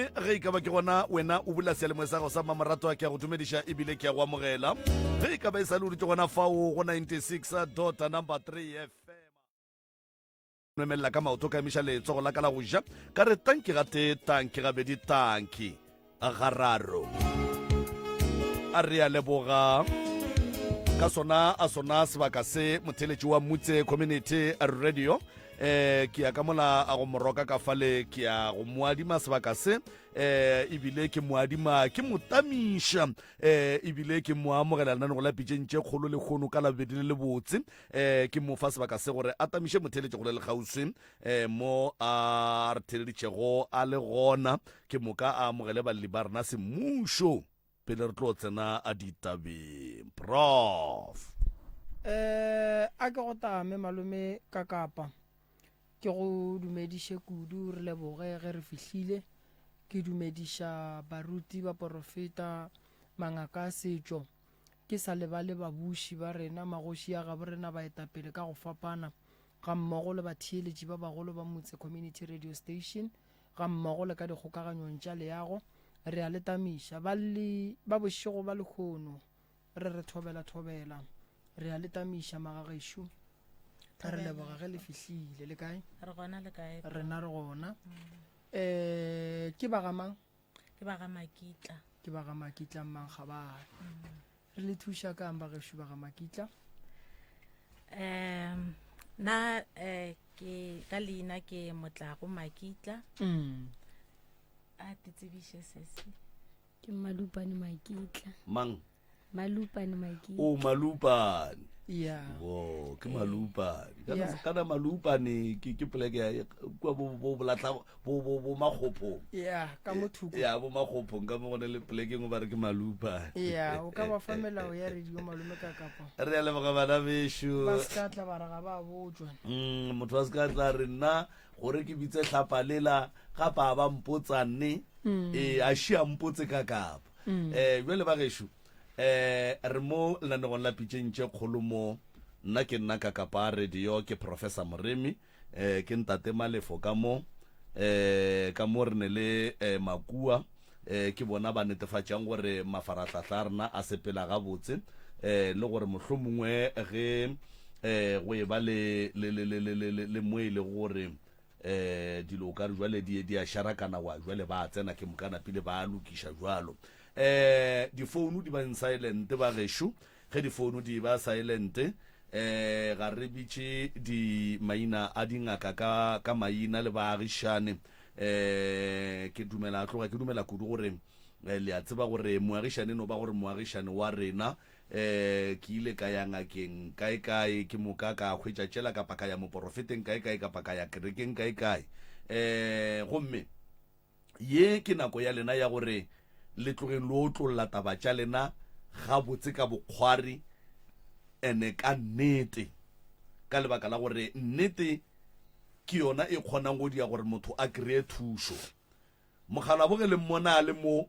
Gomme ge e ka ba ke gona wena o bula seyalemoya sa gago sa mmamoratwa, ke a go dumediša ebile ke a go amogela. Ge e ka ba e sa le o dutše gona fao go 96 dot number 3 FM. Nwemelela ka maoto ka emiša letsogo la ka la go ja ka re tanki gatee tanki gabedi tanki gararo. A re a leboga ka sona a sona sebaka se motheletši wa Mutse Community Radio. Eh ke ya ka mola a go moroka ka fale ke ya go moadima sebaka se eh ebile ke moadima ke motamiša eh ebile ke mo amogela lenanego la pitšeng tše kgolo le kgono ka labedi le lebotse eh ke mo fa sebaka se gore a tamiše motheletši go le lekgauswi eh mo a re theleditšego a le gona ke moka a amogele balli ba rena semmušo Pele re tlo tsena a ditabeng, Prof. Eh, a ke go tame malome ka kapa. Ke go dumediše kudu re leboge ge re fihlile. Ke dumediša baruti, baporofeta, mangaka a setšo. Ke sa lebale babuši ba rena, magoši a gabo rena, baetapele ka go fapana, ga mmogo le batheeletši ba bagolo ba Motse Community Radio Station. gammogo le ka dikgokaganyong tša leago, re a le tamiša. Balli ba bošego ba lehono, re re thobela thobela. Re a le tamiša, magagešo. Re leboga ge le fihlile. Le kae? Re gona le kae? Rena re gona. Eh, ke ba ga mang? Ke ba ga Makitla. Ke ba ga Makitla Mmankgabane. Re le thuša kang bagešo ba ga Makitla? Um, na eh, ke ka leina ke Motlago Makitla. Mm. A te tsebiše sesi. Ke Malupane Makitla. Mang? Malupane Makitla. O Malupane. Yeah. Wo, ke Malupane. Kana Yeah. kana Malupane ke ke poleke ya kwa bo bo bolatla bo bo bo makgophong. Yeah, ka mo thoko. Ya bo makgophong ka mo go ne le poleke engwe ba re ke Malupane. Yeah, o ka ba fa melao ya radio malome ka kapa. Re a leboga bana bešo. Ba se ka tla ba re ga ba botšwa. Mm, motho wa se ka tla re nna gore ke bitse hlapa lela gape a ba mpotsa nne. Mm. Ee, a šia mpotse ka kapa. Mm. Eh, jwale ba gešo eh re mo lenanegong la pitšeng tše kgolo mo nna ke nna ka kapa radio ke Professor Moremi eh ke ntate Malefo ka mo eh ka mo re ne le eh, Makua eh ke bona ba netefatšang gore mafarahlahla a rena a sepela gabotse eh le gore mohlomongwe ge eh go e ba le le le le le le le mo e lego gore eh dilo o ka re jwale di di a šarakana wa jwale ba tsena ke moka napile ba lokiša jwalo eh difounu di bang silent ba gešo ge difounu di ba silent eh ga re bitše di maina a dingaka ka ka maina le baagišane eh ke dumela tloga ke dumela kudu gore eh, le a tseba gore moagišane no ba gore moagišane wa rena Eh, ke ile ka ya ngakeng kae-kae, ke moka ka hwetša tšela, kapa ka ya moporofeteng kae-kae, kapa ka ya kerekeng kae-kae. Eh, gomme ye ke nako ya lena ya gore le tlogeng le otlolla taba tša lena gabotse ka bokgwari ene ka nnete, ka lebaka la gore nnete ke yona e kgonang go dia gore motho a kreye thušo. Mokgalabo ge le mmona a le mo,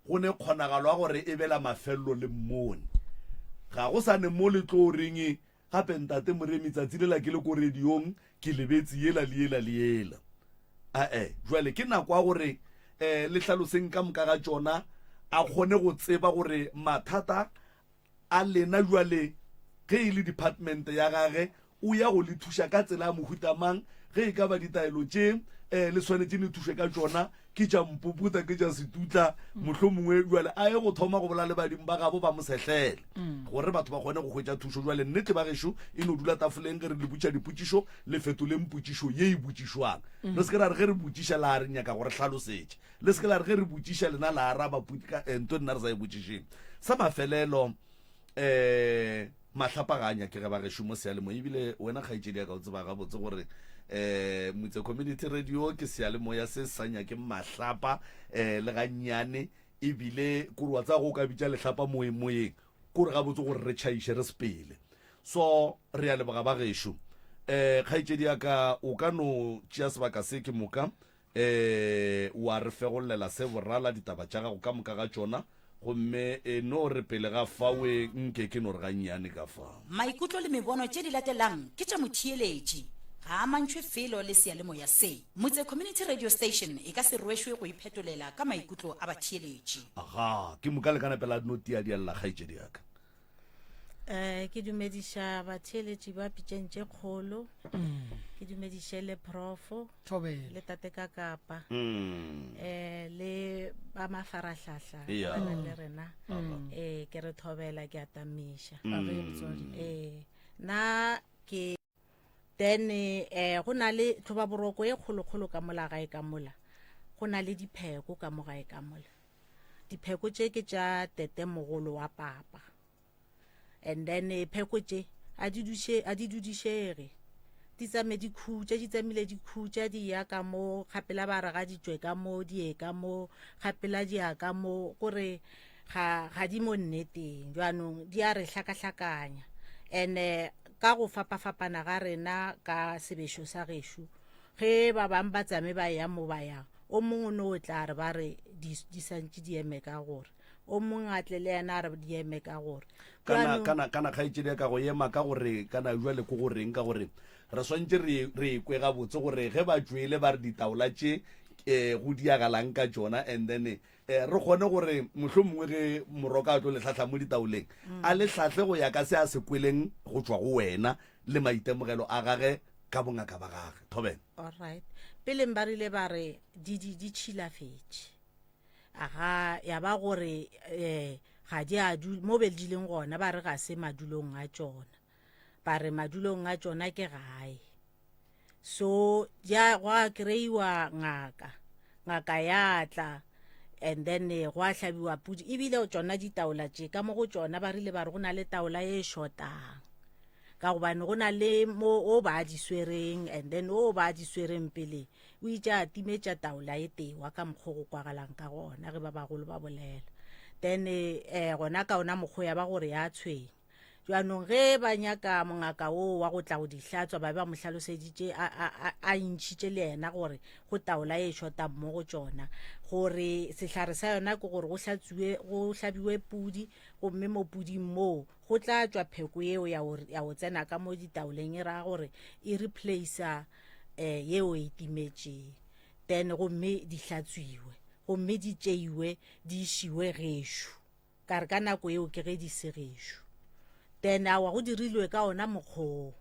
Go ne kgonagalo ya gore e be la mafello le mmone. Ga go sa ne mo le tlo reng gape Ntate Moremi tsatsi lela ke le ko radiong ke lebetse yela le yela le yela. Ae, jwale ke nako ya gore um le hlaloseng ka moka ga tšona a kgone go tseba gore mathata a lena bjale ge e le department ya gage o ya go le thuša ka tsela ya mohuta mang, ge e ka ba ditaelo tše um le swanetše le thušwe ka tšona ke tša mpoputa ke tša setutla mohlomongwe bjale a ye go thoma go bola le badimo ba gabo ba mo sehlele gore batho ba kgone go hwetša thušo. Bjale nnete ba gešo e no dula tafoleng ge re le botša dipotšišo le fetoleng potšišo ye e botšišwang re se ke ra re ge re botšiša la re nyaka go re hlalosetša Le se ke la re ge re botšiša lena la araba eh, nto nna re sa e botšišeng. Sa mafelelo um mahlapa ga a nyakege ba gešo mo seyalemoya ebile wena kgaetšedi ya ka o tseba gabotse gore eh Motse Community Radio ke seyalemoya se sa nyakeng mahlapa eh le gannyane ebile kore wa tsaya go ka bitša lehlapa moeng moyeng kore gabotse gore re tšhaiše re sepele so re a leboga ba gešo eh kgaetšedi ya ka o ka no tšea sebaka se ke moka Ee, wa re fegollela se borala ditaba tša gago ka moka ga tšona, gomme e no re pele ga fawe nke ke no re gannyane ka fa. Maikutlo le mebono tše di latelang ke tša motheeletši. ga a amantšhwe felo le seyalemoya se. Motse Community Radio Station e ka se rwešwe go iphetolela ka maikutlo a batheeletši. Aga, ke moka le ka napela no tia dialla kgaetšedi ya ka. Um ke dumediša batheeletši ba pitšeng tše kgolo. Ke dumediše le profo. Thobela. Le tate ka kapa. Um le ba mafarahlahla ba nang le rena. Eh ke re thobela ke atamiša. Eh na ke then eh go na le tlhobaboroko e kgolokgolo ka mola gae ka mola. Go na le dipheko ka mo gae ka mola. Dipheko tše ke tša tete mogolo wa papa. And then eh, pheko tše a di duše a di dudišege. Di tsame di khutša, di tsamile di khutša di ya ka mo kgapela ba re ga di tšwe ka mo di ye ka mo kgapela di ya ka mo gore ga ga di mo nneteng. Jwanong di a re hlakahlakanya. And eh, ka go fapafapana ga rena ka sebešo sa gešo ge ba bang ba tsame ba ya mo ba yang o mongwe o no o tla re ba re di di santše di eme ka gore o mongwe a tle le yena a re di eme ka gore kana kana kana kgaetšedi ya ka go ema ka gore kana jwale ko go reng ka gore re swantše re re kwe gabotse gore ge ba tšwele ba re ditaola tše um go diagalang ka tšona and then um re kgone gore mohlomongwe ge moroka a tlo le hlahla mo ditaoleng a le hlahle go ya ka se a se kweleng go tšwa go wena le maitemogelo a gage ka bongaka ba gage. Thobela. Alright. Peleng ba rile ba re di di di tšhilafetše. Aga ya ba gore eh ga di a du mo be di leng gona ba re ga se madulong a tšona. Ba re madulong a tšona ke gae. So ya gwa kreiwa ngaka. Ngaka ya tla and then eh, gwa hlabiwa pudi ebile tšona ditaola tše ka mo go tšona ba rile ba re go na le taola e shotang. Ka gobane go na le mo o ba di swereng and then o ba di swereng pele o itše a timetša taola e tewa ka mokgwa go kwagalang ka gona ge ba bagolo ba bolela. Then eh gona ka ona mokgwa ya ba gore ya tshwenya. Jwanong ge ba nyaka mongaka o wa go tla go di hlatswa ba be ba mo hlaloseditše a a a a intšhitše le yena gore go taola e shotang mo go tšona gore sehlare sa yona ke gore go hlatsuwe go hlabiwe pudi gomme mo puding moo go tla tšwa pheko yeo ya go, ya go tsena ka mo ditaoleng e ra gore e replacer eh, yeo e timetšeng then gomme di hlatswiwe gomme di tšeiwe di išiwe gešo ka re ka nako yeo ke ge di se gešo then awa go dirilwe ka ona mokgoo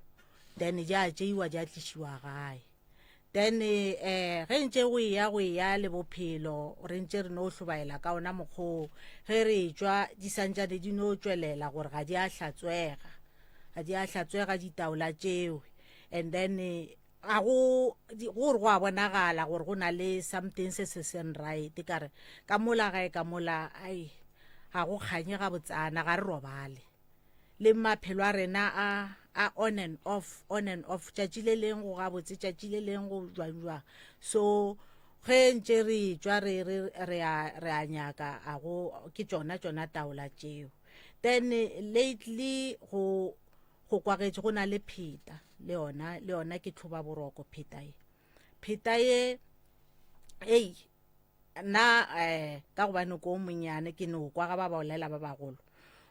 then di a tšeiwa di a tlišiwa gae Then eh ge ntše go eya go eya le bophelo re ntše re no hlobaela ka ona mokgoo ge re tšwa di santšane di no tšwelela gore ga di a hlatswega ga di a hlatswega ditaola tšeo and then ga go gore go a bonagala gore go na le something se se seng right ka re ka mola gae ka mola ai ga go kganye ga botsana ga re robale le maphelo a rena a a on and off on and off tšatši le leng go gabotse tšatši le leng go jwang jwang so ge ntše re tšwa re re re a re a nyaka a go ke tšona tšona taola tšeo then lately go go kwagetše go na le pheta le yona le yona ke tlhoba boroko pheta ye pheta ye ei nna um ka gobane ko monnyane ke no kwa ga ba bolela ba bagolo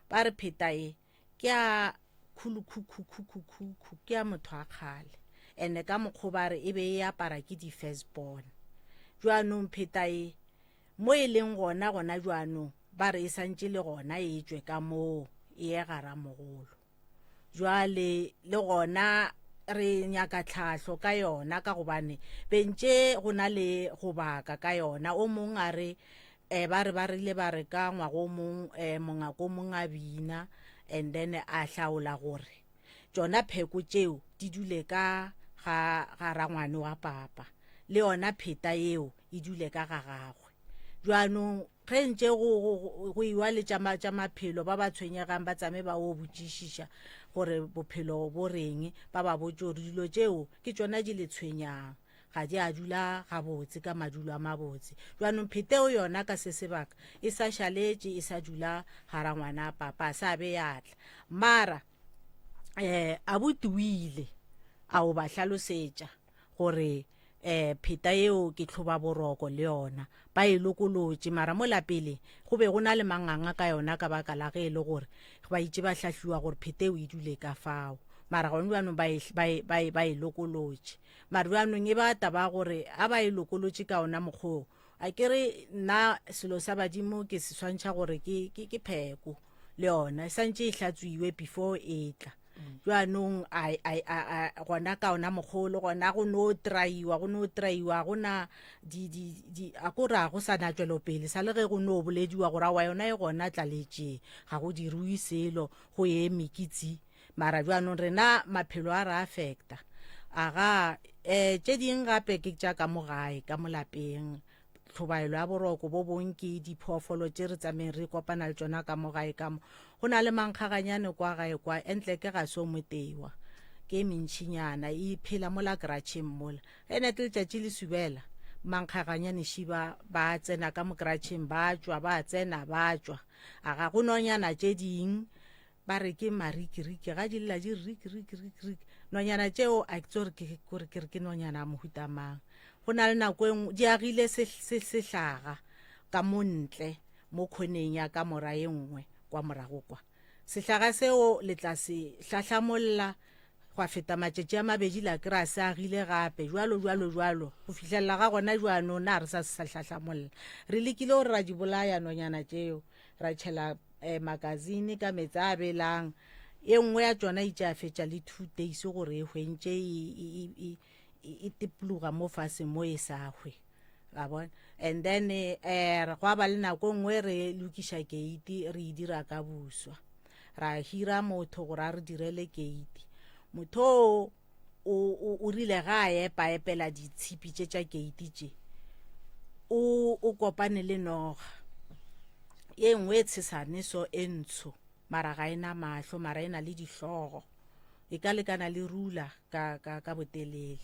ba re pheta e ke a khulukhukhukhukhukhu ke ya motho a kgale ene ka mokgwa ba re e be e apara ke di-first born jwanong pheta e mo e leng gona gona jwanong ba re e santše le gona e tšwe ka moo e ye garamogolo Jwale le gona re nyaka tlhahlo ka yona ka gobane bentše go na le go baka ka yona. O mong a re eh, ba re ba rile ba re ka ngwaga o mong eh, mongaka o mong a bina and then a hlaola gore tšona pheko tšeo di dule ka ga ga rangwane wa papa le yona pheta yeo e dule ka ga gagwe. Jwanong ge ntše go, go, go iwa le tša, tša maphelo ba ba tshwenyegang ba tsame ba o botšišiša gore bophelo bo reng ba ba botše gore dilo tšeo ke tšona di le tshwenyang ga di a dula gabotse ka madulo a mabotse jwanong pheteo yona ka se sebaka e sa šaletše e sa dula gara ngwana papa a sa be ya tla mara um abuti o ile a o ba hlalosetša gore um pheta yeo ke tlhoba boroko le yona ba e lokolotše mara mola pele go be go na le manganga ka yona ka baka la ge e le gore ba itše ba hlahliwa gore pheta eo e dule ka fao. Mara gone bjanong ba e, ba e, ba e, ba e lokolotše. Mara bjanong e ba taba ya gore a ba e lokolotše ka ona mokgwa o, a ke re nna selo sa badimo ke se swantšha gore ke, ke, ke pheko le yona e santše e hlatswiwe before e tla. Bjanong a, a, a, a, gona ka ona mokgwa o le gona go no traiwa, go no traiwa, go na di, di, di, a ko re a go sa na tšwelopele, sa le ge go no bolediwa gore aowa yona e gona tlaletše, ga go diriwe selo, go eme ke tsi. Mara bjanong rena maphelo a re affecta. Aga, eh, tše ding gape ke tša ka mo gae, ka mo lapeng. Tlhobaelo ya boroko bo bong ke diphoofolo tše re tsameng re kopana le tšona ka mo gae ka mo. Go na le mankgaganyane kwa gae kwa, entle ke ga se o motewa. Ke e mentšinyana, e phela mola kratšheng mola. Ge nete letšatši le subela, mankgaganyane šiba ba tsena ka mo kratšheng, ba tšwa, ba tsena, ba tšwa. Aga go nonyana tše ding Ba re ke marikiriki, ga di lla di re riki riki riki riki. Nonyana tšeo a ke tsore ke kore ke re ke nonyana ya mohuta mang. Go na le nako e nngwe di agile se, se, sehlaga ka mo ntle mo khoneng ya kamora e nngwe kwa morago kwa. Sehlaga seo le tla se hlahlamolla gwa feta matšatši a mabedi la kry-a se agile gape jwalo jwalo jwalo go fihlelela ga gona jwanong na re sa se sa hlahlamolla. Re lekile gore ra di bolaya nonyana tšeo ra tšhela eh, makasine ka meetse a belang e nngwe ya tšona itše a fetša le two days gore e hwentše e, e, e, e, e, e tepologa mo fase mo e sa hwe la bona and then eh re gwa ba le nako e nngwe re lokiša keiti re e dira ka buswa ra hira motho gore a re direle keiti motho o o o rile ga a epa epela ditshipi tše tša keiti tše o o kopane le noga ye nngwe e tshesane so e ntsho mara ga e na mahlo mara e na le dihlogo e ka lekana le rula ka, ka, ka botelele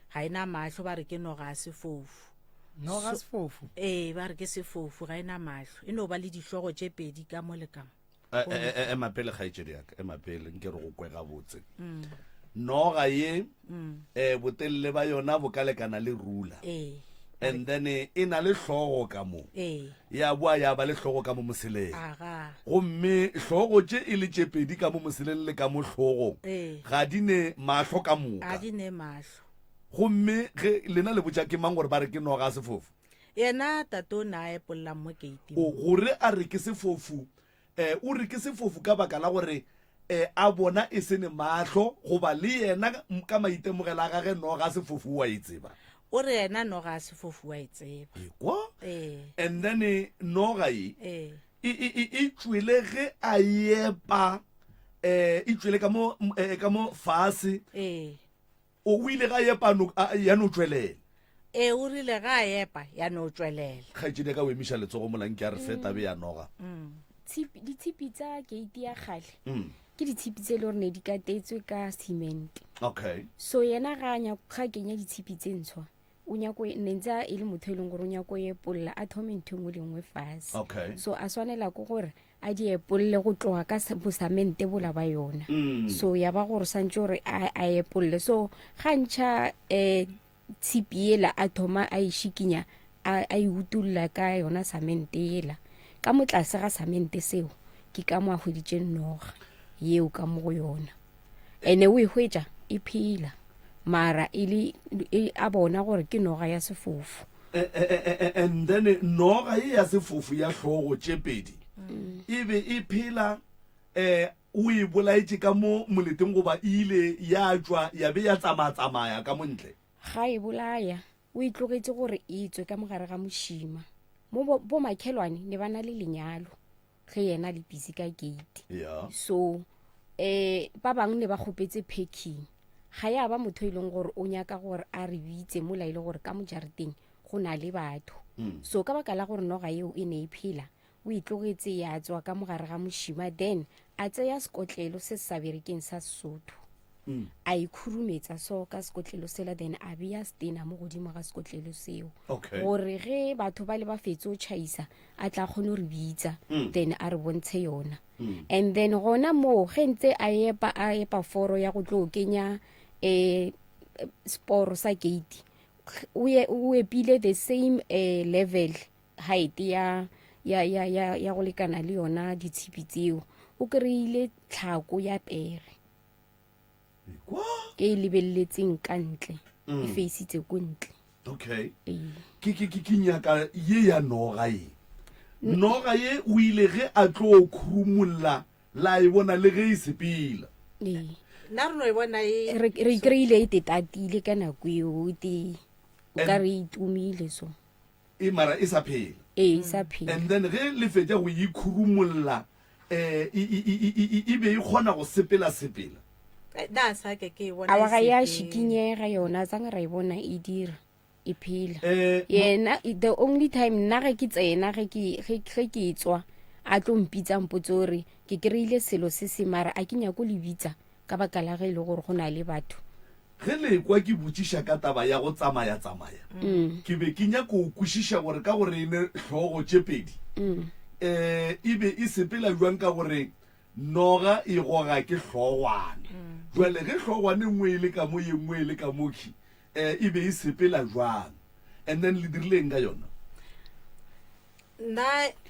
ga e na mahlo ba re ke noga ya sefofu noga sefofu ee ba re ke sefofu ga e na mahlo e no ba le dihlogo tše pedi ka mo le ka mo Eh, eh, eh, ema pele kgaetšedi yaka ema pele nke re go kwe gabotse mm. noga ye mm. eh, botelele ba yona bo ka lekana le rula ee. and then e na le hlogo ka mo ee. ya boa ya ba le hlogo ka mo moseleng gomme hlogo tše e le tše pedi ka mo moseleng le ka mo hlogong ee. ga di ne mahlo ka moka gomme ge lena le botša ke mang gore ba re ke noga sefofu Yena tate o ne a epollang mo keiting. O, gore a re ke sefofu, eh, o re ke sefofu ka baka la gore eh, a bona e se ne mahlo, goba le yena ka maitemogelo a gage noga sefofu o a e tseba. O re yena noga sefofu o a e tseba. Ekwa? Ee. And then eh, noga e, Ee. e, e, e, e tšwele ge a epa, eh, e tšwele ka mo, eh, ka mo fase. Ee. O, o ile ga epa no, a, ya no tšwelela. Ee, o rile ga a epa, ya no tšwelela. Kgaetšedi ya ka o emiša letsogo mola nke a re fe tabe ya noga. Tshipi, ditshipi tsa keiti ya kgale ke ditshipi tse e le gore ne di katetswe ka cement. Okay. So yena ga a nyako ga kenya ditshipi tse ntshwa o nyako ne ntse e le motho e leng gore o nyako epolla a thome ntho e nngwe le nngwe fase. Okay. So a swanela ke gore a di epolle go tloga ka bosamente bola ba yona. Mm. So ya ba gore santse gore a, a epolle. So ga ntšha eh tshipi yela a thoma a e šikinya a, a e utulla ka yona samente yela. Ka mo tlase ga samente seo ke ka mo a hweditše noga yeo ka mo go yona. Ene o e hwetša e phela mara e le e, a bona gore ke noga ya sefofu. And then noga ye ya sefofu ya hlogo tše pedi e be e phela um o e bolaetše ka mo moleteng goba e ile ya tšwa ya be ya tsamaya-tsamaya ka mo ntle? Ga e bolaya, o e tlogetše gore e tswe ka mogare ga mošima. Mo bo, bomakhelwane ne ba na le lenyalo ge yena a le busy ka gate. Yeah. So eh ba bangwe ne ba kgopetse packing. Ga ya ba motho e leng gore o nyaka gore a re bitse mola e le gore ka mo jarateng go na le batho. So ka baka la gore noga yeo e ne e phela, o e tlogetse ya tswa ka mogare ga mošima then a tseya sekotlelo se se sa berekeng sa Sesotho. A e khurumetsa so ka sekotlelo sela then a beya stena mo godimo ga sekotlelo seo. Okay. Gore ge batho ba le ba fetse o tšhaisa a tla kgone go re bitsa then a re bontshe yona. And then gona moo ge ntse a epa a epa foro ya go tlo kenya eh sporo sa gate o ye o epile the same eh, level height ya ya ya ya ya go lekana le yona ditshipi tseo o kry-ile tlhako ya pere. Ke e lebeletseng ka ntle. E feisitse ko ntle. Okay. Ee. Ke ke ke ke nyaka ye ya noga ye. Noga ye o ile ge a tlo khurumulla la e bona le ge e sepela. Ee. Nna re no e bona e Re re e kry-ile e tetatile ka nako eo e te o ka re e tumile so. E mara e sa phela. Ee, e sa phela. And then ge le fetša go e khurumulla eh e e e e e be e kgona go sepela sepela. Nna sa ke ke e bona Awa e ga ya sepela. šikinyega yona tsanga ra e bona e dira e phela. Eh, Yena the only time nna ge ke tsena ge ke ge ge ke tswa a tlo mpitsa mpotse gore ke kry-ile selo se se mara a ke nyako le bitsa ka baka la ge e le gore go na le batho. Ge le ekwa ke botšiša ka taba ya go tsamaya-tsamaya, ke be ke nyaka go kwešiša gore ka gore e ne hlogo tše pedi, um e be e sepela bjang ka gore noga e goga ke hlogwana. Jwale ge hlogwana e nngwe e le ka mo ye nngwe e le ka mokhwi, um e be e sepela bjang? And then le dirile eng ka yona? Nna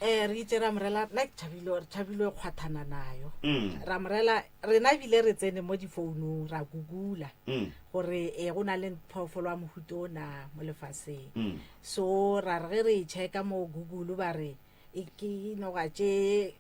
um re itse ra morela nna ke thabile re thabile kgwathana nayo mm. ra morela rena ebile re tsene mo difounung ra gugula mm. gore e go na le phoofolo wa mohuto o na mo lefaseng mm. so ra re ge re e checka mo google ba re e ke noga tše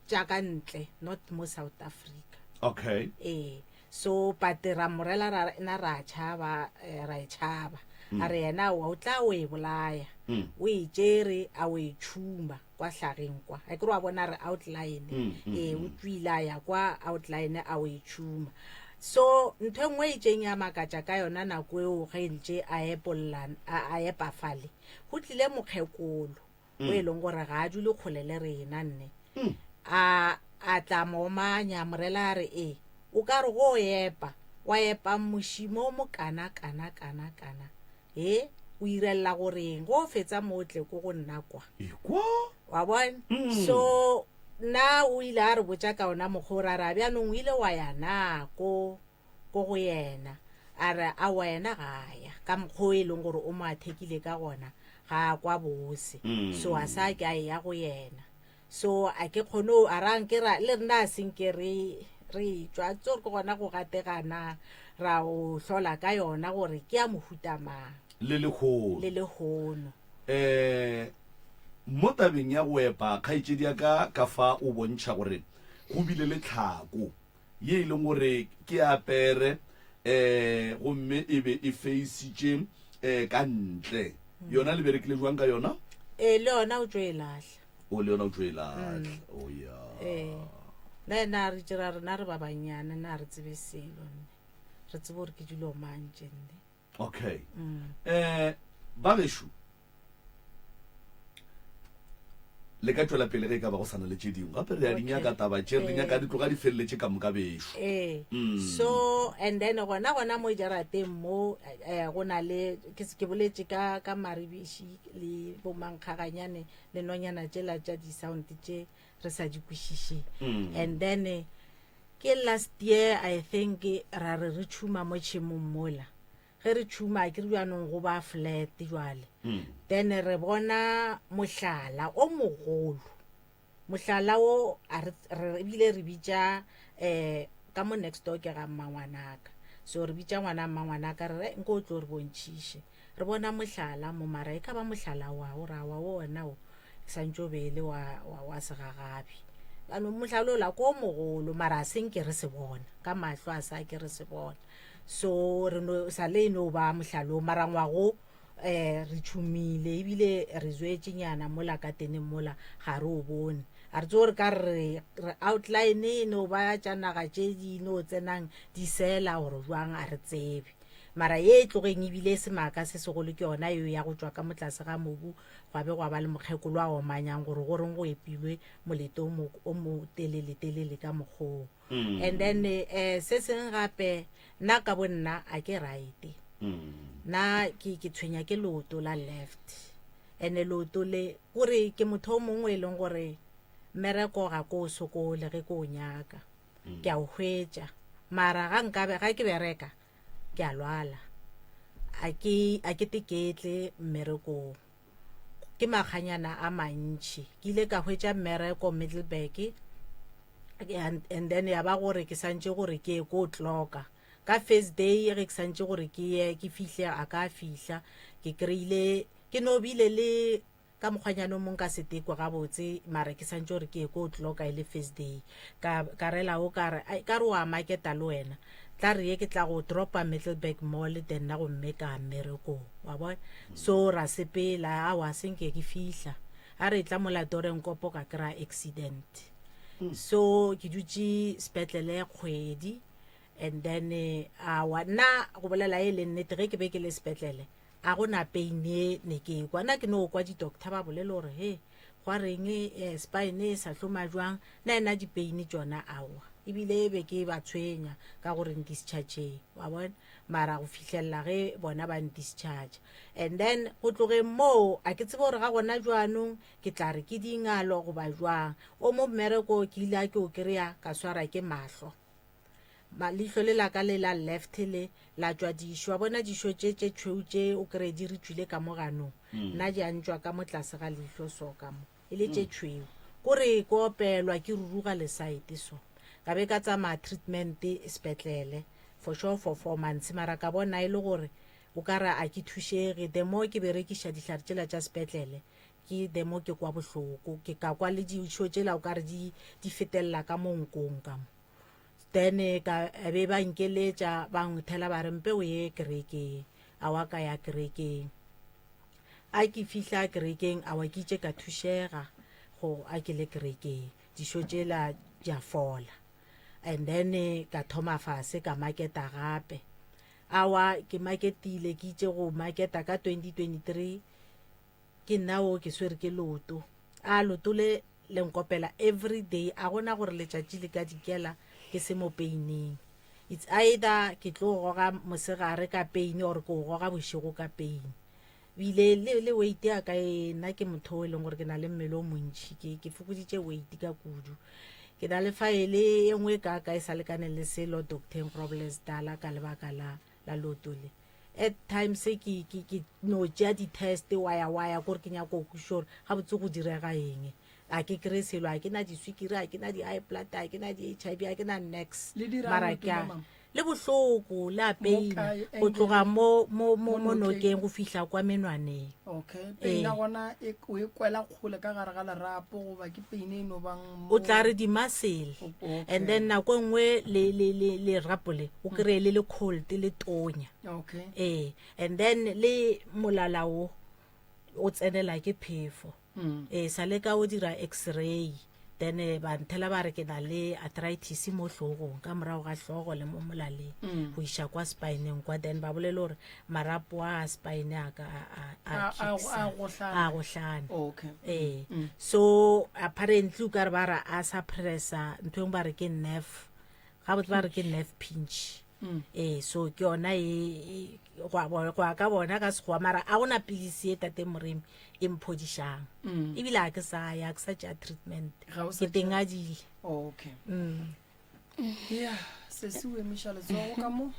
tša ka ntle not mo south africa okay ee So but ra morela ra na ra tšhaba eh, ra e tšhaba mm. a re yena wa o tla o e bolaya mm. o e tšere a o e tšhuma kwa hlageng kwa a ke re wa bona re outline mm, mm, ee o tswile a ya kwa outline a o e tšhuma so ntho e nngwe e tšeng ya makatša ka yona nako eo ge ntše a epolla a epa fale go tlile mokgekolo o e leng gore ga a dule kgole le rena nne a a tla mo omanya morela a re e o ka re go epa wa epa mošimo o mo kana kana kana kana e o irelela goreng go fetsa mo o tle ko go nna kwa Ekwa. wa bona so nna o ile a re botša ka ona mokgwa o ra ra bjanong o ile wa ya na ko ko go yena a re a wena ga ya ka mokgwa o e leng gore o mo athekile ka gona ga a kwa bose mm. so a sa ke a ya go yena so a ke kgone a rang ke ra le rena a senke re re tšwa tso ke gona go gategana ra o hlola ka yona gore ke ya mohuta mang le lehono le lehono eh mo tabeng ya go epa kgaetšedi ya ka ka fa o bontšha gore go bile le tlhako ye e leng gore ke ya pere um gomme e be e feisitše um ka ntle yona le berekile jwang ka yona ee le yona o tlo e lahla o le yona o tlo e lahla o oh, ya ee le ena a re dira rena re ba bannyane na re tsebe selo nne re tsebe gore ke dilo mang tše nne okay um ba gešo le ka tšwela pele ge e ka ba go sana le tše dingwe gape re a di nyaka taba tše re di nyaka di tloga di feleletše ka moka bešo ee so and then gona gona mo jarateng mo eh, go na le ke ke boletše ka ka maribiši le bomankgaganyane le nonyana tšela tša di-sound tše re sa di kwešišeng and then eh, ke last year i think ra re re tšhuma mo tšhemong mola Ge re tšhuma ke re bjanong go ba flat jwale. Then re bona mohlala o mogolo. Mohlala o a re re ebile re bitša eh ka mo next door ke ga mmangwanaka. So re bitša ngwana mmangwanaka re re nko o tlo re bontšhiše. Re bona mohlala mo mara e ka ba mohlala wa o ra wa ona o santše o be e le wa wa, wa segagabi. Jaanong mohlala ola ko o mogolo mara a se nke re se bona ka mahlo a sa ke re se bona. So re no sa le no ba mohlalo mara ngwago eh re tšhumile ebile re zwetše nyana mola ka teneng mola ga re o bone a re tso re ka re re outline e no ba tša naga tše di no tsenang di sela gore jwang a re tsebe mara ye e tlogeng ebile e semaka se segolo ke yona eo ya go tšwa ka motlase ga mobu gwa be gwa ba le mokgekolo a omanyang gore goreng go epilwe molete o mo telele telele ka mokgoo mm. and then eh se seng gape nna ka bo nna a ke right mm. nna ke ke tshwenya ke leoto la left ene leoto le gore ke motho o mongwe e leng gore mmereko ga ko o sokole ge ko o nyaka mm. ke a o hwetša mara ga nkabe ga ke bereka ke a lwala a ke a ke teketle mmerekong ke makganyana a mantši ke ile ka hwetša mmereko Middelburg and, and then ya ba gore ke santše gore ke ye ko tloka. Ka first day ge ke santše gore ke ye ke fihle a ka fihla ke kry-ile ke no bile le ka mokgwanyana o mong ka setekwe gabotse mara ke santše gore ke ye ko tloka e le first day ka ka rela o ka re ai ka re wa maketa le wena tla re ye ke tla go dropa Middelburg Mall then nna gomme ka mmerekong wa bona so ra sepela awa senke ke fihla a re tla mola Dorenkopo ka kry-a accident so ke dutše sepetlele kgwedi and then awa nna go bolela e le nnete ge ke be ke le sepetlele A go na pain ye ne ke e kwa. Nna ke no kwa di-doctor ba bolela gore he gwa reng eh, spine e sa hloma jwang. Na ena di-pain tšona aowa. Ebile e be ke ba tshwenya ka gore ndischargeng wa bona. Mara go fihlelela ge bona ba ndischarge. And then go tlogeng moo a ke tsebe gore ga gona jwanong ke tla re ke dingalo goba jwang. O mo mmereko ke ile a ke o kry-a ka swara ke mahlo. Ma, leihlo le la ka le la left le la tšwa dišo. Wa bona dišo tše tše tšhweu tše o kry di re tšwile ka mo ganong. Nna di a ntšwa ka mo tlase ga leihlo so ka mo. E le tše tšhweu. Ko re ke opelwa ke ruruga lesaete so. Ka be ka tsamaya treatment sepetlele for sure for 4 months mara ka bona e le gore o ka re a ke thušege. The more ke berekiša dihlare tšela tša sepetlele ke the more ke kwa bohloko. Ke ka kwa le dišo tšela o ka re di di fetelela ka mo nkong ka mo. Then ka be ba nkeletša ba nthela ba re mpe o ye kerekeng. Awa ka ya kerekeng. A ke fihla kerekeng awa ke itše ka thušega go a ke le kerekeng. Dišo tšela di a fola. And then ka thoma fase ka maketa gape. Awa ke maketile ke itše go maketa ka 2023 ke nna o ke swere ke loto. A loto le le nkopela every day a gona gore letšatši le ka dikela ke se mo paining it's either ke tlo goga mosegare ka pain or ke o goga bošego ka pain bile le, le weight ya ka e nna ke motho o e leng gore ke na le mmele o montšhi ke, ke fokoditše weight ka kudu ke na le faele e nngwe ka ka e sa lekaneng le selo doctor Robles dala ka lebaka la la loto le at times ke ke ke no tšea di-test wa ya wa ya kore ke nyako go kwešiša gore gabotse go direga eng a ke kry selo a ke na diswikiri a ke na di-high blood a ke na di-h i v a ke na nex Le dirang mara leoto ke a la mama? le bohloko le a Mo paina kae? go Angle? tloga mo mo mo Mo mo nokeng? nokeng go fihla kwa menwaneng Okay. Pain Ee. ya gona e o e kwela kgole ka gare ga lerapo goba ke pain e no bang mo o tla re di-muscle Okay. and then nako e nngwe le le le lerapo le o kry-e le le cold le tonya Okay. ee and then le molala wo o tsenela ke phefo ee sa le ka o dira x-ray then eh, ba nthela ba re ke na le arthritis mo hlogong ka morago ga hlogo le mo molaleng go iša kwa spineng kwa then ba bolele gore marapo a spine a ka a- a- a A- a- kicksa, a gohlana. a gohlana Okay. ee so apparently o ka re ba re a suppressa ntho engwe ba re ke nerve gabotse ba re ke nerve pinch ee so ke yona e e- go a bo- go ya ka bona ka sekgowa mara a gona pilisi e tate moremi e mphodišang ebile a ke sa ya ke sa tšea treatment Ga o sa ke teng a dile Okay. Yeah, sesi o emiša letsogo ka mo.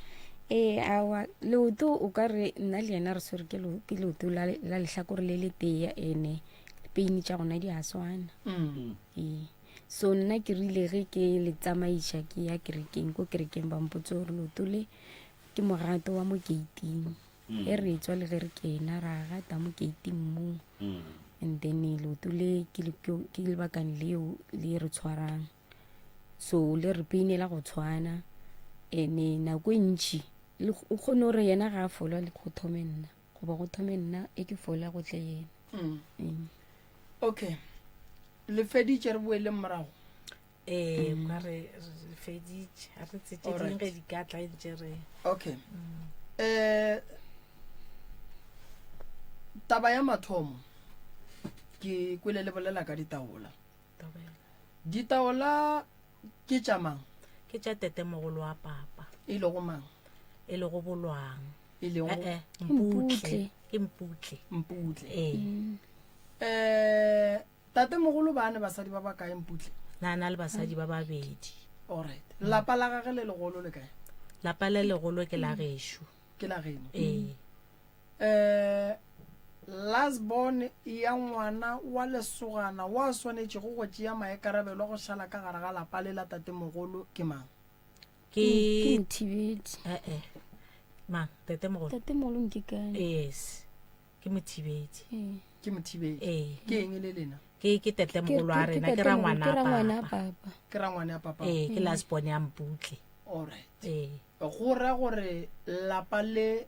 Ee, aowa, leoto o ka re nna le yena re swere ke leo- ke leoto la, la lehlakore le letee ene peini tša gona di a swana. Ee. So nna ke rile ge ke le tsamaiša ke ya kerekeng, ko kerekeng ba mpotse gore leoto le ke mogato wa mo gate-ing. Ge re tswa le ge re kena ra gata mo gate-ing moo. And then leoto le ke le- ke ke lebakang leo le re tshwarang. So le re peinela go tshwana. Ene nako e ntši le o kgone gore yena ga a fola le go thome nna goba go thome nna e ke fola go tle yena. Ee. Okay. Le feditše re boeleng morago. Ee, kwa re re feditše a re tse tše dingwe ge di ka tla ntše re Okay. Eh taba ya mathomo ke kwele le bolela ka ditaola. Ditaola ke tša mang? Ke tša tetemogolo wa papa. E lego mang? E lego Bolwang. E lego Eh, eh, Mputle. Ke Mputle. Mputle. Ee. Eh tatemogolo ba ne basadi ba ba kae Mputle? Na na le basadi ba babedi. Alright. Lapa la gage le legolo le kae? Lapa le legolo ke la gešo. Ke la geno. Ee. Eh last born ya ngwana wa lesogana wa swanetšego go tšea maikarabelo a go šala ka gare ga lapa le la tatemogolo ke mang? Ke Ke Mothibedi. Eh-eh. Mang? Tatemogolo? Tatemogolo Nkekane. Yes. Ke Mothibedi. Ee. Ke Mothibedi. Ee. Ke eng e le lena? Ke ke tatemogolo wa rena, ke rangwana Ke rangwana papa. papa. Ke rangwane ya papa. Ee, ke last born ya Mputle. All right. Ee. Go ra gore lapa le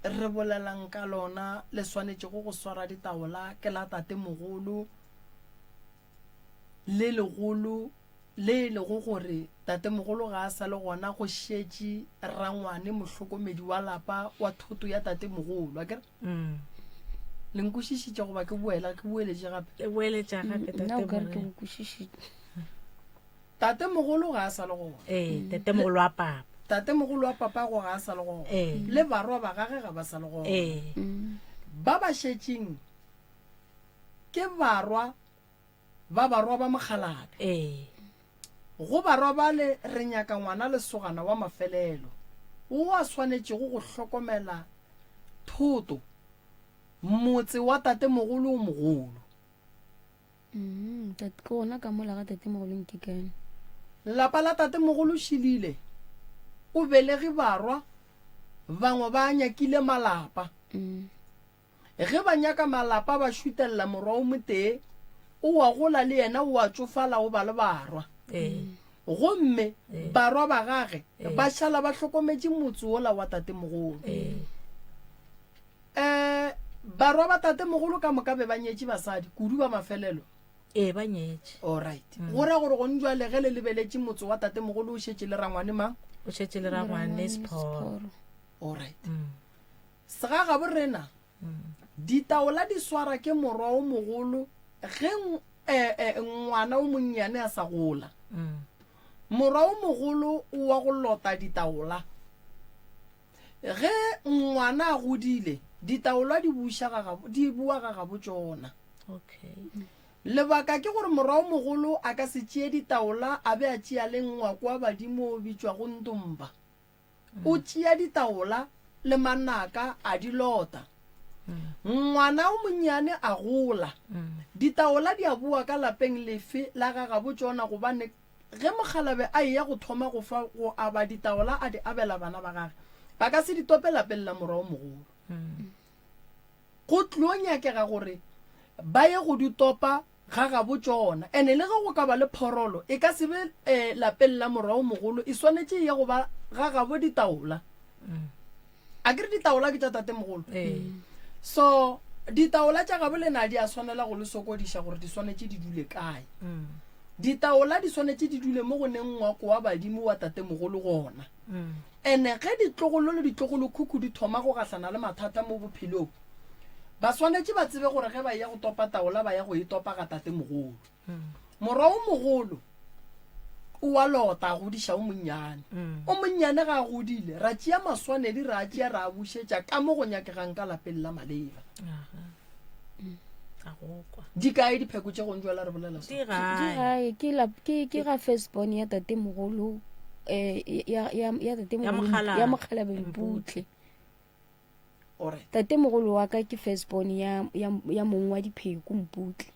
re bolelang ka lona le swanetšego go swara ditaola ke la tatemogolo le legolo le e lego gore tatemogolo ga a sa le gona go šetše rangwane mohlokomedi wa lapa wa thoto ya tatemogolo akere Mm. le nkwešišitše goba ke boela ke boeletše gape E boeletša gape Nna o ka re ke tatemogolo. go kwešišitše. Tatemogolo ga a sa le gona. Ee, tatemogolo wa papa. Tatemogolo wa papago ga a sa le gona. Ee. Le barwa ba gage ga ba sa le gona. Ee. Ba ba šetšeng ke barwa ba barwa ba mokgalabje. Ee. Go barwa bale re nyaka ngwana lesogana wa mafelelo, wo a swanetšego go hlokomela thoto, motse wa tatemogolo o mogolo. Mm, tate, ke gona ka mola ga tatemogolo Nkekane. Lapa la tatemogolo Šilile o belege barwa, bangwe ba nyakile malapa. Mm. Ge ba nyaka malapa ba šutelela morwa o motee, o a gola le yena o a tšofala o ba le barwa. Gomme barwa ba gage ba šala ba hlokometše motse wola wa tatemogolo. Um barwa ba tatemogolo ka moka be ba nyetše basadi, kudu ba mafelelo. Ee, ba nyetše. Alright. Go ra gore gone jwale ge le lebeletše motse wa tatemogolo o šetše le rangwane mang? O šetše le rangwane Sephoro. Alright. Segagabo rena, ditaola di swara ke morwa o mogolo ge ngwana o monnyane a sa gola. Morwa o mogolo o wa go lota ditaola. Ge ngwana a godile, ditaola di buša ga gabo, di boa ga gabo tšona. Okay. Lebaka ke gore morwa o mogolo a ka se tšee ditaola a be a tšea le ngwako wa badimo o bitšwago Ntomba. O tšea ditaola le manaka a di lota. Ngwana o monnyane a gola. Ditaola di a boa ka lapeng lefe la ga gabo tšona gobane ge mokgalabe a eya go thoma go fa go aba ditaola a di abela bana ba gage, ba ka se di tope lapeng la morwa o mogolo. Go tlo nyakega gore ba ye go di topa ga gabo tšona. Ene le ge go ka ba le phorolo, e ka se be eh, lapeng la morwa o mogolo, e swanetše e ye go ba ga gabo ditaola. A ke re ditaola ke tša tatemogolo? So ditaola tša gabo lena di a swanela go le sokodiša gore di swanetše di dule kae. Ditaola di swanetše di dule mo go neng ngwako wa badimo wa tatemogolo gona. Ene ge ditlogolo le ditlogolokhukhu di thoma go gahlana le mathata mo bophelong, ba swanetše ba tsebe gore ge ba eya go topa taola ba ya go e topa ga tatemogolo. Morwa o mogolo o a lota a godiša o monnyane. O monnyane ga a godile, ra tšea maswanedi ra a tšea ra a bušetša ka mo go nyakegang ka lapeng la maleba. Di kae dipheko tše gong jwale re bolela so? Di Di gae. gae ke la ke ke ga first born ya tatemogolo eh ya ya ya tatemogolo Mokgalabe. ya mokgalabe Mputle. Alright. Tatemogolo wa ka ke first born ya ya ya mong wa dipheko Mputle.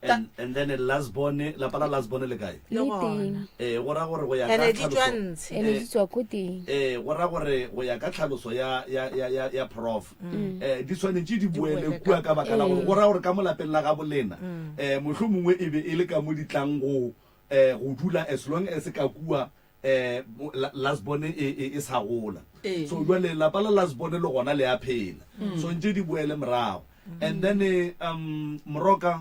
And, and then last born, lapa la last born le kae? Le Le gona. teng. Eh, go ra gore go ya ka Ene di tšwa tlhaloso ntshe. Ene di tswa ko teng. eh go ra gore go ya ka tlhaloso ya ya ya ya, ya prof eh di swanetše di boele boele kua ka baka la gore go ra gore ka mo lapeng la gabo lena eh mohlomongwe e be e le ka mo di tlang go eh go dula as long as ka kua eh last born e e, e sa gola. Ee. So jwale lapa la last born le gona le a phela. Swantše di boele morago. And then eh, um Moroka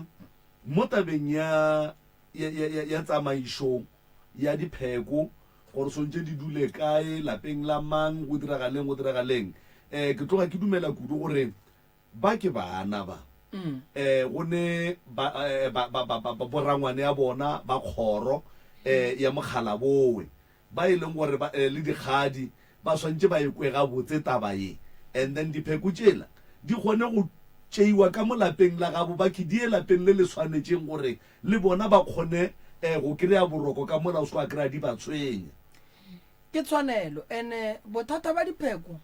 mo tabeng ya ya ya ya, ya tsamaišo ya dipheko gore swantše di dule kae lapeng la mang go diragaleng go diragaleng eh ke tloga ke dumela kudu gore Ba ke baana ba. Eh, go ne ba, eh, ba, ba, ba, ba, ba, borangwane ya bona ba kgoro, eh, ya mokgalabowe, ba e leng gore ba, eh, le dikgadi, ba swantše ba e kwe gabotse taba ye. And then dipheko tšela di kgone go tšeiwa ka mo lapeng la gabo, ba ke di ye lapeng le le swanetšeng gore le bona ba kgone, eh, go kry-a boroko ka mola, o se wa kry-a di ba tshwenya. Ke tshwanelo. And bothata ba dipheko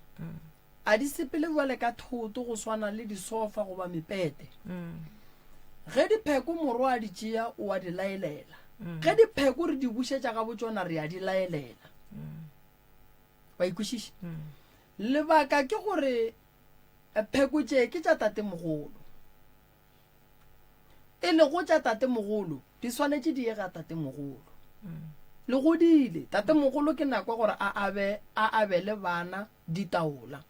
A di sepele bjale ka thoto go swana le disofa goba mepete. Ge dipheko morwa a di tšea o a di laelela. Ge dipheko re di bušetša ga botšona re a di laelela. Wa ikwešiša? Lebaka ke gore pheko tše ke tša tatemogolo. E lego tša tatemogolo di swanetše di ye ga tatemogolo. Le godile, tatemogolo ke nako ya gore a abe, a abele bana ditaola.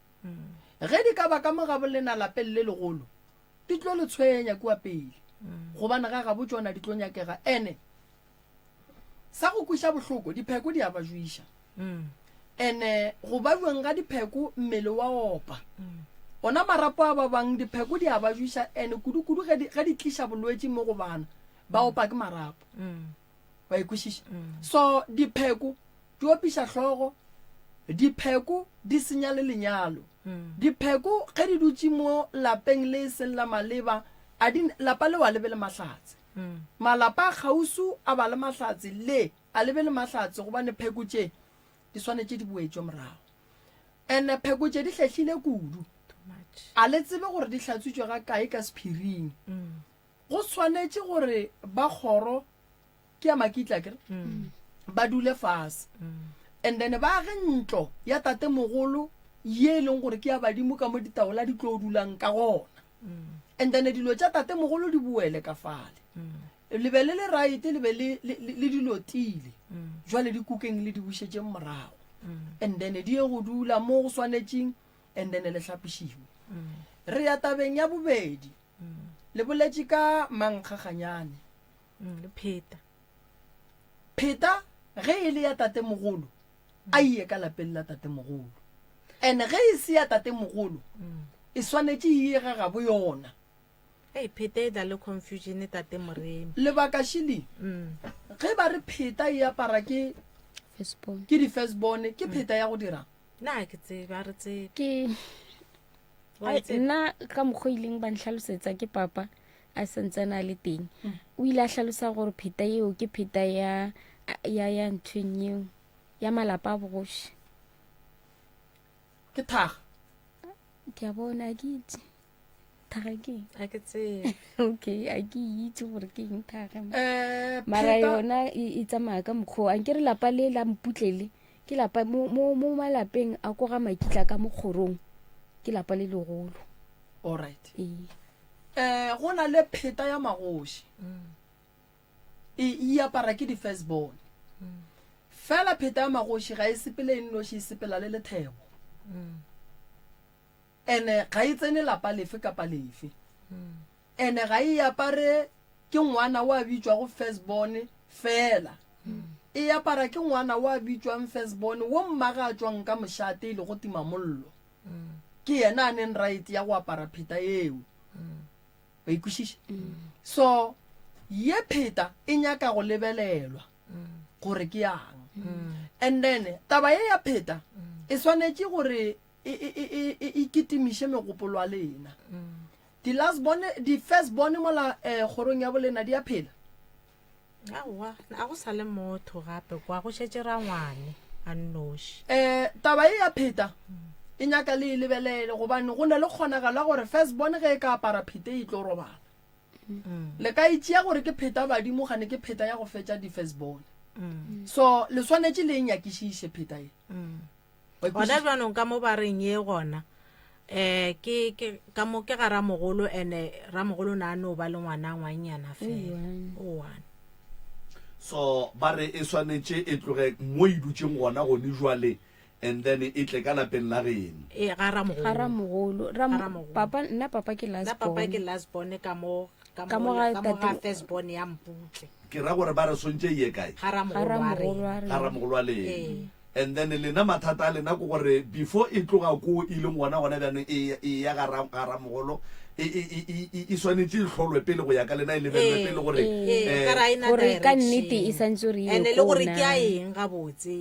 Ge di ka ba ka mo gabo lena lapeng le legolo, di tlo le tshwenya kua pele, gobane ga gabo tšona di tlo nyakega. Ene sa go kweša bohloko, dipheko di a ba jwiša. Ene go ba jweng ga dipheko mmele wa opa. Ona marapo a ba bang dipheko di a ba jwiša, ene kudu-kudu ge di, ge di tliša bolwetši mo go bana, ba opa ke marapo. Wa e kwešiša? So dipheko di opiša hlogo, dipheko di senya le lenyalo. Dipheko ge di dutše mo lapeng le e seng la maleba, a di, lapa leo a le be le mahlatse. Malapa a kgausu a ba le mahlatse, le a le be le mahlatse gobane pheko tše di swanetše di boetšwe morago. Ene pheko tše di hlehlile kudu. A le tsebe gore di hlatswitšwe ga kae ka sephiring. Go swanetše gore ba kgoro ke ya makitla akere ba dule fase and then ba age ntlo ya tatemogolo ye e leng gore ke ya badimo ka mo ditaola di tlo dulang ka gona. And then dilo tša tatemogolo di boele ka fale. Le be le le right, le be le, le, le, le di lotile. Jwale di kukeng le di bušetšeng morago. And then di ye go dula mo go swanetšeng and then le hlapišiwe. Re ya tabeng ya bobedi. Le boletše ka mankgaganyane. Le pheta. Pheta ge e le ya tatemogolo, a iye ka lapeng la tatemogolo. And ge e se ya tatemogolo, e swanetše e ye ga gabo yona. Ei, pheta e tla le confusion tate Moremi. Lebaka šili, ge ba re pheta e apara ke Firstborn. ke di-firstborn, ke pheta ya go dirang? Na ke tsebe, a re tsebe. Ke Wa e tseba? nna ka mokgwa o ileng ba ntlhalosetsa ke papa a santsane a le teng, o ile a hlalosa gore pheta eo ke pheta ya ya ya nthweng eo ya malapa a bogoši. Ke thaga. Ke a bona, ke itse. Thaga ke eng? A ke tsebe. Okay, a ke itse gore ke eng thaga. Eh, Mara pheta yona e, e tsamaya ka mokgwa o. Ankere lapa le la Mputlele ke lapa mo, mo, mo malapeng a ko ga Makitla ka mo kgorong. Ke lapa le legolo. All right. Ee. Eh, go na le pheta ya magoši. E, e apara ke di-firstborn. Fela pheta ya magoši ga e sepele e nnoši, e sepela le lethebo. Ene ga e tsene lapa lefe kapa lefe. Ene ga e apare ke ngwana wa bitšwago firstborn fela. E apara ke ngwana wa bitšwang firstborn wo mmage a tšwang ka mošate e lego timamollo. Ke yena a neng right ya go apara pheta eo. Wa e kwešiša? So ye pheta e nyaka go lebelelwa gore ke yang. And then taba ye ya pheta e swanetše gore e, e, e, e, e, e kitimiše megopolo a lena. Di last born, di first born mola eh, kgorong ya bolena di a phela. Aowa, a go sa le motho gape kwa, go šetše rangwane a nnoši. Eh, taba ye ya pheta e nyaka le e lebelele gobane go na le kgonagalo ya gore first born ge e ka apara phete e tlo robala. Le ka e tšea gore ke pheta badimo gane ke pheta ya go fetša di first born. So le swanetše le e nyakišiše pheta ye. Gona bjanong ka mo ba reng ye gona um ke ke ka mo ke ga ramogolo ene ramogolo na no ba le ngwana ngwannyana fela o one. So ba re e swanetše e tloge mo e dutšeng gona gone jwale and then e tle ka lapeng la geno. E ga ramogolo. Ga ramogolo. Ram, Ga ramogolo. papa nna papa ke last Nna papa born. ke last born ka mo ka Ka mo mo ga ka mo ga tate- first born ya Mputle. Ke ra gore ba re swantše e ye kae? Ga Ga ramogolo wa ramogolo rena. wa Ga rena. ramogolo wa lena. Ee. And then lena mathata a lena ke gore before e tloga ko e leng gona gona bjanong e e ya ga ra ga ramogolo e e e e e e swanetše e hlolwe pele go ya ka lena e lebelelwe Ee, pele gore ee, eh, ka re ha e na Gore ka nnete e direction. santse gore e ye And-e le ko gore ke ya na. eng gabotse,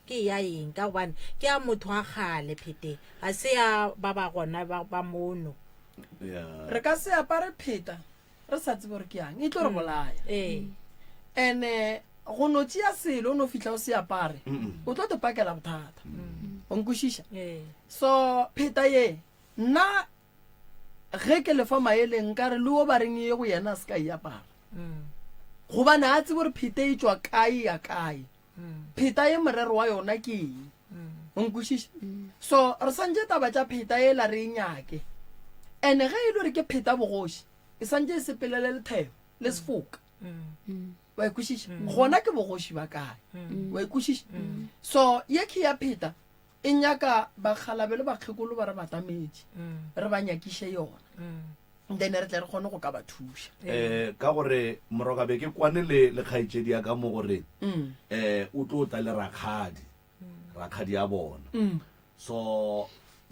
ke ya eng ka gobane ke ya motho wa kgale phete ga se ya ba ba gona ba ba mono. yeah. Re ka se apare pheta re sa tsebe gore ke yang, e tlo re bolaya. Ee. Ene go no tšea selo o no fihla o se apare, o tlo te pakela bothata. O nkwešiša? Ee. So pheta ye nna ge ke lefa maele nka re le wo ba reng ye go yena a se ka e apara. Gobane a tsebe gore pheta e tšwa kae ya kae. Pheta ye morero wa yona ke eng. O nkwešiša? So re swantše taba tša pheta yela re e nyake. And-e ge e le gore ke pheta bogoši, e swantše e sepelele lethebo le sefoka. Wa e kwešiša? Gona ke bogoši ba kae? Wa e kwešiša? So ye ke ya pheta e nyaka bakgalabe le bakgekolo ba re batametše, re ba nyakiše yona. Then re tle re kgone go ka ba thuša. Eh, ka gore moroka be ke kwane le le kgaetšedi ya ka mo gore eh o tlo tla le rakgadi. Rakgadi ya bona. So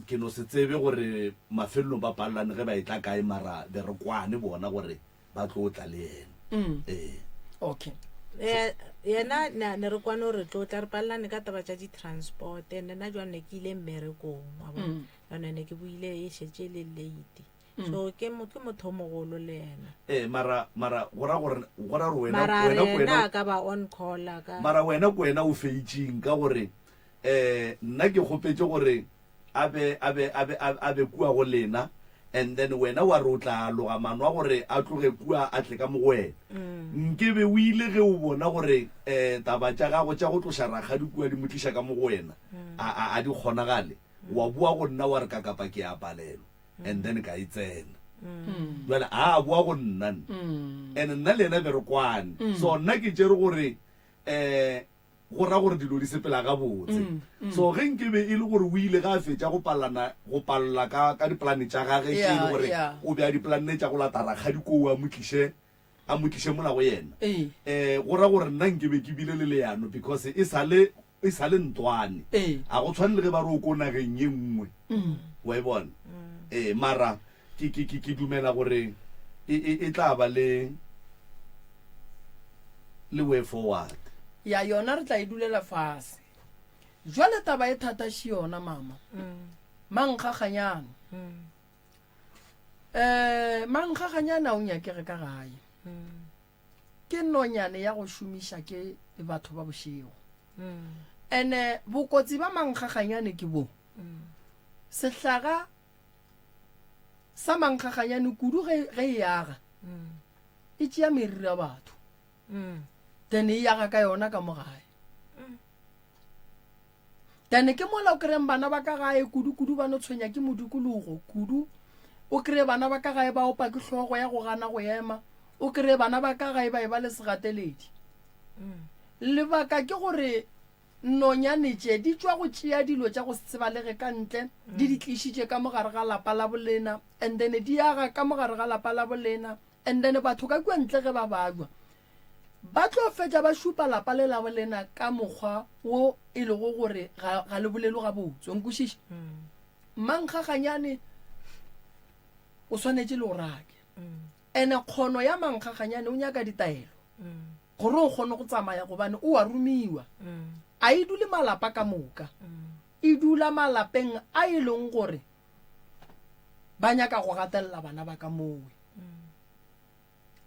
ke no se tsebe gore mafelelong ba palelane ge ba etla kae mara be re kwane bona gore ba tlo tla le yena. Ee. Okay. Eh, yena ne ne re kwane gore re tlo tla re palelane ka taba tša di-transport and nna jwang ne ke ile mmerekong wa bona yone ne ke boile e šetše e le late so ke mo- ke motho o mogolo le yena Ee, mara mara go ra gore go ra gore wena mara wena re ko yena wena a ka ba on call a ka mara wena ko wena o feitšeng ka gore eh nna ke kgopetše gore a be a be a be a be kua go lena and then wena wa re o tla loga mano a gore a tloge kua a tle ka mo go wena. Nke be o ile ge o bona gore eh taba tša gago tša go tloša rakgadi kua di mo tliša ka mo go wena a a a di kgonagale wa boa go nna wa re kakapa ke a palelwa and then ka e tsena. Jwale a boa go nna nna and nna le yena be re kwane so nna ke tšere gore eh go ra gore dilo di sepela gabotse. Mm, mm. So ge nke be e le gore o ile ga a fetša go palana go palela ka ka dipolane tša gage tše e le gore o be a dipolanne tša go lata rakgadi koo a mo tliše a mo tliše mola go yena. Eh go ra gore nna nke be ke bile le leano because e sale e sale ntwane. A go tshwane le ge ba re o ko nageng ye nngwe. Mm. Wa e bona? Eh mara ke ke ke dumela gore e e e tla ba le le way forward. Ya yona re tla e dulela fase. Jwale taba e thata še yona mama. Mankgaganyane. Eh mankgaganyane a o nyakege ka gae. Ke nonyane ya go šomiša ke batho ba bošego. Ene bokotsi ba mankgaganyane ke bo. Sehlaga sa mankgaganyane kudu ge ge e aga e tšea meriri ya batho then e yaga ka yona ka mo gae then ke mola o kry-ang bana ba ka gae kudu-kudu ba no tshwenya ke modikologo kudu o kry-e bana ba ka gae ba opa ke hlogo ya go gana go ema o kry-e bana ba ka gae ba e ba le segateledi lebaka ke gore Nonyane tše di tšwa go tšea dilo tša go se tsebalege ka ntle, di di tlišitše ka mo gare ga lapa la bolena, and then di aga ka mo gare ga lapa la bolena, and then batho ka kua ntle ge ba babja, ba tlo fetša ba šupa lapa le la bolena ka mokgwa wo e lego gore ga, ga le bolelwe gabotse. O nkwešiša? Mankgaganyane o swanetše le o rake. Ene kgono ya mankgaganyane o nyaka ditaelo. Gore o kgone go tsamaya gobane o a romiwa. A e dule malapa ka moka. E dula malapeng a e leng gore ba nyaka go gatelela bana ba ka mowe.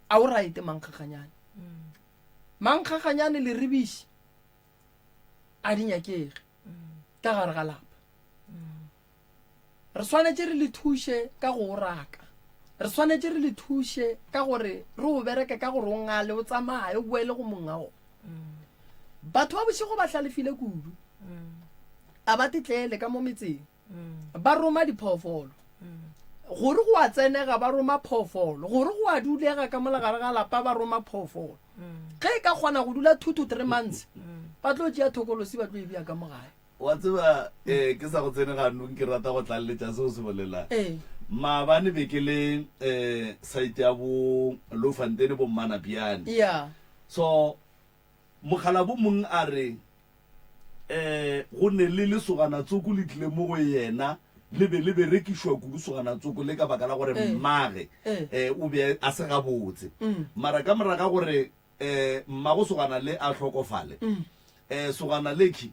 A o right mankgaganyane? Mankgaganyane le ribiši a di nyakege ka gare ga lapa. Re swanetše re le thuše ka go o raka. Re swanetše re le thuše ka gore re o bereke ka gore o ngale, o tsamaye, o boele go monga ona. Batho ba bošego ba hlalefile kudu. A ba tetlele ka mo metseng. Ba roma diphoofolo. Gore go a tsenega ba roma phoofolo. Gore go a dulega ka mola gare ga lapa ba roma phoofolo. Ge e ka kgona go dula 2 to 3 months, ba tlo tšea thokolosi ba tlo e bea ka mo gae. Wa tseba, eh, ke sa go tsene ganong, ke rata go tlaleletša se o se bolelang. Ee. Maabane be ke le eh, site ya bo Loufontein bo Mmanapiane. Ya. So, mokgalabo mong a re, eh, go ne le lesogana tsoko le tlile mo go yena, le be le berekišwa kudu sogana tsoko le ka baka la gore Ee. mmage, Ee. eh, o be a se gabotse. Mm. Mara ka morago ga gore eh, mmago sogana le a hlokofale, Mm. eh, sogana lekhi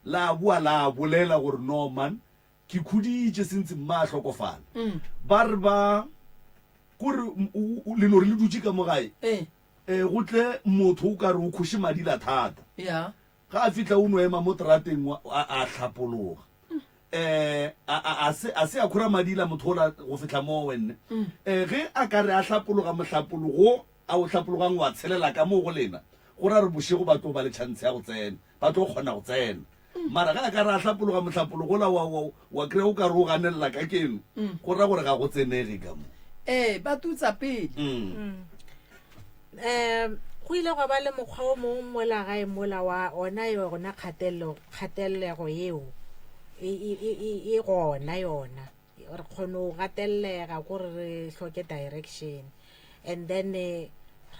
la boa la bolela gore no man ke khuditše sentse mma a hlokofala. Mm. Ba re ba kore le no re le dutše ka mo gae, Ee. eh, go tle motho o ka re o khoše madila thata. Ya. Ga a fihla o no ema mo terateng wa, a, a hlapologa. Eh, a, a, a se, a se a khora madila motho ola go fihla mo wenne. Eh, ge a ka re a hlapologa mohlapologo a o hlapologang wa tshelela ka mo go lena, go ra re bošego ba tlo ba le chance ya go tsena, ba tlo kgona go tsena. Mara ge a ka re a hlapologa mohlapologo ola wa, wa, wa kry-a o ka re o ganelela ka keno, go ra gore ga go tsenege ka mo. Ee, ba tutsa pele. Um go ile gwa ba le mokgwa o mongwe mola gae mola wa ona yona kgatelelo, kgatelego yeo e, e, e, e, e gona yona. Re kgone go gatellega kore re hloke direction. And then eh,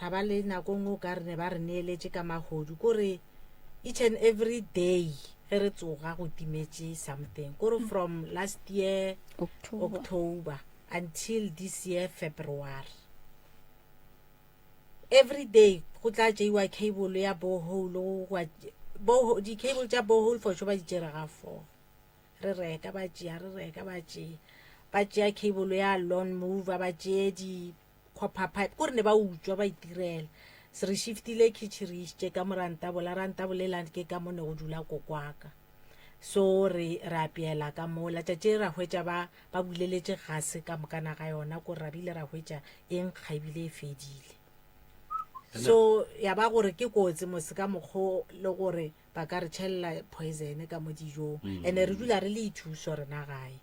ra ba le nako nngwe o ka re ne ba re neeletše ka mahodu kore each and every day ge re tsoga go timetše something kore from last year October. October until this year February. Every day go tla tšeiwa cable ya borehole gwa borehole di-cable tša borehole for sure ba di tšere ga 4. Re reka ba tšea re reka ba tšea ba tšea cable ya lawn mover ba tšee di copper pipe kore ne ba utswa ba itirela. Se re shiftile kitchen re išitše ka mo rantabola rantabola e ke ka mo ne go dula kokwaka. So re re apeela ka mola tšatši ra hwetša ba ba buleletše gase ka mokana ga yona kore ra bile ra hwetša e nkga ebile e fedile. So ya ba gore ke kotsi mose ka mokgo le gore ba ka re tšhelela poison ka mo dijong. Ene re dula re le ithuso rena gae.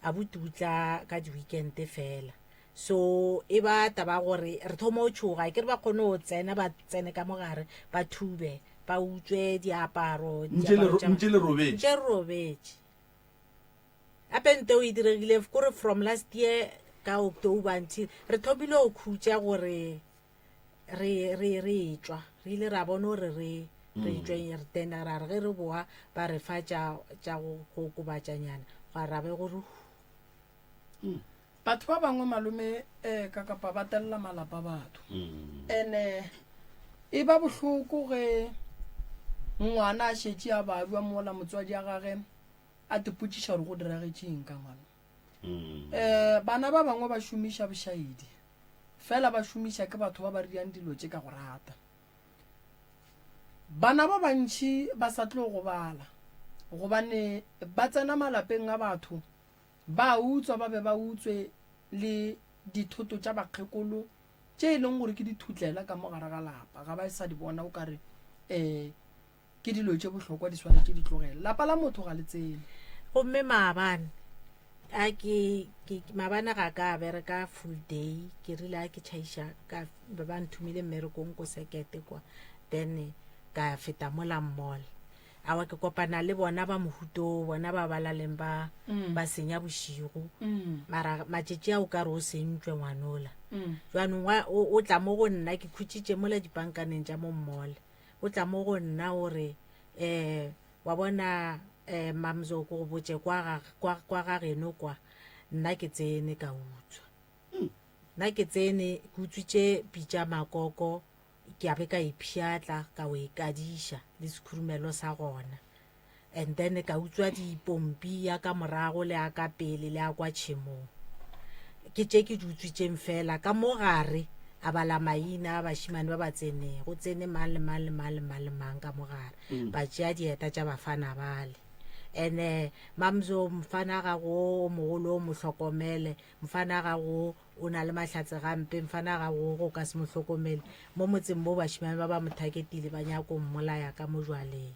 Abuti o tla ka di-weekend fela. So e ba taba gore re thoma o tšhoga ke re ba kgone go tsena ba tsene ka mogare ba thube ba utswe diaparo, diaparo tša Ntše le robetše. Ntše re robetše. Gape nto e diregile kore from last year ka October until re thomile go khutša gore re re re tšwa re ile ra bona gore re re tšwe re then ra re ge re boa ba re fa tša tša go go okobatšanyana gwa ra be gore Batho ba bangwe malome eh, ka kapa ba telela malapa batho. Ene e ba bohloko ge ngwana a šetše a babja mola motswadi a gage a tepotšiša gore go diragetše eng ka ngwana. Eh, bana ba bangwe ba šomiša bošaedi fela ba šomiša ke batho ba ba riang dilo tše ka go rata. Bana ba bantši ba sa tlo gobala gobane ba tsena malapeng a batho Ba utswa ba be ba utswe le dithoto tša bakgekolo tše e leng gore ke dithutlela ka mo gare ga lapa. Ga ba sa di bona o ka re um ke dilo tše bohlokwa di swanetše di tlogele. Lapa la motho ga le tsene. Gomme maabane a ke, ke maabane ga ka bereka full day, ke rile a ke tšhaiša ka ba nthomile mmerekong ko sekete kwa, then ka feta mola mall. Awa ke kopana le bona ba mohuto bona ba ba laleng ba mm. ba senya bošigo mm. mara matšatši a o ka re o sentšwe ngwanola mm. jwanong o tla mo go nna ke khutšitše mola dipankaneng tša mo mmole o tla mo go nna o re um wa bona um mamzo ko go botse kwa ga geno kwa nna ke tsene ka utswa nna ke tsene ke utswitše pitša makoko Ke a be ka e pšhatla ka o e kadiša le sekhurumelo sa gona. And then ka utswa dipompi ya ka morago le ya ka pele le ya kwa tšhemong. Ke tše ke di utswitšeng fela. Ka mo gare a bala maina a bašemane ba ba tseneng. Go tsene mang le mang le mang le mang le mang ka mo gare. Ba tšea dieta tša bafana bale. And-e Mamzo mfana gago o mogolo o mo hlokomele, mfana gago O na le mahlatse gampe, mfana gago go ka se mo hlokomele. Mo motseng mo bašemane ba ba mo thaketile ba nyako mmolaya ka mo jwaleng.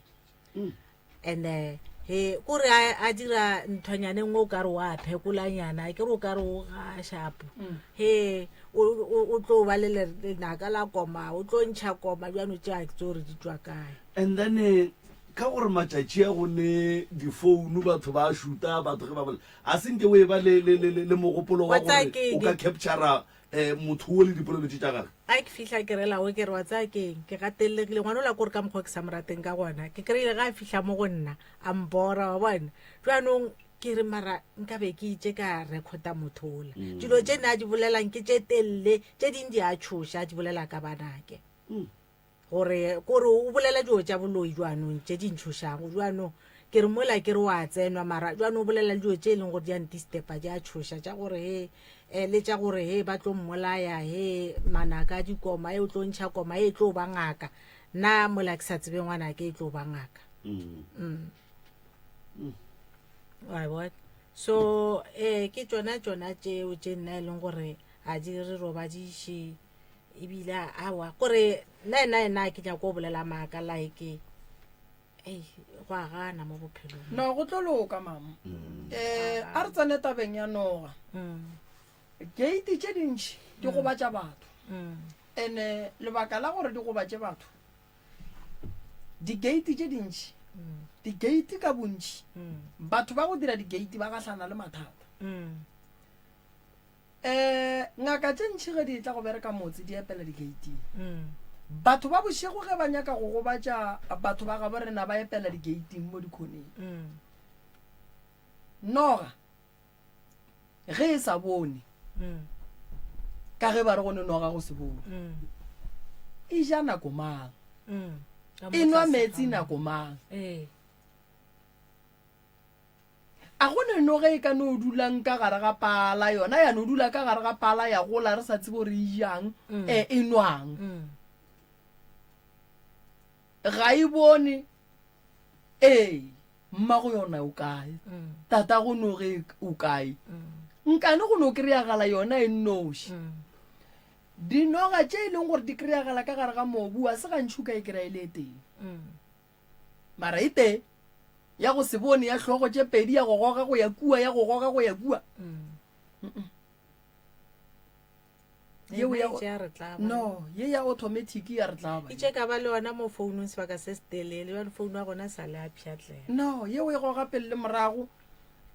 And eh, he kore a, a dira nthwanyane nngwe o ka re wa phekolanyana ke re o ka re o ga shapo. He o, o, o tlo ba le lenaka la koma, o tlo ntšha koma bjano tše a ke tse gore di tšwa kae. And then eh, ka gore matšatši a go ne difounu batho ba šuta batho ge ba bolela A se nke o e ba le, le, le, le mogopolo wa Wa tsaya gore keng? o ka captura eh, motho wo le dipolelo tše tša gage? A ke fihla ke rela o ke re wa tsaya keng ke gatelegile ngwana ola kore ka mokgwa ke sa mo rateng ka gona ke kry-ile ga a fihla mo go nna a mbora wa bona jaanong ke re mara nka be ke itše ka recorda motho ola dilo tše ne a di bolelang ke tše telele tše ding di a tšhoša a di bolela ka banake Gore, kore o bolela dilo tša boloi jwanong, tše di ntšhošago. Jwanong, ke re mola ke re wa tsenwa, mara jwanong o bolela le dilo tše e leng gore di a ntistepa, di a tšhoša, tša gore he, eh, le tša gore he ba tlo mmolaya, he manaka a dikoma, e o tlo ntšha koma, e tlo ba ngaka. Nna mola ke sa tsebe ngwanake e tlo ba ngaka. Mm. Wa e bona? So, eh, ke tšona tšona tšeo tše nna e leng gore ga di re robadiše. Ebile awa kore nna ena ena ke nyako go bolela maaka like Ei, go a gana mo bophelong. No, go tlo loka, mama. Eh, a re tsene tabeng ya noga. Gate tše dintši di gobatša batho. Ene lebaka la gore di gobatše batho, di-gate tše dintši, di-gate ka bontši, batho ba go dira di-gate ba gahlana le mathata. Um ngaka tše ntši ge di etla go bereka motse di epela di-gate-ing. Batho ba bošego ge ba nyaka go gobatša batho ba gabo rena ba epela di-gate-ing mo dikhoneng. Noga ge e sa bone, ka ge ba re go ne noga go se bone, e ja nako mang? E nwa meetse nako mang? A go ne noge e ka no dulang ka gare ga pala, yona ya no dula ka gare ga pala ya gola re sa tsebe gore e jang, e, e nwang. Ga e bone, ee, mmago yona o kae, tatago noge o kae. Nkane go no kry-agala yona e nnoši. Dinoga tše e leng gore di kry-agala ka gare ga mobu, ga se gantši o ka e kry-a e le e tee. Mara e tee ya go se bone ya hlogo tše pedi ya go goga go ya kua ya go goga go ya kua. Yeo ya no ye ya automatic ya re tlaba. Itše ka ba le yona mo founung sebaka se se telele bjale founu ya gona sa le a pšhatlela. No yeo e goga pele le morago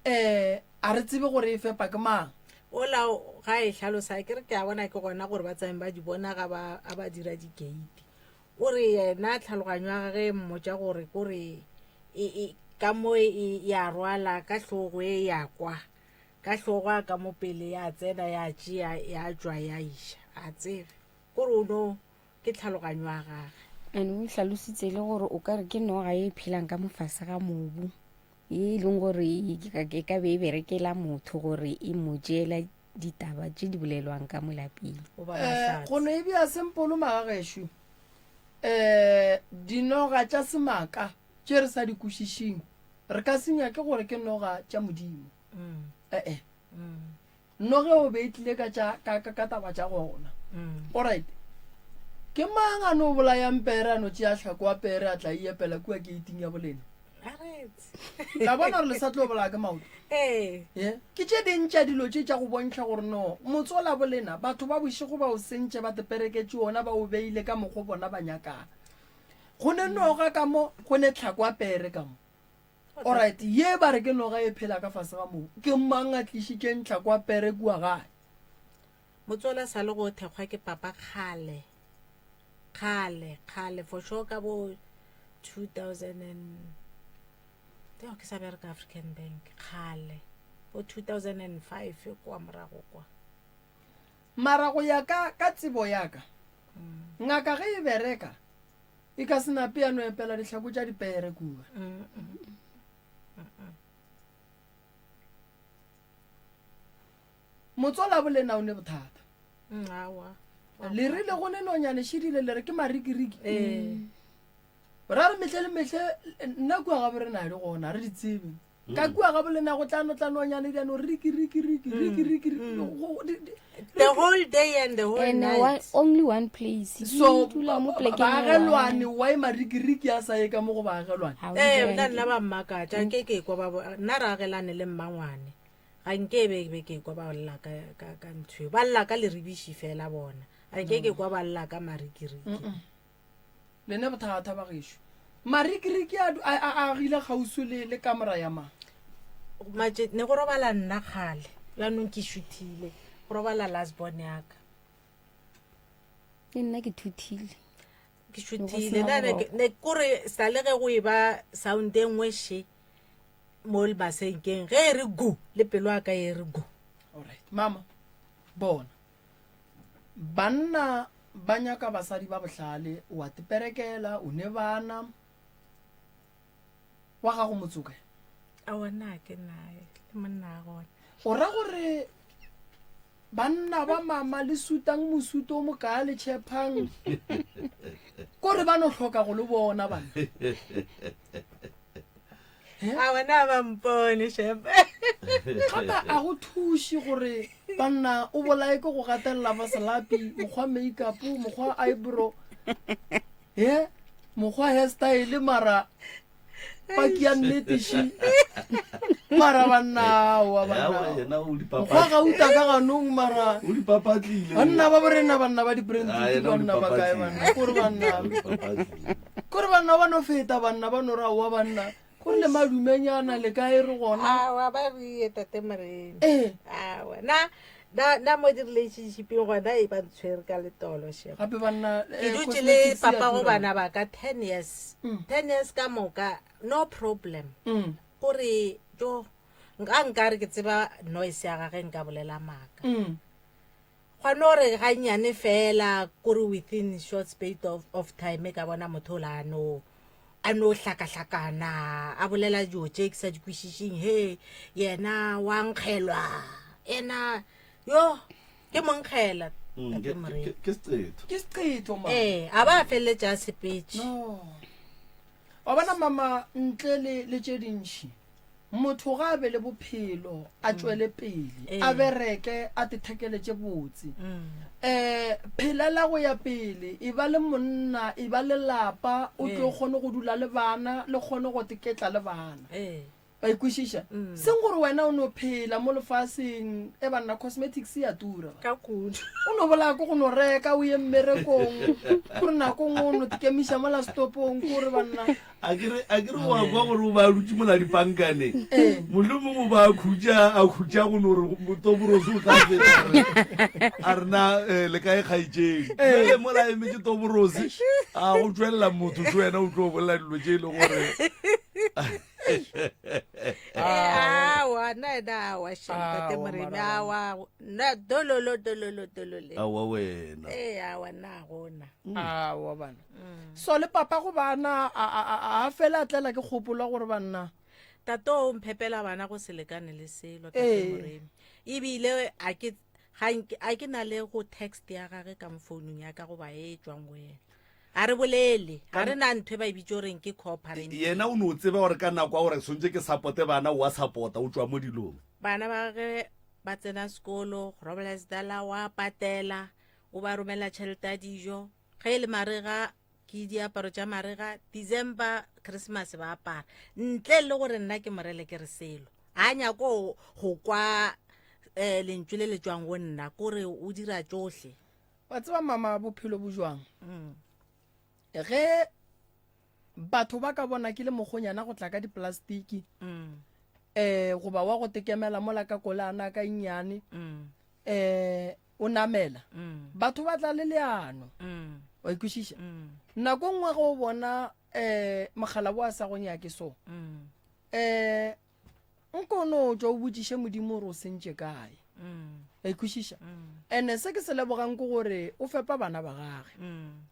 eh a re tsebe gore e fepa ke mang. Ola ga e hlalosa ke re ke a bona ke gona gore ba tsamaye ba di bona ga ba a ba dira di-gate. O re yena tlhaloganyo ya gage e mmotša gore kore e, e, ka mo e, ya rwala ka hlogo e ya kwa ka hlogo a ka mo pele ya tsena ya tšea ya tšwa ya iša a tsebe kore o no ke tlhaloganyo ya gage. And o hlalositse le gore o ka re ke noga ye e phelang ka mofase ga mobu ye e leng gore e ka be e berekela motho gore e mo tšeela ditaba tše di bolelwang ka mo lapeng. Eh, go no e bea sempolo magagešo, eh, dinoga tša semaka tše re sa di kwešišing, re ka se nyake gore ke noga tša Modimo. Mm. Eh-eh. Mm. Noge o be e tlile ka tša ka, ka, ka taba tša gona. Mm. Alright. Ke mang a no bolayang pere a no tšea hlako wa pere a tla e epela kua keiting ya bolena? La bona gore le sa tlo bolaya ke maoto. Ee. Ye. Ke tše ding tša dilo tše tša go bontšha gore no motsola bolena batho ba bošego ba o sentše ba tepereketše ona ba o beile ka mokgo bona ba nyakang. Go ne noga ka mo, go ne tlhako ya pere ka mo. Alright, ye ba re ke noga e phela ka fase ga mobu. Ke mang a tlišitšeng tlhako ya pere kua gae? Motsola sa le go thekgwa ke papa kgale. Kgale, kgale for sure ka bo 2000 and Teo ke sa bereka African Bank kgale bo 2005 kwa morago kwa. Mara go ya ka ka tsebo ya ka, ngaka ge e bereka e ka se nape ya no epela dihlako tša dipere kua. Motswala bolena o ne bothata. Awa. Le rile go ne nonyane šidile le re ke marikiriki. Ra re mehle le mehle nna kua ga borena di gona re di tsebe. Ka kua ga bolena go tla no tla nonyane di no riki riki riki riki riki riki. The whole day and the whole And night. one, only one place. Di So dula mo polekeng e one. baagelwane why marikiriki a sa ye ka mo go baagelwane. Ha o di Ee, nna dirang nna ba mmakatša nke ke kwa ba bo- nna re agelane le mmangwane ga nke be be ke kwa ba lla ka ka ka ntho eo. Ba lla ka leribiši fela bona. Ga nke ke kwa ba lla ka marikiriki. Le ne bothata ba gešo. Marikiriki a a a agile kgauswi le le kamora ya mang? Matše ne go robala nna kgale. Jaanong ke šuthile. Go robala last born ya ka. Le nna ke thuthile. Ke šuthile. Nna ne ke- ne kore sa le ge go e ba sound e nngwe še mo masenkeng ge e re gu le pelo ya ka e re gu. Alright. Mama, bona. Banna ba nyaka basadi ba bohlale, o a teperekela, o ne bana. Wa gago motsoka? Aowa nna ke naye le monna wa gona. O ra gore banna ba mama le sutang mosuto o mokaa le tšhephang kore ba no hloka go le bona banna. A bona ba mpone shep. Gape a go thuše gore banna o bolaye ke go gatelela vaselapi, mokgwa makeup, mokgwa eyebrow, he, mokgwa hairstyle mara. Paki ya nnete shi. Mara banna wa banna. Yena o di Mokgwa gauta ka ganong mara. O di papatlile. Banna ba borena banna ba di brand Ah, yena o di banna ba kae papatlile. banna. Kore banna. O di papatlile. Kore banna ba no feta banna ba no ra wa banna. Kore le madumenyana le kae re gona. Awa ba rie tate Moremi. Eh. Awa na na na mo di relationshipeng gona e ba ntshwere ka letolo shema. Gape banna Ke eh, dutše le cosmetics ya papa go tura. bana ba ka 10 years. 10 years ka moka no problem. Gore jo nka nkare ke tseba noise ya gage nka bolela maaka. Gwa no re gannyane fela kore within short space of, of time ka bona motho o la no a no hlakahlakana a bolela dilo tše ke sa di kwešišeng he yena wa nkgelwa yena yo ke monkgela Mm, tate ke- Moremi. ke- ke seqetho Ke seqetho ma. ee a ba a feleletša a sepetše No. Wa bona mama ntle le le tše dintši motho ga a be le bophelo a tšwele pele Ee. a bereke a tethekele tše botse um phelela go ya pele e ba le monna e ba lelapa o tlo Ee. kgone go dula le bana le kgone go teketla le bana ee ba ikwešiša seng gore wena o no phela mo lefaseng e banna cosmetics ya tura ka kudu o no bolaya ko go no reka o ye mmerekong kore nako nngwe o no tekemiša mola stopong kore banna a kere a kere wa kwa gore o ba dutše mola dipankaneng mohlomong o ba a khutša a khutša go no re toborosi o tla feta a re, a re na eh, le kae kgaetšedi bjale mola a emetše toborosi a go tšwelela motho so wena o tlo bolela dilo tše e leng gore awa nna ena awa shem tate Awa, Moremi mara awa nna dololo dololo dolole awa wena ee awa nna a gona awa bana so le papa go bana a- a a- a fela a tlela ke kgopolo ya gore banna tate o mphepela bana go se lekane le selo tate Ee. Moremi ebile a ke ga nke- a ke na le go text ya gage ka mo founung ya ka goba e tswang go yena a re bolele ga re na ntho e ba e bitse goreng ke co-parenting yena o no tseba gore ka nako ya gore swantse ke supporte bana o a support-a o tswa mo dilong bana ba ge ba tsena sekolo Groblersdal wa patela o ba romela tšhelete ya dijo ge e le marega ke diaparo tša marega December Christmas ba apara ntle le gore nna ke morele ke re selo a nyako go kwa um lentšu le le tswang go nna kore o dira tšohle wa tseba mama bophelo bo jwang ge batho ba ka bona ke le mokgonyana go tla ka diplastiki um goba wa go tekemela mola ka kolana ka nnyane um o namela batho ba tla le leano wa ikwešiša nako nngwe ge o bona um mogala bo a sa go nyake so um nko no tšwa o botšiše modimo gore o sentše kae a ikwešiša ene se ke se lebogang ke gore o fepa bana ba gage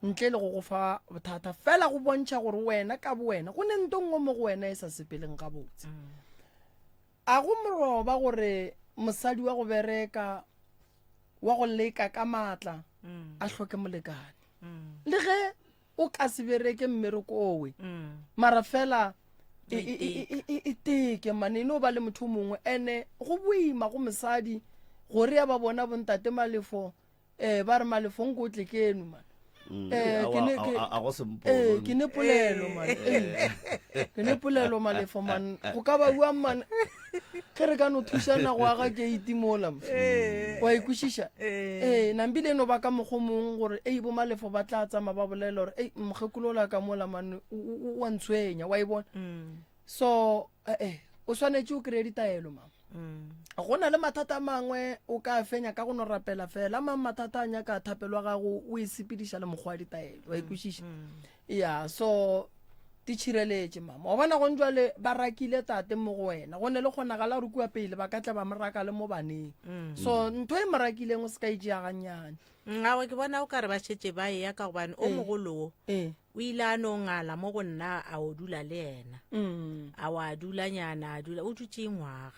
ntle le go go fa bothata fela go bontšha gore wena ka bo wena go ne nto nngwe mo go wena e sa sepeleng gabotse a go moroba gore mosadi wa go bereka wa go leka ka maatla a hloke molekane le ge o ka se bereke mmereko owe mara fela e, e, e, e, e, e teke mane e no ba le motho o mongwe ene go boima go mosadi gore ya ba bona bontate malefo um ba re malefo nko o tle keno man Eh, Awa, ke ne- a- ke- a- a go sempolo. Eh, ke ne polelo man Eh, ke ne polelo malefo man go ka ba buang man ge re ka no thušana go aga keiti mola mo. wa ikwešiša ee nambile e no ba ka mokgo mongwe gore ei bo malefo ba tla tsamaya ba bolela gore ei mokgekolo ola ka mola mane o- o o a ntshwenya wa e bona so ee o swanetše o kry-e ditaelo mama go na le mathata a mangwe o ka fenya ka go no rapela fela a mangwe mathata a nyaka thapelo ya gago o e sepediša le mokgwa wa ditaelo wa ikwešiša ya so di tšhireletše mama wa bona gong jwale ba rakile tate mo go wena go ne le kgonagala gore kua pele ba ka tla ba mo raka le mo baneng so ntho e mo rakileng o se ka e tšea gannyane Awa ke bona o ka re ba šetše ba eya ka gobane o mogolo wo ee o ile a no ngala mo go nna a o dula le yena a wa dula nyana a dula o dutše ngwaga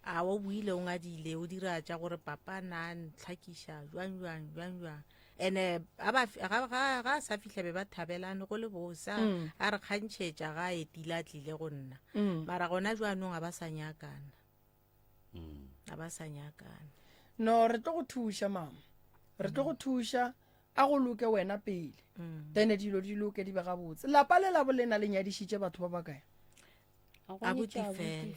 a o buile o ngadile o dira tša gore papa na ntlhakiša jwang jwang jwang jwang ene a ba ga ga ga a sa fihla be ba thabelane go le bosa a re kgantšhetša ga a etile a tlile go nna mara gona jwanong a ba sa nyakana a ba sa nyakana no re tlo go thuša mama re tlo go thuša a go loke wena pele then dilo di loke di be gabotse lapa le labo lena le nyadišitše batho ba bakae? Abuti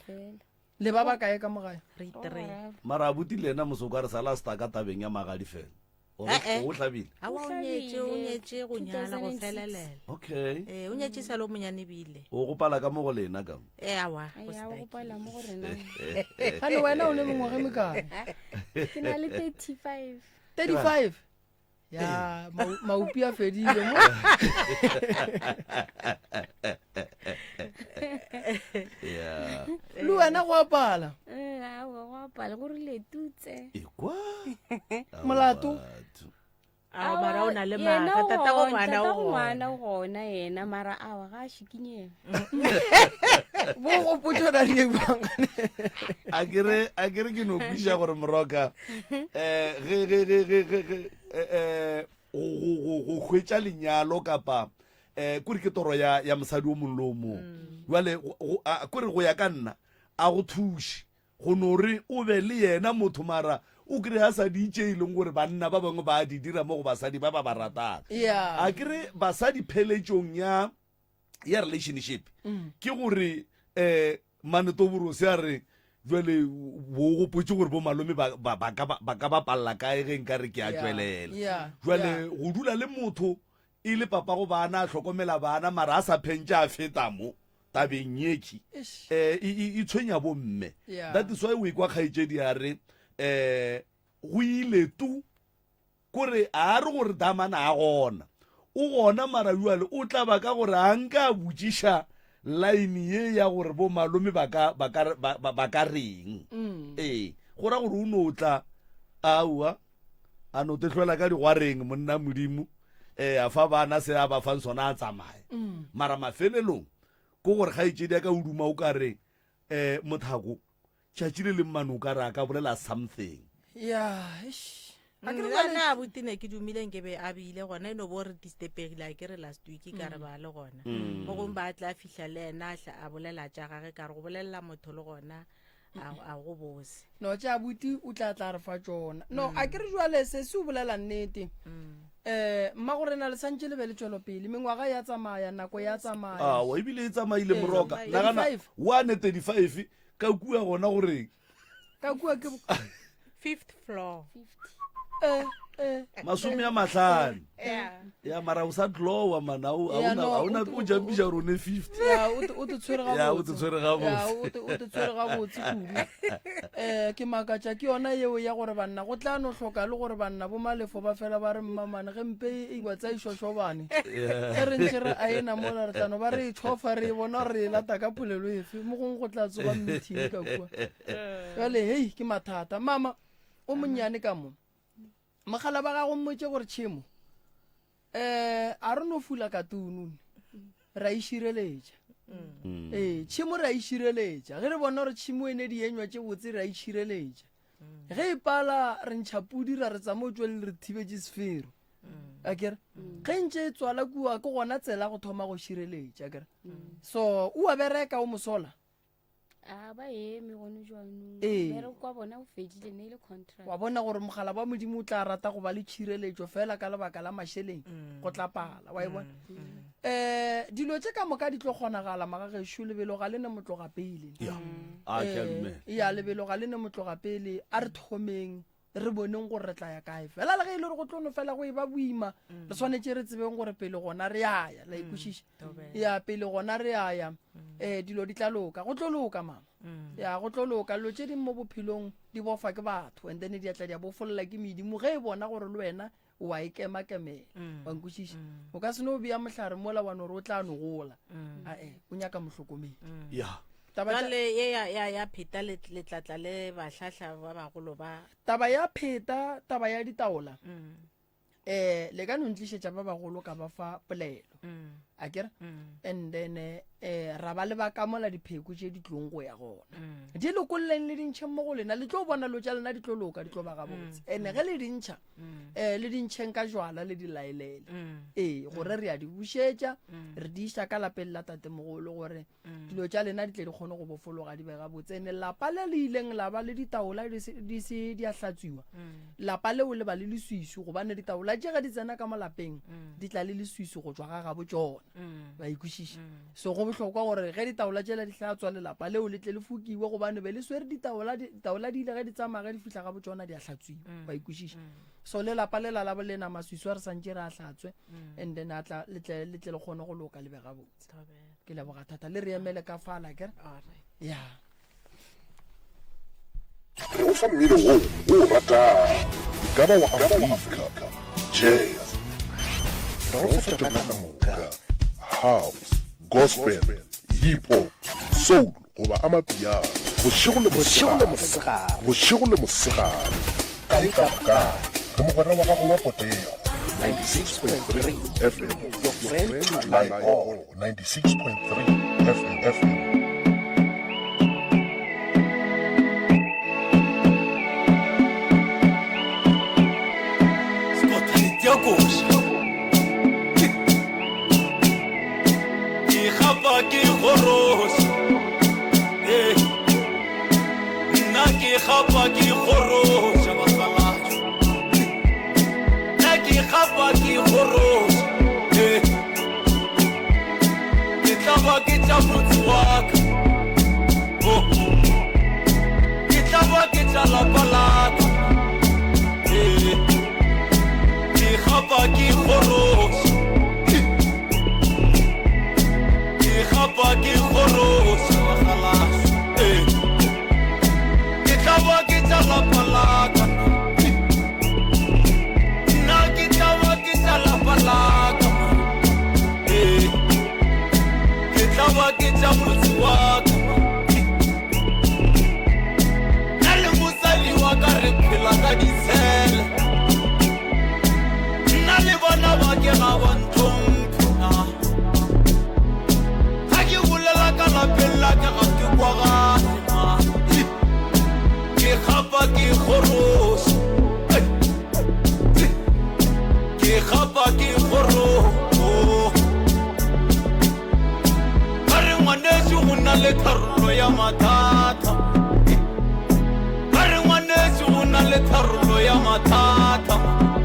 fela. Le ba bakae ka mo gae? Re itree. Mara abuti le yena mosoko a re sala staka tabeng ya magadi fela. O Eh, eh. o hlabile. Aowa, o nyetše, o nyetše go nyala go 2006. felelela. Okay. Ee, o nyetše sa le o monyane bile. O gopala ka mo go lena ka. Ee, aowa, go Ya, o stuckile. gopala mo go rena. Gane wena o ne mengwaga e mekae? Ke na le 35. 35. Ya, mau- maupi a fedile mo. Yeah. Le wena go apala. Eh, aowa, go apala go rile tutse. Ekwa. Molato? Batho. Ao, mara o na le Yena maaka o tatago gona, ngwana o tatago gona. ngwana o gona yena mara awa ga a šikinyega Bo gopotša na di bang. A ke re a ke re ke no kwiša gore moroka eh ge ge ge ge ge ge eh, eh go go go go hwetša lenyalo kapa eh kore ke toro ya ya mosadi o mongwe le o mongwe. Jwale go- go- a- kore go ya ka nna a go thuše Go no re o be le yena motho mara o kry a sa di tše e leng gore banna ba bangwe ba a di dira mo go basadi ba ba ba ratang. Yeah. A ke re basadi pheletšong ya ya relationship ke gore eh Manetoborose a re jwale bo gopotše gore bo malome ba ba ba ka ba ba ka bapalla kae ge nka re ke a Yeah, tšwelela. yeah, Jwale yeah. go dula le motho e le papago bana a hlokomela bana mara a sa phentše a feta mo tabeng yekhi Eish. eh, e, e, e tshwenya bomme Yeah. that is why o ikwa kgaetšedi a re eh go ile tu kore a re gore damana a gona o gona mara jale o tla ba ka gore a nka a botšiša line ye ya gore bo malome ba ka ba ka ba, ba, ba ka reng Mm. ee go ra gore o no tla aowa a no tehlwela ka digwareng monna modimo eh a fa bana se a ba fang sona a tsamaye Mm. mara mafelelong ko gore kgaetšedi ya ka o duma o ka re um mothako tšatši le leng mane o ka re a ka bolela something ya eish. A ke re Mm, jwale- nna abuti ne ke dumile nke be a bile gona e no bo re distepegile a ke re last week ka re ba le gona mo gongwe ba tla fihla le ena a hla a bolela tša gage ka re go bolelela motho le gona a go bose no tša abuti o tla tla re fa tšona no a ke re jwale se se o bolela nnete um mma gore na le santše le be le tšwelopele mengwaga ya tsamaya nako ya tsamaya awa ebile e tsamaile Ee, moroka tsamaile. nagana 35. one 35 ka kua gona gore ka kua ke fifth floor eh, eh. masome a mahlano yeah ya mara o sa tlowa man a o- a Ya, ona- no, a ona o te- o jampiša gore o ne 50 ya o te- o te tshwere Ya, o gabotse. te tshwere gabotse. Ya, o te- o te tshwere gabotse kudu um ke makatša ke yona yeo ya gore banna go tla no hloka le gore banna bo malefo ba fela ba re mmamane ge mpe e ba tsa išošobane ge re ntše re aena mola re tlano ba re e tšhofa re e bona gore re e lata ka polelo efe mo gongwe go tla tsoga meeting ka kua jale hei ke mathata mama o monnyane ka mo Mogala ba gago mmotše gore tšhemo um a re no fula katunune ra e šireletša Mm. ee tšhemo re a e šireletša ge re bona gore tšhemo e ne dienywa tše botse re a e šireletša ge e pala re ntšha pudi ra re tsama o tšwele re thibetše sefero a kere ge ntše e tswala kua ke gona tsela go thoma go šireletša kere so o a bereka o mosola a ba eme gone jwanong Ee. mmereko wa bona o fedile ne e le contract wa bona gore mogala wa modimo o tla rata go ba le tšhireletšo fela ka lebaka la mašeleng go tla pala wa e bona um dilo tše ka moka di tlo kgonagala magagešo lebelo ga le ne motloga pele ya a ke a dumela Eh, ya lebelo ga le ne motloga pele a re thomeng re boneng gore re tla ya kae fela le ge e le gore go tlo no fela go e ba boima re swanetše re tsebeng gore pele gona re a ya la ikwešiša ya pele gona re a ya um dilo di tla loka go tlo loka mama ya go tlo loka dilo tše ding mo bophelong di bofa ke batho and then diatla di a bofolola ke medimo ge e bona gore le wena o a e kemakemela wa nkwešiša o ka se no bea mohlare mola wa no re o tla no gola ae o nyaka mohlokomedi ya Taba tša- jale ye ya, ya, ya pheta let- letlatla le bahlahla ba bagolo ba taba ya pheta taba ya ditaola um le ka no ntlišetša ba bagolo ka ba fa polelo a kere and then um ra ba le ba kamola dipheko tše di tlong go ya gona di lokolleng le dintšheng mo go lena le tlo bona lo tša lena di tlo loka di tlo ba gabotse and ge le dintšha um le dintšheng ka jwala le di laelele ee gore re a di bušetša re di iša ka lapeng la tatemogolo gore dilo tša lena di tle di kgone go bofologa di be gabotse ene lapa le le ileng la ba le ditaola di se- di se di a hlatswiwa lapa leo le ba le leswiswi gobane ditaola tše ge di tsena ka mo lapeng di tla le leswiswi go tšwa ga gabo tšona. Ba ikwešiša. So go bohlokwa gore ge ditaola tšela di hlatswa lelapa leo le tle le fokiwe gobane be le swere ditaola, ditaola di ile ge di tsamaya ge di fihla ga botšona di a hlatswiwa. Ba ikwešiša. So lelapa lela la bolena maswiswi a re santše re a hlatswe and then a tla le tle le tle le kgone go loka le be gabotse. Ke leboga thata le re emele ka fala kere. Ya. Re go fa mmino wo o o ratago, e ka ba wa Afrika, jazz, re go fa tšona ka moka, house, gospel, hip hop, soul goba amapiano, bošego le mosegare, bošego le mosegare, kae kapa kae, re mogwera wa gago wa potego. 96.3 FM, your friend to rely on. 96.3 FM. Ke tla ba ke tša motse wa ka oh. Ke tla ba ke tša lapa la ka eh. Ke gapa ke kgoroša Ke gapa ke kgoroša bagalašo eh. Ke tla ba ke tša lapa la ka Nna ke tla ba ke tša lapa la ka Ee, ke tla ba ke tša motse wa ka Nna le mosadi wa ka re phela ka ditshele Nna le bana ba ke ga ba ntlhomphe na Ga ke bolela ka lapeng la ka ga ke kwagale ma Ke gapa ke kgoroša Ke gapa ke kgoroša Ba re ngwanešu go na le tharollo ya mathata Ba re ngwanešu go na le tharollo ya mathata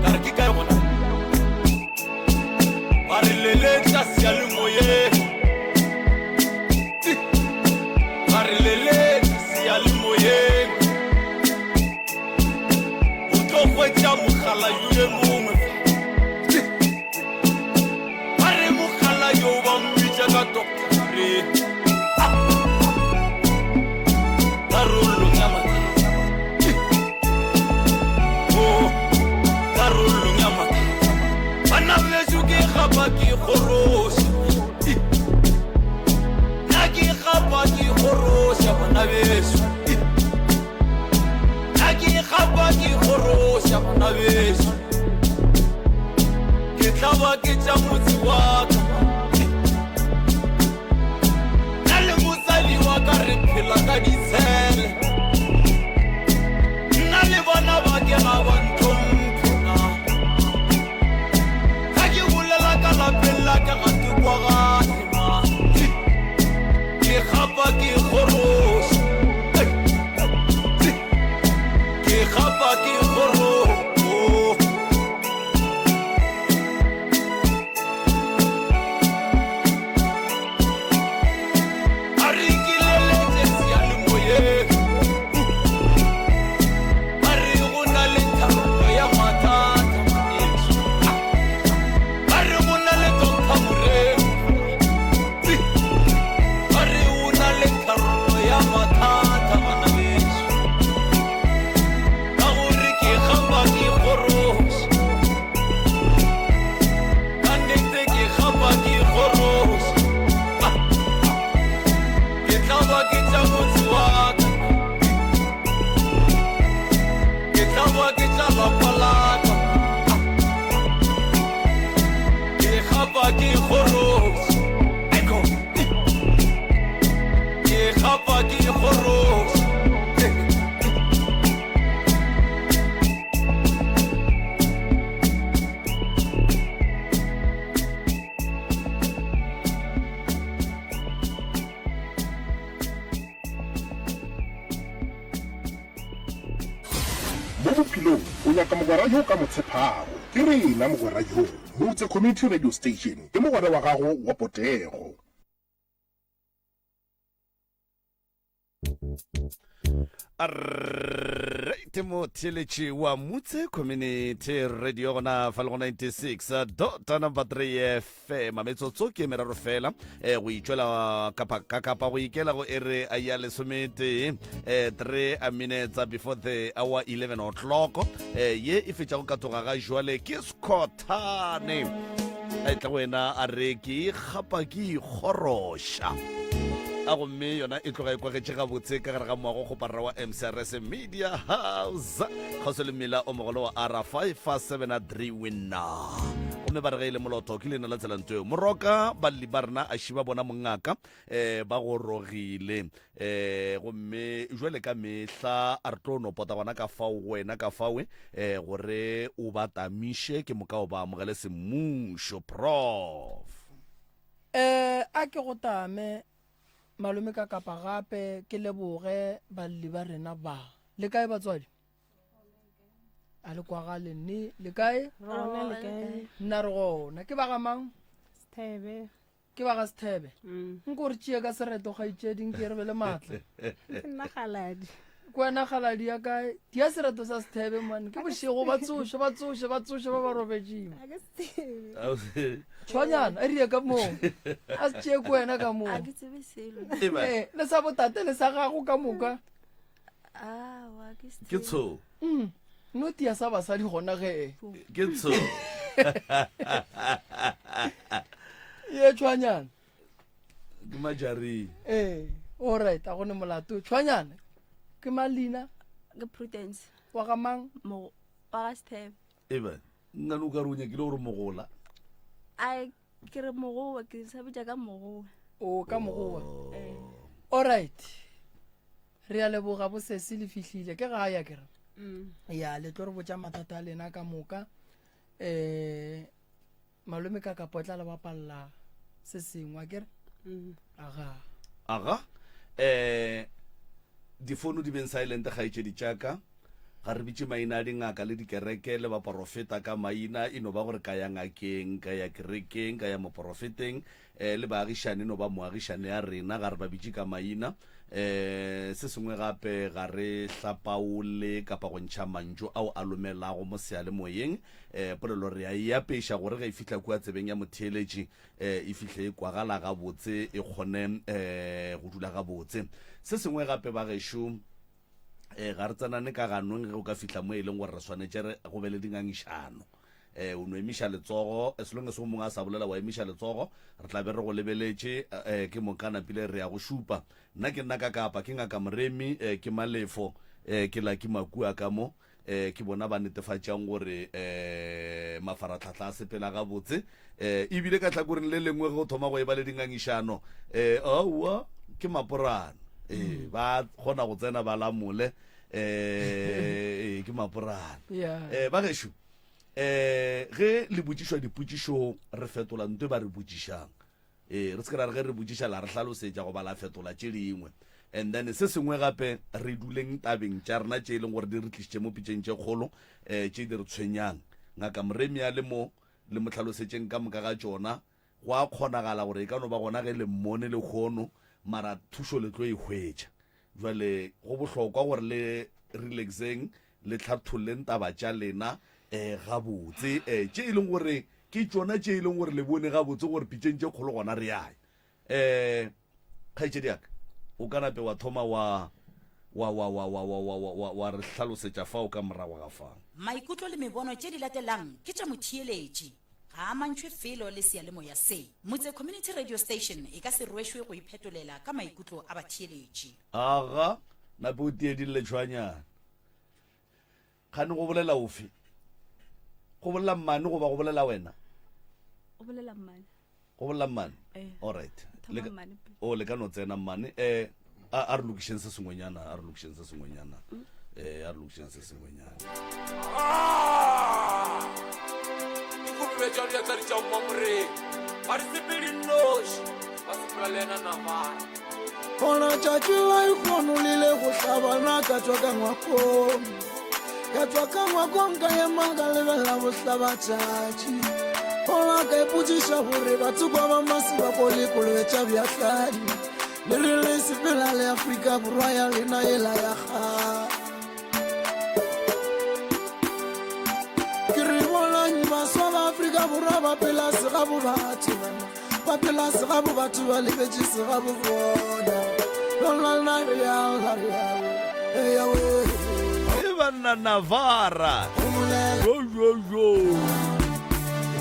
Ka re ke kae gona Ba re leletša seyalemoyeng Ba re leletša seyalemoyeng O tlo hwetša mogala yo ye mongwe fa. Ba re mogala yo ba mmitša ka Doctor Moremi. Tharollong ya mathata. Oh, tharollong ya mathata. Bana bešo ke gapa ke kgoroša. Nna ke gapa ke kgoroša bana bešo. Nna ke gapa ke kgoroša bana bešo. Ke tla ba ke tša motse wa ka. Nna le mosadi wa ka re phela ka ditshele. Nna le bana ba ke ga ba ntlhomphe na. Ga ke bolela ka lapeng la ka ga ke kwagale ma. Ke gapa ke kgoroša. Ke gapa ke kgoroša. A re ke leletše seyalemoyeng. Ba re go na le tharollo ya mathata ngwanešu. Ba re go na le Doctor Moremi. Ba re o na le tharollo ya mathata bana bešo. Ka gore ke gapa ke kgoroša. Ka nnete ke gapa ke kgoroša. Ke tla ba ke tša motse wa ka. Ke tla ba ke tša lapa la ka. Ke gapa ke kgoroša. Echo. Ke gapa ke kgoroša. Mo bophelong o nyaka mogwera yo o ka mo tshepago? Ke rena mogwera yoo. Motse Community Radio Station ke mogwera wa gago wa potego. Alright, motheeletši wa Mutse Community Radio gona fa le go 96 dot number 3 FM. Metsotso ke meraro fela eh, go itšwela kapa ka kapa go ikela go ere a ya lesometee eh, 3 minutes before the hour 11 o'clock eh, ye e fetšago ka tsoga ga jwale ke Skhothane a etla go wena a re ke ikgapa ke ikgoroša a gomme yona e tloga e kwagetše gabotse ka gare ga moago kgoparara wa MCRS Media House kgauswi le mmila o mogolo wa R557 winner gomme ba re ge e le moloto ke leina la tselantweo moroka balli ba rena a šiba bona mongaka um ba gorogile um gomme jwale ka mehla a re tlo no pota gona ka fao go wena ka fawe um gore o ba tamiše ke moka o ba amogele semmušo prof um a ke go tame malome ka kapa gape ke leboge balli ba rena ba le kae batswadi a le kwagale nne le kae nna re gona ke ba ga mang Sethebe. Ke ba ga Sethebe. Mm. Nko re tšee ka sereto kgaetšedi nke re be le maatla. Ke nna Kgaladi. Ke wena Kgaladi ya kae? Tia sereto sa Sethebe mane. Ke bošego ba tsoše ba tsoše ba tsoše ba ba robetšeng. A ke sethebe. Tshwanyana a rie ka moo. A se tšee ke wena ka moo. A ke tsebe selo. Eh, le sa botate le sa gago ka moka. Awa ke Ke tsho. Mm. No tia sa basadi gona ge. Ke tsho. Ye tshwanyana. Ke majari. Eh, all right, a gone molato. Tshwanyana. Ke malina. Ke Prudence. Wa ga mang? Mo wa ga Sethebe. Eba, nna no ka re o nyakile gore mogola. Ai ke re mogowa ke sa bitša ka mogowa. O ka mogowa. Oh. Eh. All right. Re a leboga bosesi le fihlile ke ga ya ke re. Mm. Ya le tlo re botša mathata a lena ka moka. Eh malome ka ka potla le bapalla se sengwe a ke re. Mm. Aga. Aga. Eh difono di beng silent kgaetšedi tša ka. Ga re bitše maina a dingaka le dikereke le baporofeta ka maina, e no ba gore ka ya ngakeng, ka ya kerekeng, ka ya moporofeteng, eh, le baagišane e no ba moagišane ya rena, ga re ba bitše ka maina. Eh, se sengwe gape, ga re hlapaole kapa go ntšha mantšu ao a lomelago mo seyalemoyeng. Eh, polelo re a e apeša gore ge e fihla kua tsebeng ya motheeletši, eh, e fihle e kwagala gabotse, e kgone eh, go dula gabotse. Se sengwe gape, bagešo, um ga re tsenane ka ganong ge o ka fihla mo e leng gore re swanetše re go be le dingangišano um o no emiša letsogo as long as o mongwe a sa bolela wa emiša letsogo re tla be re go lebeletše um ke moka napile re ya go šupa nna ke nna ka kapa ke ngaka moremi um ke malefo um ke laki makua ka mo um ke bona ba netefatšang gore um mafaratlhatlha a sepela gabotse um ebile ka tlhakoreng le lengwe ge go thoma go e ba le dingangišano um aowa ke maporana ee ba kgona go tsena ba lamole um ke maporana um ba gešo um ge le botšišwa dipotšišo re fetola nto e ba re botšišang Ee, re se ke ra re ge re botšiša la re hlalosetša goba la fetola tše dingwe. And then se sengwe gape re duleng tabeng tša rena tše e leng gore di re tlišitše mo pitšeng tše kgolo um tše di re tshwenyang. Ngaka Moremi a le mo le mo hlalosetšeng ka moka ga tšona. Go a kgonagala gore e ka no ba gona ge le mmone lehono mara thušo le tlo e hwetša. Bjale go bohlokwa gore le relaxeng le hlatholleng taba tša lena um gabotse um tše e leng gore ke tšona tše e leng gore le bone gabotse gore pitšeng tše kgolo gona re ya um kgaetšedi yaka o ka nape wa thoma wa wa wa wa wa wa wa wa wa re hlalosetša fao ka morago ga fao. Maikutlo le mebono tše di latelang ke tša motheeletši. Ga a amantšhwe felo le seyalemoya se. Motse Community Radio Station e ka se rwešwe go iphetolela ka maikutlo a batheeletši. Aga, nape o tiedille tšhwanyana. Kgane go bolela ofe? Go bolela mmane goba go bolela wena? Go bolela mmane. Go bolela mmane? Eh. All right. Thoma Le ka- mmane pele. O le ka no tsena mmane. Eh a a re lokišeng se sengwenyana, a re lokišeng se sengwenyana. Eh a re lokišeng se sengwenyana. Dikolobe tša diatla di tša mmamoreng ga di sepele nnoši ba sepela le yena namane. Gona tšatši la ikgono le ile go hlabana ka tšwa ka ngwakong. Ka tšwa ka ngwakong ka ema ka lebelela bohlabatšatši. Gola ka ipotšiša gore batho ba ba masebako le kolobe tša bjahladi. Le re le sepela le Afrika Borwa ya lena yela ya kgale. Ke re bonang baswa ba Afrika Borwa ba phela segabo batho bana. Ba phela segabo batho ba lebetše segabo bona. La la la ya la ya. Eya we. E banna Navara. Yo yo yo.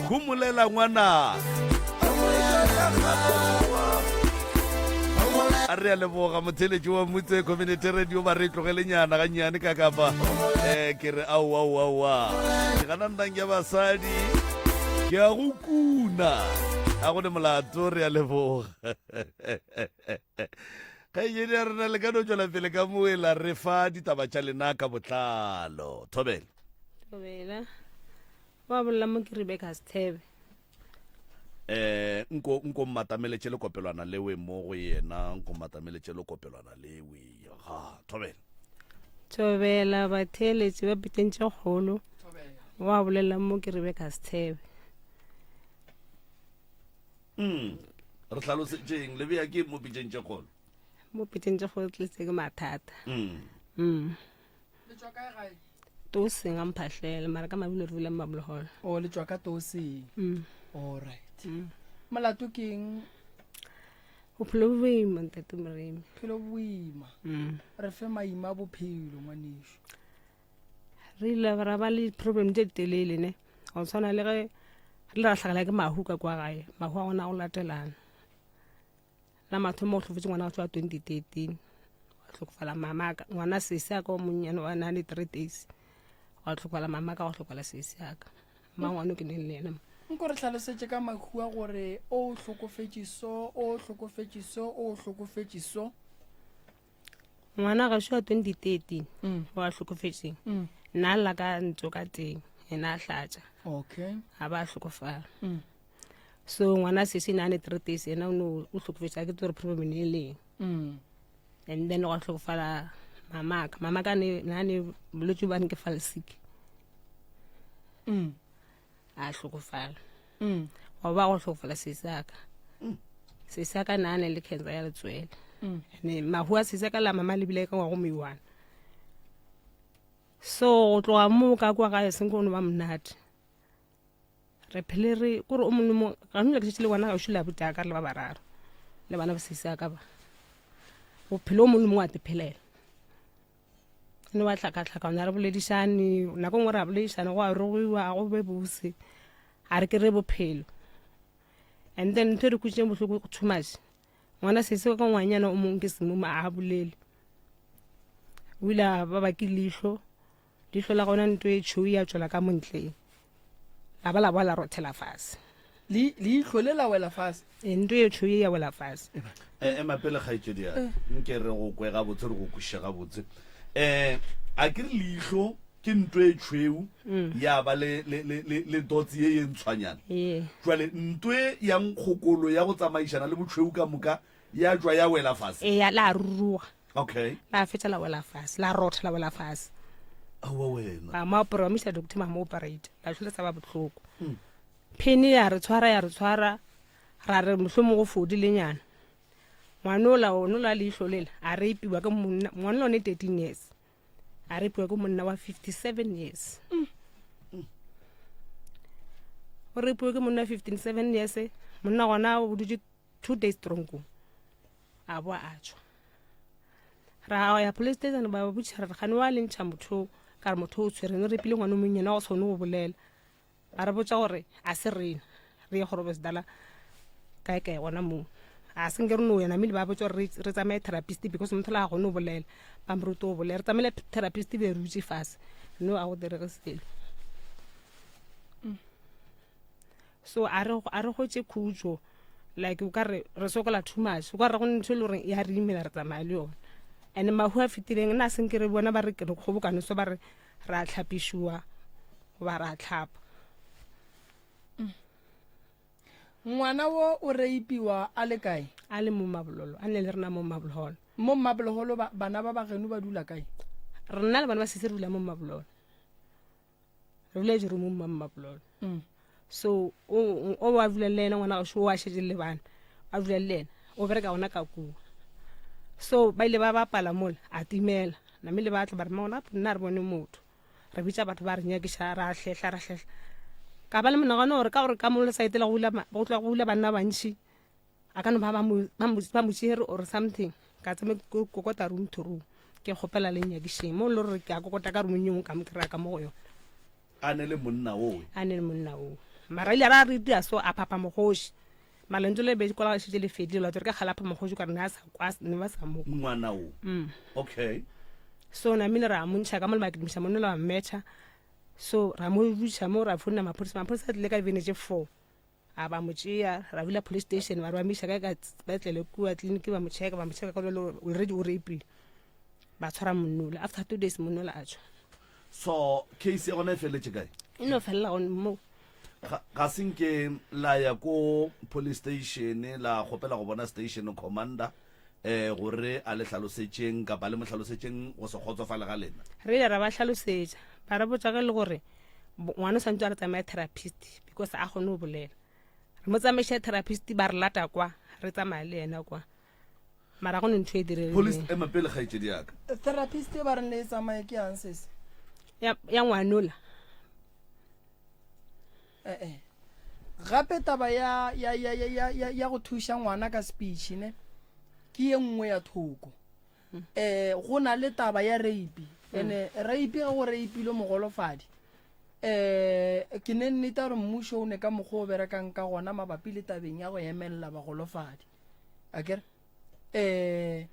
Humolela ngwana. A re a leboga motheletši wa Motse Community Radio ba re tlogelenyana gannyane ka kapa eh ke re aowa aowa aowa ke gana nnang ya basadi ke a go kuna a go ne molato re a leboga kgaetšedi ya rena le ka no tšwela pele ka moela re fa ditaba tša lena ka botlalo thobela Thobela. Wa bolela mo ke Rebecca Sethebe. Eh nko nko mmatameletše lekopelwana lewe mo go yena nko mmatameletše lekopelwana lewe ga thobela. Thobela batheeletši ba piteng tše kgolo. Wa bolela mo ke Rebecca Sethebe. Mm. Re hlalosetšeng le bea ke mo pitšeng tše kgolo. Mo pitšeng tše kgolo tletse ke mathata. Mm. Mm. Le tšwa kae gae? Toseng a mphahlele mara ka mabilo re dula Mmabolegolo. O le tšwa ka Toseng. Mm. All right. Mm. Molato ke eng? Bophelo bo boima ntate Moremi. Bophelo bo boima. Mm. Re fe maima a bophelo ngwanešu. Re ile ra ba le problem tše telele ne. Go tshwana le ge re ile ra hlagela ke mahu ka kwa gae. Mahu a gona go latelana. La mathomo go hlofetše ngwana wa tšwa 2013. Wa hlokofala mama ka ngwana sesi a ka o monnyane wa na le 3 days. Wa hlokofala mama ka wa hlokofala sesi a ka. Mma ngwana ke neng le yena. Nko re hlalosetše ka mahu a gore o hlokofetše so, o hlokofetše so, o hlokofetše so. Ngwana gašo wa 2013 wa hlokofetšeng. Nna la ka ntso ka teng, ena a hlatša. Okay. A ba hlokofala. So ngwana sesi na ne 3 days ena o no o hlokofetše a ke tsore problem ne leng. And then gwa hlokofala mama ka. Mama ka ne na ne bolwetse ba ne ke falsik. A hlokofala. Wa ba go hlokofala sesi aka. Sesi aka na ne le cancer ya letswele. Ne mahu a sesi aka la mama le bile ka ngwago moiwana. So go tloga mo ka kwa gae seng go no ba monate. Re phele re kore o mongwe le mongwe ga nna ke šetše le ngwana gauši le abuti a ka re le ba bararo le bana ba sesi a ka ba bophelo o mongwe le mongwe a tephelela ne wa tlhakatlhakana re boledišane nako nngwe re a boledišana go a rogiwa a go be bose a re ke re bophelo and then ntho e re kwitseng bohloko too much ngwana sesi ka ngwanyana o mongwe ke semuma a bolele o ile a ba ba ke leihlo Leihlo la gona nto e tšhweu ya tšwela ka montleng, la ba la boa la rothela fase. Le, leihlo le la wela fase? E, nto e tšhweu ye ya wela fase. E, ema pele, kgaetšedi ya ka. Nke re go kwe gabotse, re go kwešiše gabotse. Um, a ke re leihlo ke nto e tšhweu ya ba le, le, le, le, le dotse ye ye ntshwanyana. Ee. Jwale nto e ya nkgokolo ya go tsamaišana le botšhweu ka moka Ya tšwa ya wela fase. Eya, la ruruga. Okay. La fetša la wela fase, la rotha la wela fase. Aowa wena. Ba mo opera, ba mo isa doctor ba mo operate. La hlola sa ba bohloko. Phene ya re tshwara ya re tshwara ra re mohlomong go fodilenyana. Ngwana ola ona ola leihlo lela a rapiwa ke monna, ngwana one 13 years. A rapiwa ke monna wa 57 years. O rapiwa ke monna wa 57 years, monna gona o dutše 2 days tronkong a boa a tšwa ra ya police station ba botšiša re gane wa le ntšha motho ka re motho o tshwere ne re pile ngwana o monnyane wa go se kgone go bolela ba re botša gore a se rena re ye gorobesdala kae kae gona moo a se nke re no ya namile ba botša gore re tsamaye therapist because motho la ga kgone go bolela ba mo rute go bolela re tsamaile therapist be re dutše fase no a go direge selo So a re a re hwetše khutšo like o ka re re sokola too much o ka re go ntho e le gore ya re imela re tsamaya le yone and mahu a fetileng nna seng ke re bona ba re re kgobokane so ba re ra tlhapišiwa goba ra tlhapa. Ngwana wo o reipiwa a le kae? A le mo Mabololo, a nne le rena mo Mabololo. Mo Mabololo ba, bana ba ba geno ba dula kae? Rena le bana ba sesi re dula mo Mabololo. Re dula dirumong mo Mmapololo. So o o wa dula le yena ngwana gašo o a šetše le bana, a dula le yena, o bereka gona ka kua. So ba ile ba bapala mola, a timela. Namile ba tla ba re mma gape nna re bone motho. Re bitša batho ba re nyakiša, ra hlehla, ra hlehla. Ka ba le monagano gore ka gore ka mo lesaete la go bula go tloga go bula banna bantši, a ka no ba ba mo, ba mo, ba mo tšere or something. Ka tsama ke kokota room to room, ke kgopela le nnyakišeng. Mo e le gore ke a kokota ka roomong ye nngwe ka mo kry-a ka mo go yona. A ne le monna owe. A ne le monna owe. Mara ile ra re dira so a phapha mogoši. Mara lentšu le be kwala šetše le fedile la tsore ka kgala pha mogoši ka re ne a sa kwa ne ba sa mo. Ngwana o. Mm. Okay. So na mine ra mo ntšha ka mo le ba kidimiša monna la mmetha. So ra mo buša mo ra founela maphodisa. Maphodisa a tlile ka dibene tše 4. A ba mo tšea ra bula police station ba re ba mo iša kae ka sepetlele kua tleliniki ba mo checka ba mo checka ka jalo already o rapile. Ba tshwara monnola after 2 days monnola a tšwa. So case ya gona e feletše kae? E no felela gone mo. Ga, ga se nke la ya ko police station la kgopela go bona station commander eh gore a le hlalosetšeng kapa le mo hlalosetšeng go se kgotsofale ga lena? Re ile ra ba hlalosetša ba re botša ge le gore ngwana o santse a re tsamaya therapist because a kgone go bolela. Re mo tsamaiša therapist ba re lata kwa re tsamaya le yena kwa mara go ne ntho e diregileng. Police ema pele kgaetšedi ya ka. Therapist e ba reng le e tsamaye ke yang sese? Ya, ya ngwanola. Eh eh. Gape taba ya ya ya ya ya ya, ya go thuša ngwana ka speech ne ke ye nngwe ya thoko. Eh go na le taba ya rape. Ene rape ge go rapeile mogolofadi. Eh ke ne nnete gore mmušo o ne ka mokgwa o berekang ka gona mabapi le tabeng ya go emelela bagolofadi. Akere? Eh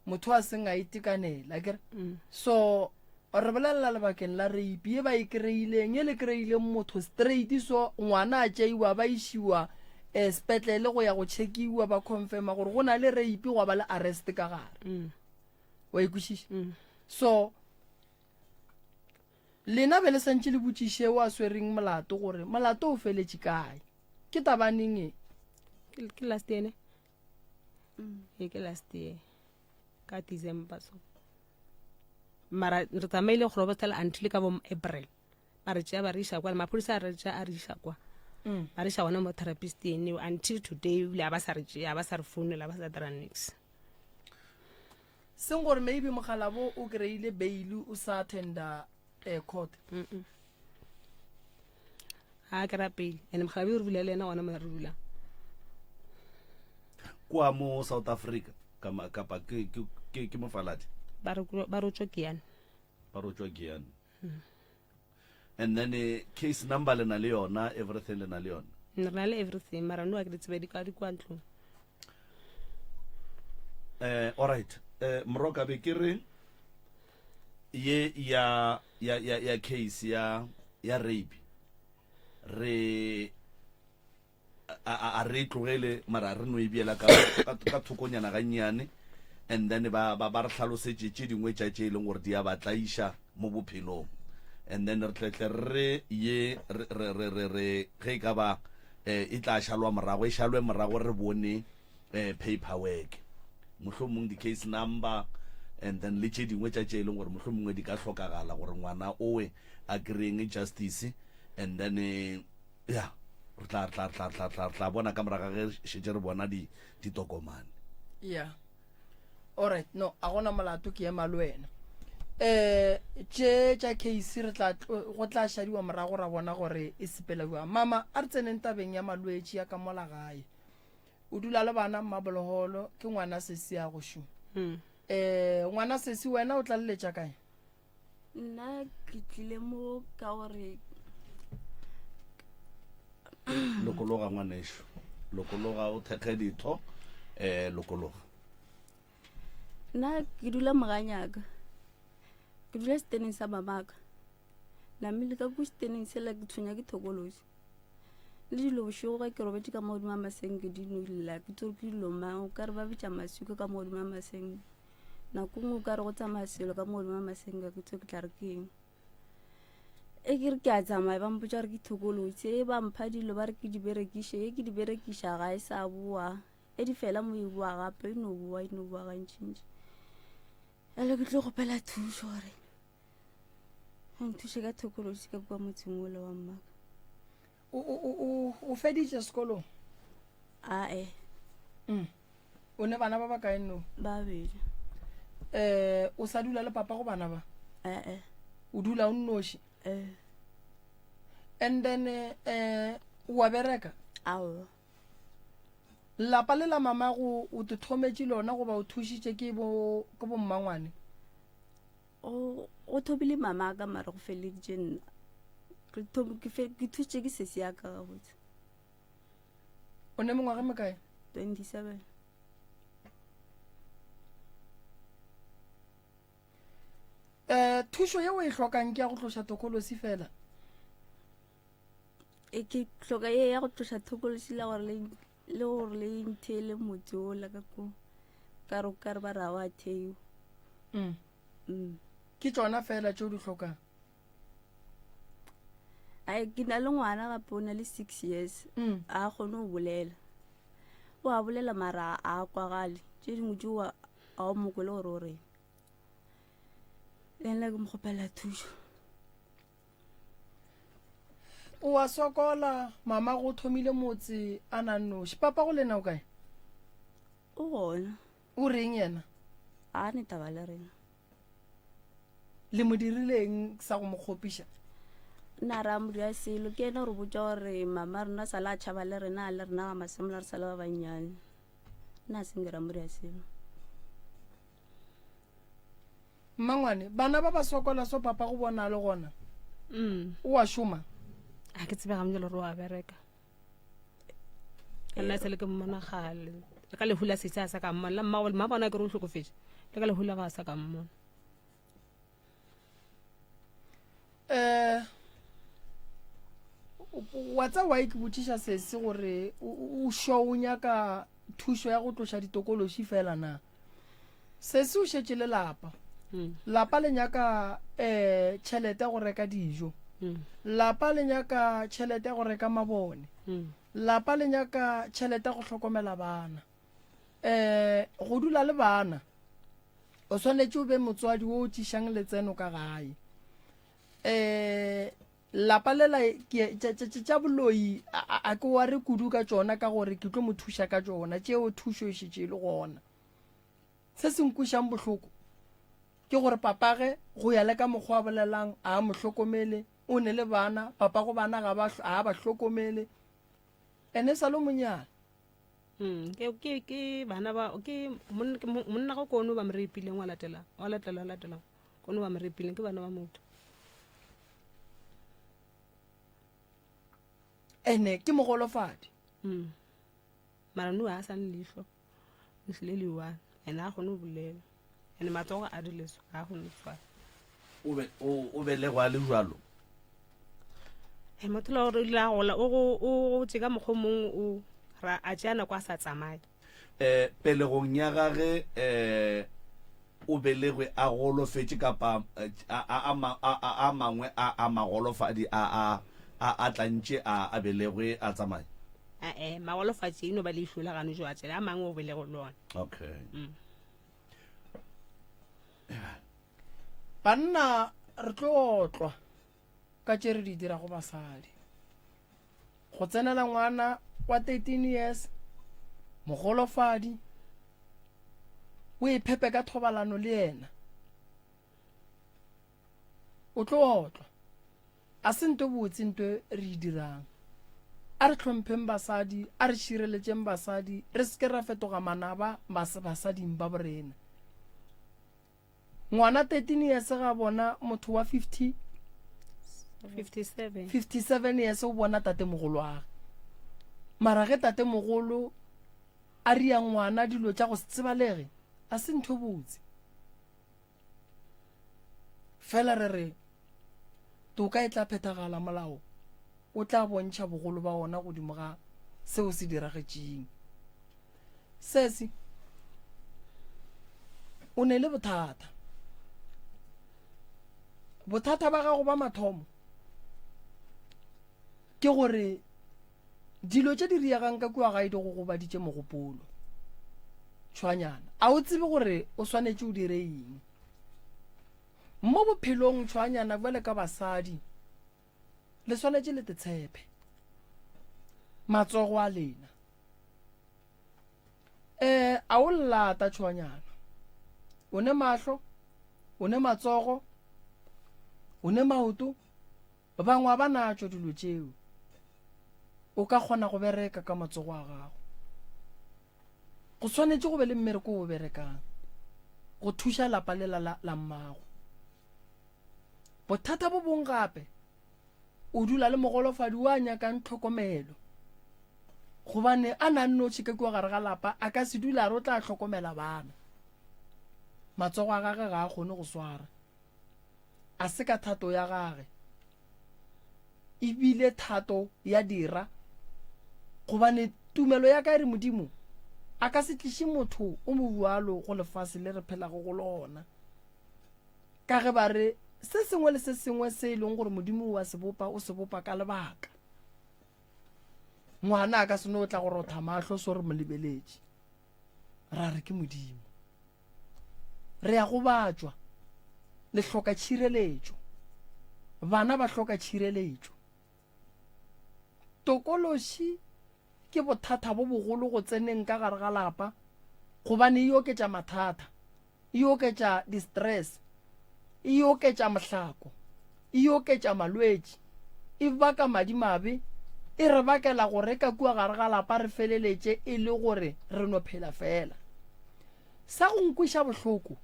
motho a seng a itekanela akere mm. so re bolelela lebakeng la rape ye ba e kry-ileng e le kry-ileng motho straight so ngwana a tšeiwa ba išiwa um sepetlele go ya go checkiwa ba confirma gore go na le rape gwa ba le arrest ka gare mm. wa e kwešiša mm. so lena be le santše le botšiše o a swereng molato gore molato o feletše kae ke tabaneng e ke last year ne mm. e ke last year ka december so mara re tsamaile go robotela until ka bo april ba re tšea ba re iša kwa maphodisa a re tšea a re iša kwa mm. ba re iša gona mo therapist ene until today ebile a ba sa re tšea a ba sa re founela ba sa dira nix seng gore maybe mogalabo o kry-ile bail o sa attenda eh, court mm -mm. a kry-a pele and mogalabi o re bula le ena gona mo re dulang kwa mo south africa kapa ke mofaladi ba re tswa kiane ba re tswa kiane hmm. and then eh, case number le na le yona everything le na le yona re na le everything mara no a ke di tsebe di ka di kwa ntlong eh all right eh moroka be ke re ye ya ya ya ya case ya ya rape re a a re e tlogele mara re no e biela ka ka thokonyana gannyane and then ba ba ba re hlalosetše tše dingwe tša tše e leng gore di a ba tlaiša mo bophelong and then re tletle re ye re re re re re ge e ka ba eh, e tla šalwa morago e šalwe morago re bone eh, paperwork mohlomong di-case number and then le tše dingwe tša tše e leng gore mohlomongwe di ka hlokagala gore ngwana owe a kry-eng justice and then eh, ya re tla tla tla tla tla tla bona ka moraga ge šetše re bona di ditokomane yeah alright no a gona molato ke ema le wena eh tše tša case re tla go tla šadiwa morago ra bona gore e sepela jwang mama a re tseneng tabeng ya malwetši ya ka mola gae o dula le bana mmaboloholo ke ngwana sesi ya go šu mm. eh ngwana sesi wena o tlaleletša kae nna ke tlile mo ka gore lokologa ngwanešu lokologa o thekge ditho um lokologa nna ke dula moganyaka ke dula seteneng sa mamaka namile ka ko seteneng sela ke tshwenya ke thokolosi le dilo bošego ge ke robetše ka mo godimo ga masenke di no lla ke tsore ke dilo mang o ka re ba bitša maswika ka mo godimo ga masenke nako nngwe o ka re go tsamaya selo ka mo godimo ga masenke ke tso ke tla re ke eng e ke re ke a tsamaya ba mpotsa gore ke thokolosi e ba mpha dilo ba re ke di berekiše e ke di berekiša ga e sa boa e di fela mo e boa gape e no boa e no boa gantšintši jale ke tlo kgopela thušo gore. Nthuše ka thokološi ka kua motseng ola wa mmaka. O, o, o, o, o feditše sekolong? Ae. Mm. O ne bana ba ba kae no? Babedi. Eh, o sa dula le papa go bana ba? Ee. O dula o nnoši? Ee. And then eh wa bereka? Aowa. Lapa le la mamago o te thometše lona goba o thušitše ke bo ke bo mmangwane? Go go thomile mama ka mara go feleditše nna. Ke thom ke fe ke thušitše ke sesi ya ka gabotse. O ne mengwaga e mekae? 27. Eh thušo ye o e hlokang ke ya go tloša tokolosi fela. E ke hloka ye ya go tloša thokolosi la gore le le gore le ntheele motse ola ka ko ka re ka re ba ra wa theiwa. Mm. Mm. Ke tšona fela tše o di hlokang. Ai ke na le ngwana gape o na le 6 years. Mm. A kgone go bolela. O a bolela mara a kwagale. Tše dingwe tšeo a o mo kwele gore o reng. Le nna ke mo kgopela thušo. O a sokola, mama go thomile motse a na noši. Papa go lena o kae? O gona. O reng yena? A ne taba le rena. Le mo dirileng sa go mo kgopiša? Nna ra mo dira selo ke ena gore botša gore mama rena sa la tšhaba le rena le rena ga masemola re sa le ba bannyane. Nna a senke ra mo dira selo. Mmangwane, bana ba ba sokola so papa go bona le gona. Mm. O a šoma? A ke tsebe gamne le gore o a bereka. Ka nna se le ke mmona gale. Le ka lehu la setse a sa ka mmona. Le mma bona ke re o hlokofetše. Le ka lehu la ga a sa ka mmona. Eh wa tsa wa ke botšiša sese gore o sho o nyaka thušo ya go tloša ditokološi fela na? Sesi o šetše le lapa. Mm. Lapa le nyaka um tšhelete ya go reka dijo. Mm. Lapa le nyaka tšhelete ya go reka mabone. Mm. Lapa le nyaka tšhelete ya go hlokomela bana. Um go dula le bana o swanetše o be motswadi wo o tšišang letseno ka gae. Um Lapa lela ke tša boloi a ke ware kudu ka tšona ka gore ke tlo mo thuša ka tšona tšeo thušo e šetše e le gona. Se se nkwešang bohloko ke gore papage go ya le ka mokgwa a bolelang a mo hlokomele, o ne le bana, papago bana ga ba a ba hlokomele ene sa le monyane. Mm, ke ke ke bana ba ke monna go kono ba mo repileng wa latela wa latela wa latela kono ba mo repileng ke bana ba motho ene ke mogolofadi mm. mara nu a sa le leihlo leihlo le le one ene a kgone go bolela ene matsogo a dileso ga a kgone go tshwara o be o belegwa le jalo e motho la gore ile a gola o go o gotse ka mokgwa o mongwe o ra a tšea nako a sa tsamaye um pelegong ya gage um o belegwe a golofetše kapa eh, a a mangwe a a magolofadi a a a a tlantše a a belegwe a tsamaye ee magolofatši e no ba leihlo la gano jo a tsela a mangwe o belegwe le ona okay mm. Banna re tlo otlwa ka tše re di dirago basadi. Go tsenela ngwana wa 13 years, mogolofadi, o iphepe ka thobalano le yena, o tlo otlwa. A se nto botse nto re e dirang. A re hlompheng basadi, a re šireletšeng basadi, re se ke ra fetoga manaba basading ba borena. Ngwana 13 years ga bona motho wa 50 57 57 years o bona tatemogolo wa gage. Mara ge tatemogolo a ria ngwana dilo tša go se tsebalege, a se ntho botse. Fela re re toka e tla phethagala, molao o tla bontšha bogolo ba ona godimo ga seo se diragetšeng. Sesi, o ne le bothata. Bothata ba gago ba mathomo ke gore dilo tše di riegang ka kua gae di go gobaditše mogopolo. Tšhwanyana, a o tsebe gore o swanetše o dire eng. Mo bophelong tšhwanyana bjale ka basadi le swanetše le tetshepe matsogo a lena. Eh a o llata tšhwanyana. O ne mahlo, o ne matsogo, o ne maoto, bangwe a ba natšo dilo tšeo. O ka kgona go bereka ka matsogo a gago. Go swanetše go be le mmereko o berekang go thuša lapa lela la, la mmago. Bothata bo bong gape, o dula le mogolofadi o a nyakang tlhokomelo. Gobane a na nnoši ka kua gare ga lapa, a ka se dule a re o tla hlokomela bana. Matsogo a gage ga a kgone go swara. A se ka thato ya gage. E bile thato ya dira. Gobane tumelo ya ka e re Modimo a ka se tliše motho o mo bjalo go lefase le re phelago go lona. Ka ge ba re se sengwe le se sengwe se e leng gore Modimo o a se bopa, o se bopa ka lebaka. Ngwana a ka se no tla go rotha mahlo so re mo lebeletše. Ra re ke Modimo. Re a gobatšwa. Le hloka tšhireletšo. Bana ba hloka tšhireletšo. Tokološi ke bothata bo bogolo go tseneng ka gare ga lapa gobane e oketša mathata, e oketša di-stress, e oketša mohlako, e oketša malwetši, e baka madimabe, e re bakela gore ka kua gare ga lapa re feleletše e le gore re no phela fela. Sa go nkweša bohloko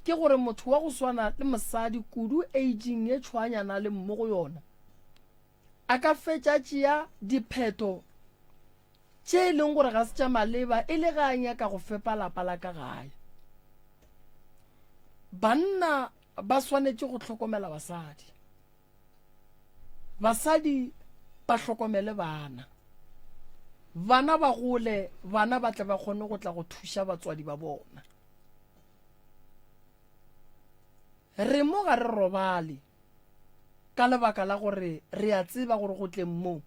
ke gore motho wa go swana le mosadi kudu aging ye tšhwaanyana le mmo go yona, a ka fetša tšea diphetho tše e leng gore ga se tša maleba e le ge a nyaka go fepa lapa la ka gae. Banna ba swanetše go hlokomela basadi. Basadi ba hlokomele bana. Bana ba gole, bana ba tle ba kgone go tla go thuša batswadi ba bona. Re mo ga re robale ka lebaka la gore re a tseba gore go tleng mo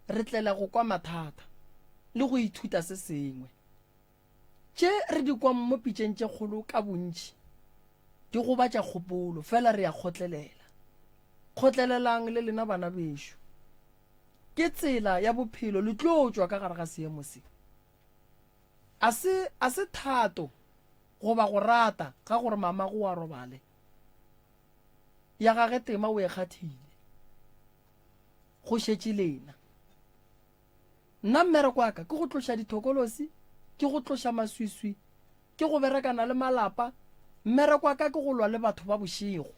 re tlela go kwa mathata le go ithuta se sengwe. Tše re di kwang mo pitšeng tše kgolo ka bontši di gobatša kgopolo, fela re a kgotlelela. Kgotlelelang le lena bana bešo. Ke tsela ya bophelo, le tlo tšwa ka gare ga seemo se. A se, a se thato goba go rata ga gore mamago a robale. Ya gage tema o e kgathile. Go šetše lena. Nna mmereko wa ka ke go tloša dithokolosi, ke go tloša maswiswi, ke go berekana le malapa. Mmereko wa ka ke go lwa le batho ba bošego.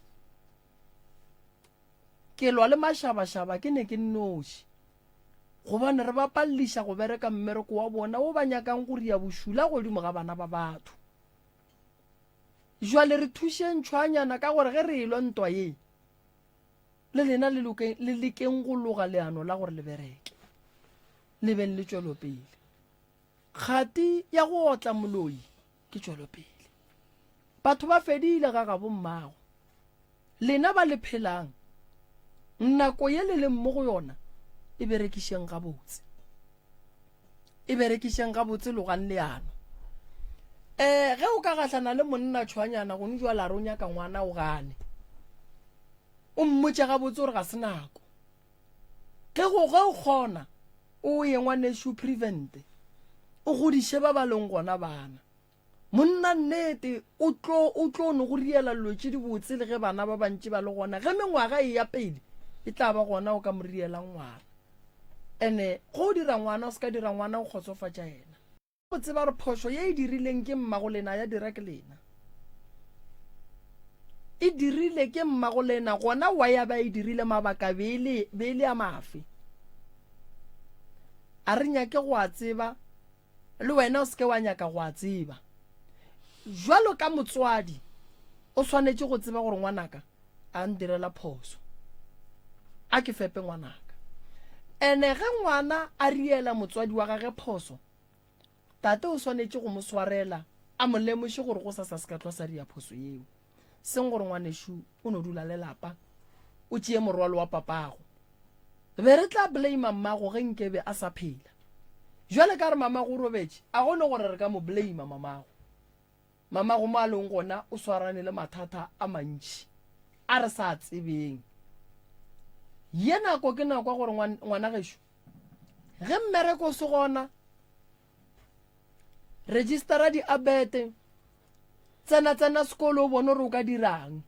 Ke lwa le mašabašaba ke ne ke nnoši. Gobane re ba palliša go bereka mmereko wa bona wo ba nyakang go ria bošula godimo ga bana ba batho. Jwale re thušeng tšhwaanyana ka gore ge re elwa ntwa ye, Le lena le loke, le lekeng go loga leano la gore le bereke, le beng le tšwelopele. Kgati ya go otla moloi ke tšwelopele. Batho ba fedile ga gabo mmago. Lena ba le phelang, nako ye le leng mo go yona e berekišeng gabotse. E berekišeng gabotse, logang leano. Um ge o ka gahlana le monna tšhwanyana gone jwale a re o nyaka ngwana o gane. O mmotše gabotse gore ga se nako. Ge go ge o kgona, o ye ngwanešu prevente. O godiše ba ba leng gona bana. Monna nnete o tlo o tlo no go riela dilo tše dibotse le ge bana ba bantši ba le gona. Ge mengwaga e ya pele, e tla ba gona o ka mo rielang ngwana. Ene go o dira ngwana o se ka dira ngwana o kgotsofatša yena. Go tseba gore phošo ye e dirileng ke mmagolena ya dira ke lena. E dirile ke mmagolena gona wa ya ba e dirile mabaka be e le be e le a mafe. A re nyake go a tseba le wena o seke wa nyaka go a tseba. Jwalo ka motswadi o swanetše go tseba gore ngwanaka a ndirela phoso. A ke fepe ngwanaka. Ene ge ngwana a riela motswadi wa gage phoso Tate o swanetše go mo swarela, a mo lemoše gore gosasa se ka hlwa sa ria phoso yeo. Seng gore ngwanešu o no dula le lapa, o tšee morwalo wa papago. Be re tla blame mmago ge nkebe a sa phela. Jwale ka re mamago o robetše, a go ne gore re ka mo blame mamago. Mamago mo a leng gona o swarane le mathata a mantši a re sa a tsebeng. Ye nako ke nako ya gore ngwana gešo ge mmereko o se gona registera diabete tsena tsena sekolo o bone gore o ka dirang.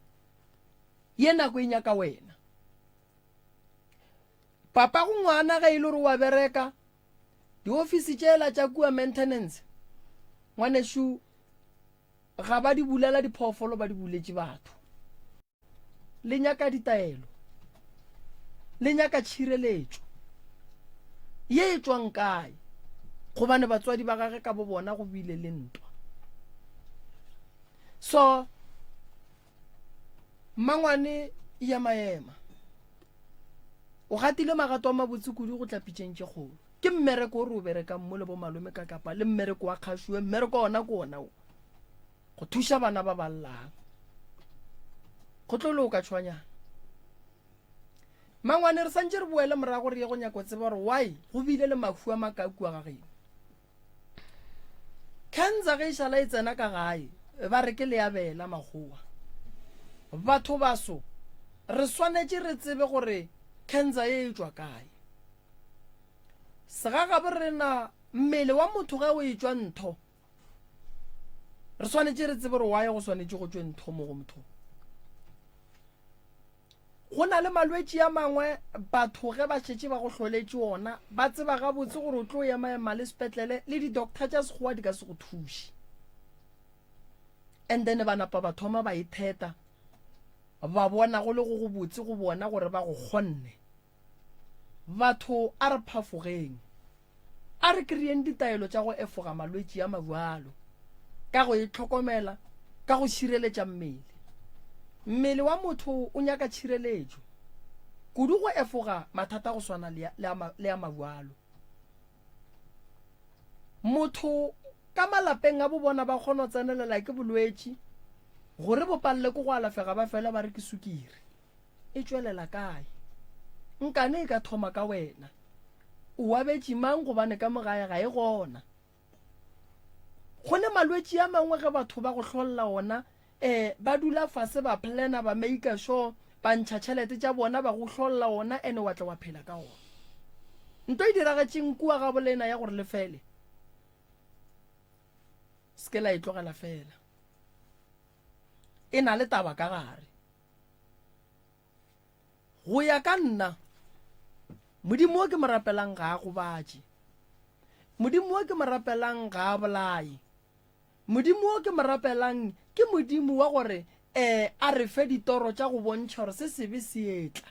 Ye nako e nyaka wena. Papa go ngwana ge e le gore wa bereka Diofisi tšela tša kua maintenance, ngwanešu, ga ba di bulela diphoofolo, ba di buletše batho. Le nyaka ditaelo. Le nyaka tšhireletšo. Ye e tšwang kae? Gobane batswadi ba gage ka bo bona go bile le ntwa. So, mmangwane ya maema. O gatile magato a mabotse kudu go tla pitšeng tše kgolo. Ke mmereko o re o berekang mo le bomalome ka kapa le mmereko wa kgašoe, mmereko ona ke ona o. Go thuša bana ba ba llang. Go tlo loka tšhwanyana. Mangwane re santše re boele morago re ye go nyako tseba gore why go bile le mahu a maka kua ga geno. Cancer ge e šala e tsena ka gae ba re ke leabela makgowa. Batho baso re swanetše re tsebe gore cancer ye e tšwa kae. Segagabo rena mmele wa motho ge o etšwa ntho re swanetše re tsebe gore why go swanetše go tšwe ntho mo go motho. Go na le malwetši a mangwe batho ge ba šetše ba go hloletše ona ba tseba gabotse gore o tlo emaema le sepetlele le di-doctor tša sekgowa di ka se go thuše. And then ba napa ba thoma ba itheta ba bona go le go go botse go bona gore ba go kgonne. Batho a re phafogeng. A re kry-eng ditaelo tša go efoga malwetši a mabjalo ka go itlhokomela ka go šireletša mmele. Mmele wa motho o nyaka tšhireletšo kudu go efoga mathata go swana le a mabjalo. Motho ka malapeng a bo bona ba kgona go tsenelela ke bolwetši gore bo palele ke go alafega ba fela ba re ke sukiri. E tšwelela kae? Nkane e ka thoma ka wena. O abetše mang gobane ka mo gae ga e gona. Go ne malwetši a mangwe ge batho ba go hlolla ona um ba dula fase ba plana ba maker sure ba ntšha tšhelete tša bona ba go hlolla ona ene wa tla wa phela ka ona. Nto e diragetšeng kua ga bolena ya gore le fele se ke la e tlogela fela. E na le taba ka gare. Go ya ka nna, Modimo wo ke mo rapelang ga a gobatše. Modimo wo ke mo rapelang ga a bolaye. Modimo wo ke mo rapelang ke Modimo wa gore um a re fe ditoro tša go bontšha gore se sebe se etla.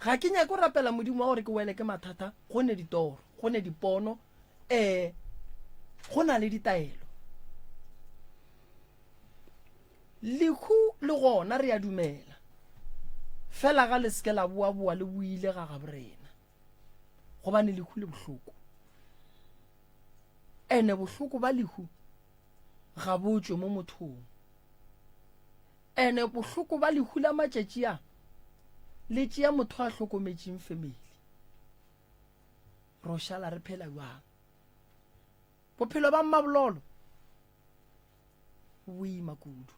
Ga ke nyake go rapela Modimo wa gore ke wele ke mathata, go ne ditoro, go ne dipono, um go na le ditaelo. Lehu le gona re a dumela, fela ga le se ke la boaboa le boile ga gabo rena, gobane lehu le bohloko. Ene bohloko ba lehu ga bo tšwe mo mothong. Ene bohloko ba lehu la matšatši a le tšea motho a hlokometšeng family. Ro šala re phela bjang? Bophelo ba mmabololo bo boima kudu.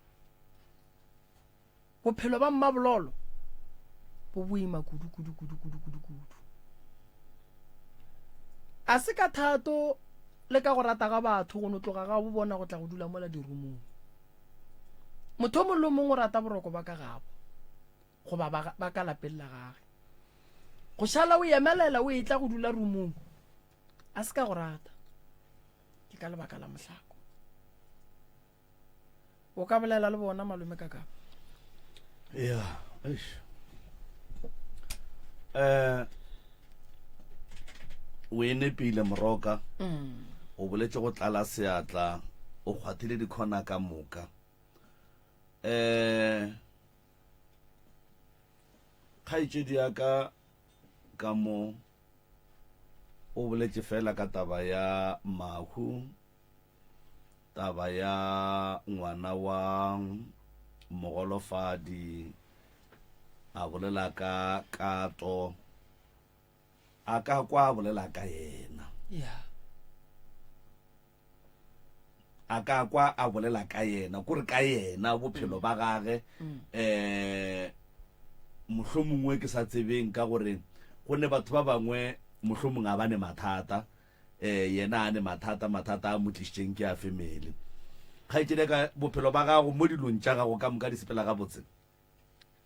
Bophelo ba mmabololo bo boima kudu kudu kudu kudu kudu kudu. A se ka thato le ka go rata ga batho go no tloga ga bo bona go tla go dula mola dirumong. Motho o mongwe le o mongwe o rata boroko ba ka gabo goba ba ka lapeng la gage. Go šala o emelela o etla go dula rumong a se ka go rata ke ka lebaka la mohlako o ka bolela le bona malome ka kapa ya eish eh o e nepile moroka mm. o boletše go tlala seatla o kgwathile dikhona ka moka eh kgaetšedi ya ka ka mo O boletše fela ka taba ya mahu, taba ya ngwana wa mogolofadi, a bolela ka kato, a ka kwa a bolela ka yena. Yeah. a ka kwa a bolela ka yena, kore ka yena bophelo ba gage um mohlomongwe ke sa tsebeng ka gore go ne batho ba bangwe mohlomongwe a ba ne mathata um yena a ne mathata mathata a mo tlišitšeng ke a family. Kgaetšedi ya ka bophelo ba gago mo dilong tša gago ka moka di sepela gabotse?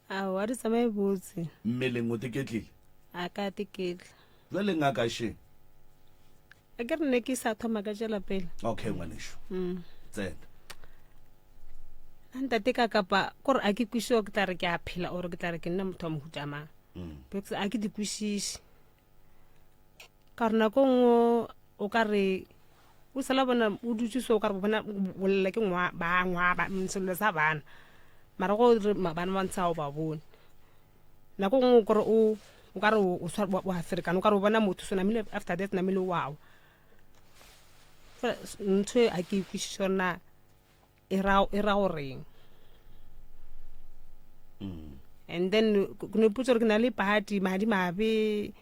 Aowa di tsamaye botse. Mmeleng o teketlile? A ka teketla. Jwale ngaka še? A ke re ne ke sa thoma ka tšwela pele. Okay ngwanešu. Mm. Tsena. Nna ntate ka kapa kore a ke kwešiše gore ke tla re ke a phela or ke tla re ke nna motho wa mohuta mang. Mm. Because a ke di kwešiše. Ka gore nako nngwe o ka re o sala bona o dutse so o ka re bona bolela ke ngwa ba ngwa ba sello sa bana mara go re bana ba ntsha o ba bone nako nngwe o kore o o ka re o wa ferekana o ka re o bona motho so namile after that namile wa wa ntho e a ke ikwešiše gore na e ra e ra goreng mm. and then ke no ipotsa gore ke na le pati madi mabe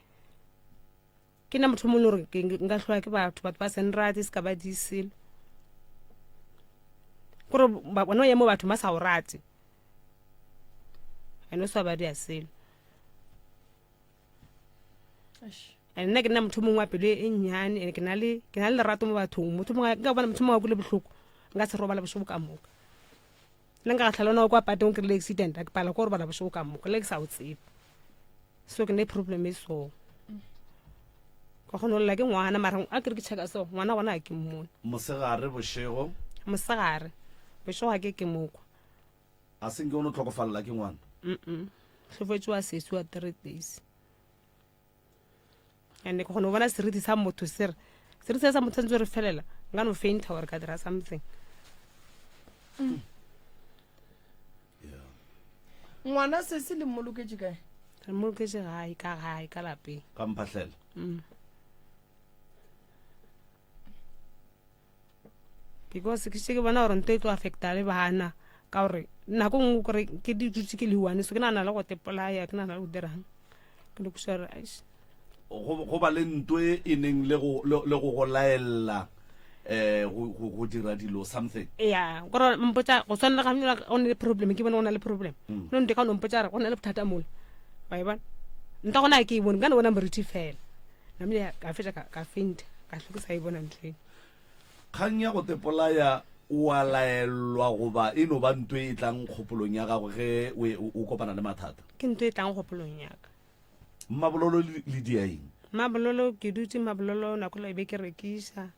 ke nna motho mongwe gore nka tlhoya ke batho batho ba senrate se ka ba di selo kore bona o ya mo batho ba sa o rate ene o sa ba dia selo and nna ke nna motho mongwe wa pelo e nnyane and ke na le ke na le lerato mo bathong motho mongwe nka bona motho mongwe wa kule bohloko nka se robala bošego ka moka nna nka gatlha lona kwa pateng o kry-ile accident a ke pala ko robala bošego ka moka le ke sa o tsebe so ke ne problem e so ka kgona go lela ke ngwana mara a kere ke checka so ngwana gona a ke mmone mosegare bošego mosegare bošego a ke ke mokwa a se nke o no tlhokofalela ke ngwana mm hlofetše wa sesi wa three days and ke kgona go bona seriti sa motho se re seriti se sa motho santse re felela nka no fainta gore ka dira something mm. ngwana sesi le mmoloketše kae re mmoloketše gae ka gae ka lapeng ka mphatlhela mm. Because ke šetše ke bona gore nto e tlo affecta le bana ka gore nako nngwe kore ke di dutse ke le one so ke nagana le go tepolaya ke nagana le go dirang ke le kuša gore aish go ba le nto e e neng le go le go go laella eh go go dira dilo something ya gore mpotsa go swana le ga go ne le problem ke bone go na le problem mm. no nte ka no mpotsa re go na le bothata mola wa e bona nta gona ke e bone ka no bona moriti fela namile ka fetša ka faint ka hlwe ke sa e bona ntho eno Kgang ya go tepolaya o a laelwa goba e no ba nto e tlang kgopolong ya gago ge o kopana le mathata? Ke nto e tlang kgopolong ya ka. Mmabololo le dia eng? Mmabololo ke dutse Mmabololo nako le be ke rekiša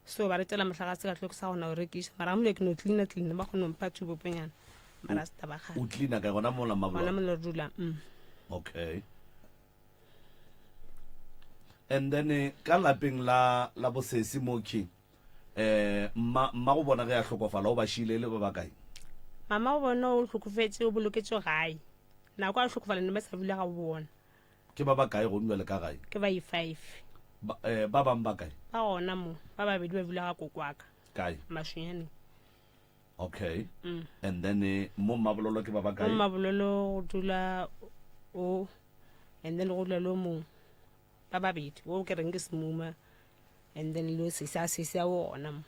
so ba re tšela mohlagase ka hlwe ke sa kgona go rekiša mara gamole ke no cleaner cleaner ba kgone go mpha thuboponyana mara se taba gale. O cleaner kae gona mola Mmabololo? Gona mola re dulang. Mm. Okay. And then eh, ka lapeng la la bosesi mokhi eh mma mma go bona ge a hlokofala o ba šile le ba bakae? Mama go bona o hlokofetše o boloketšwe gae. Nako a hlokofala ne ba sa dula ga bona. Ke ba bakae go jwale ka gae? Ke ba i-five. Ba, eh, ba bang ba kae? Ba gona mo, ba babedi ba dula ga kokwaka. Kae? Mashunyaneng. Okay. Mm. And then eh, mo Mmabololo ke ba bakae? Mo Mmabololo go dula o and then go dula le o mongwe ba babedi o ke reng ke semuma and then le sesi a sesi a o ona mo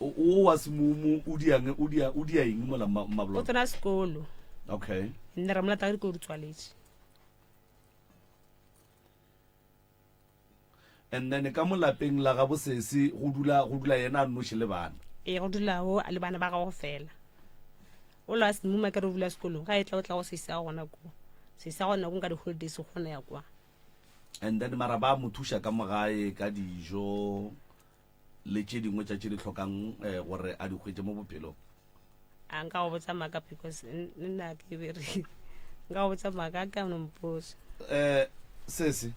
o wa semumu o diang o dia o dia eng mola Mmabololo o tsena sekolo okay nne re molata ka dikolo di tswaletše And then ka mo lapeng la gabo sesi go dula go dula yena a nnoši le bana. Ee go dula o le bana ba gago fela. O la semuma ke re dula sekolong ga e tla o tla go sesi a gona ko. Sesi a gona ko nka di holidays gona ya kwa. And then mara ba mo thuša ka mo gae ka dijo le tše dingwe tša tše di hlokang eh, gore a di hwetše mo bophelong. A nka go botsa maaka because nna ke bereke. Nka go botsa maaka a ka no mpotsa. Eh sesi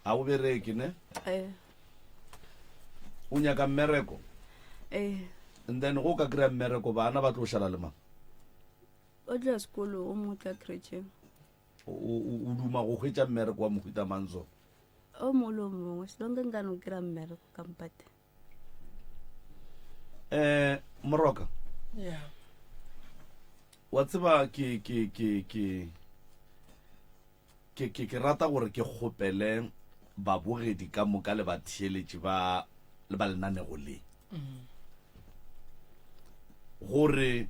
a o bereke ne? Eh. O nyaka mmereko? Eh. And then go ka kry-a mmereko bana ba tlo šala le mang? O tla sekolo o mongwe tla creche. O duma go hwetša mmereko wa mohuta mang so? O mongwe le o mongwe selonke nka no kry-a mmereko kampate. Eh Moroka. Yeah. Wa tseba ke ke ke ke ke ke ke rata gore ke kgopele babogedi ka moka le batheeletši ba le ba lenanego le. Mm. Gore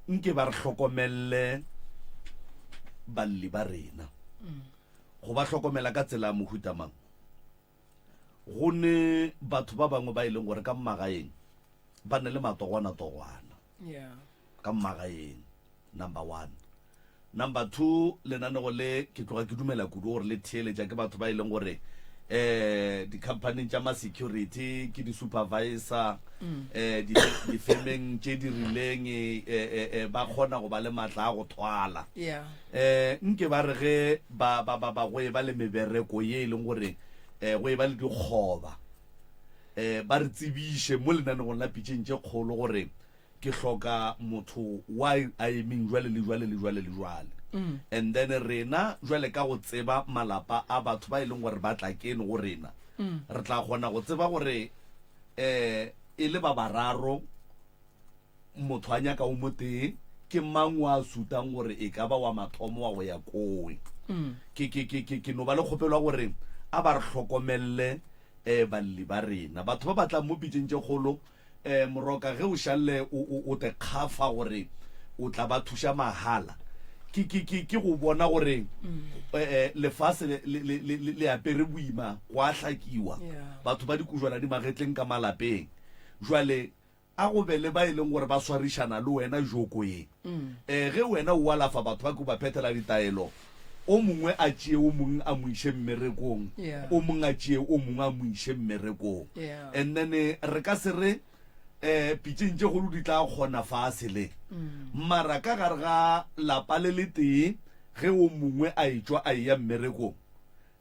nke ba re hlokomelle balli ba rena. Go ba hlokomela ka tsela ya mohuta mang? Go ne batho ba bangwe ba e leng gore ka mmagaeng ba ne le matogwana-togwana. Yeah. Ka mmagaeng, number one. Number 2, lenanego le ke tloga ke dumela kudu gore le theeletša ke batho ba e leng gore eh di-companyng tša ma-security ke di-supervisor mm. eh difemeng tše di rileng eh, eh, eh, ba kgona go ba le matla a go thwala yeah. eh nke ba re ge ba ba ba ba go e ba le mebereko ye e leng gore eh go e ba le dikgoba eh ba re tsebiše mo lenanegong la pitšeng tše kgolo gore Ke hloka motho wa a emeng jwale le jwale le jwale le jwale. And then rena jwale ka go tseba malapa a batho ba e leng gore ba tla keno go rena, re tla kgona go tseba gore um e le ba bararo motho a nyaka o motee, ke mang wa sutang gore e ka ba wa mathomo wa go ya kowe. Ke, ke, ke, ke, ke no ba le kgopelo ya gore a ba re hlokomelle um balli ba rena. Batho ba ba tlang mo pitšeng tše kgolo, Eh, Moroka, ge o šalle o, o, o te kgafa gore o tla ba thuša mahala, ke, ke, ke, ke go bona gore mm. eh, eh, lefase le, le, le, le, le apere boima, go a hlakiwa. Yeah. Batho ba dikujwana di magetleng ka malapeng. Jwale, a go be le ba e leng gore ba swarišana le wena joko ye. Mm. Eh, ge wena o alafa batho ba ke o ba phethela ditaelo, o mongwe a tšee o mongwe a mo iše mmerekong, Yeah. o mongwe a tšee o mongwe a mo iše mmerekong. Yeah. And then eh, re ka se re eh pitšeng tše kgolo di tla kgona fase le. Mm. Mara ka gare ga lapa le le tee ge o mongwe a etšwa a eya mmerekong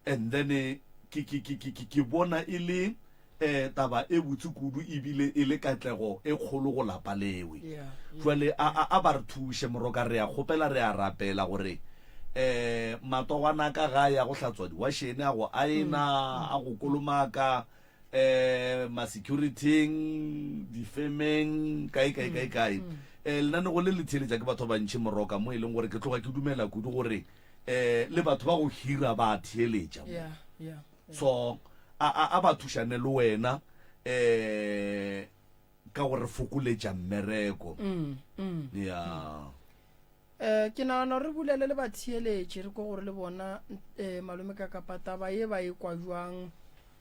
and then eh, ke ke ke ke ke- ke bona e le eh taba e botse kudu ebile e le katlego e kgolo go lapa lewe. Yeah, yeah. Jwale a a a ba re thuše moroka re a kgopela re a rapela gore eh matogwana a ka ga ya go hlatswa diwašene a go aena a go kolomaka eh ma securityng difemeng kae kae kae kae eh lenanego le le theeletša ke batho ba bantši moroka mo e leng gore ke tloga ke dumela kudu gore eh le batho ba go hira ba theeletša mo. Yeah, yeah. So a, a, a ba thušane le wena eh ka go re fokoletša mmereko. Mm, mm. Ya. Eh, ke nagana re bulele le batheeletši re ko gore le bona eh, malome ka kapa taba ye ba e kwa jwang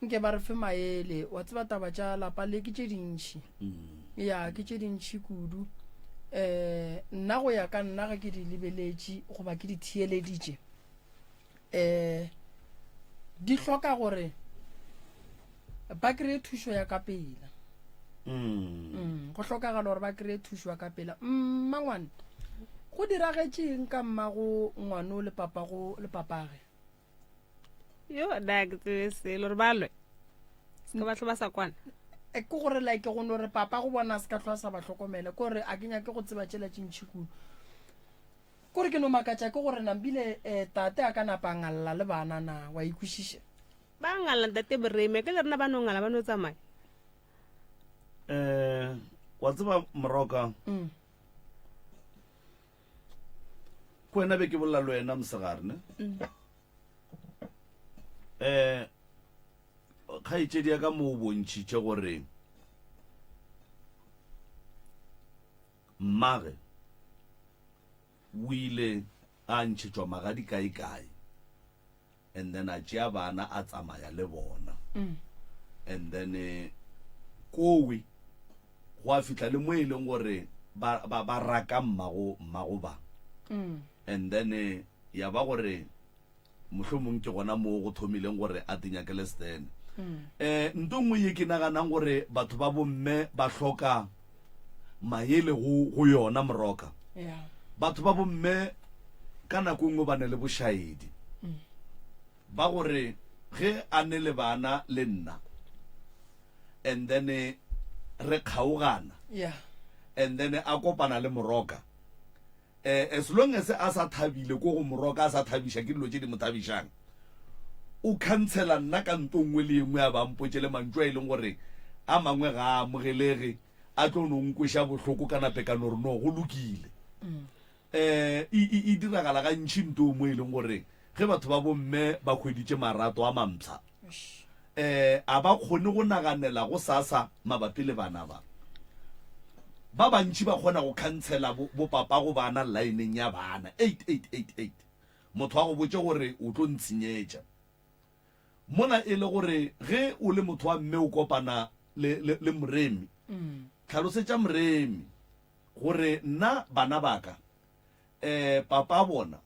nke ba re fe maele wa tseba taba tša lapa le ke tše dintšhi mm. ya ke tše dintšhi kudu eh nna go ya ka nna ge ke di lebeletše goba ke di theeleditše um di hloka gore ba kry-e thušo ya ka pela mm. mm, go hlokagala gore ba kry-e thušo ya ka pela mmangwane go diragetšeng ka mmago ngwano le papago le papage yo da ke tsebe selo re ba lwe se ka ba tlho ba sa kwana e ke gore like go no re papa go bona se ka tlhoa sa ba hlokomele ke gore a ke nyake go tseba tšela tše ntšhi kudu Kore ke no makatša ke gore nambile eh, tate a ka napa a ngalla le bana na, wa ikwešiša? Ba ngalla ntate Moremi, ke le rena ba no ngala ba no tsamaya. Eh, wa tseba Moroka, Mm. ko wena be ke bolela le wena mosegare ne? Mm. Eh, kgaetšedi ya ka mo o bontšhitše gore Mmage o ile a ntšhetšwa magadi kae-kae and then a tšea bana a tsamaya le bona and then eh, kowe go a fihla le mo e leng gore ba, ba, ba raka mmago mmago ba and then eh, ya ba gore Mohlomong ke gona moo go thomileng gore a tinyakele Stan. Um nto nngwe ye ke naganang gore batho ba bomme ba hloka maele go, go yona moroka. Yeah. Batho ba bomme ka nako nngwe ba ne le bošaedi ba gore ge a ne le bana le nna and then re kgaogana Yeah. and then a kopana le moroka Eh, as long as a sa thabile ko go moroka a sa thabiša ke dilo tše di mo thabišang, o khansela nna ka nto nngwe le ye nngwe a ba mpotše le mantšu a e leng gore a mangwe ga a amogelege, a tlo no nkweša bohloko ka nape ka no re no go lokile. Um e, e, e diragala gantši nto mo e leng gore ge batho ba bomme ba hweditše marato a mampsha. um a ba kgone go naganela go sasa mabapi le bana ba. Ba bantši ba kgona go khansela bo, bo papa go bana laeneng ya bana. 8888. Motho a go botše gore o tlo ntshenyetša. Mola e le gore ge o le motho wa mme o kopana le, le, le moremi, hlalosetša moremi gore nna bana ba ka, um papa bona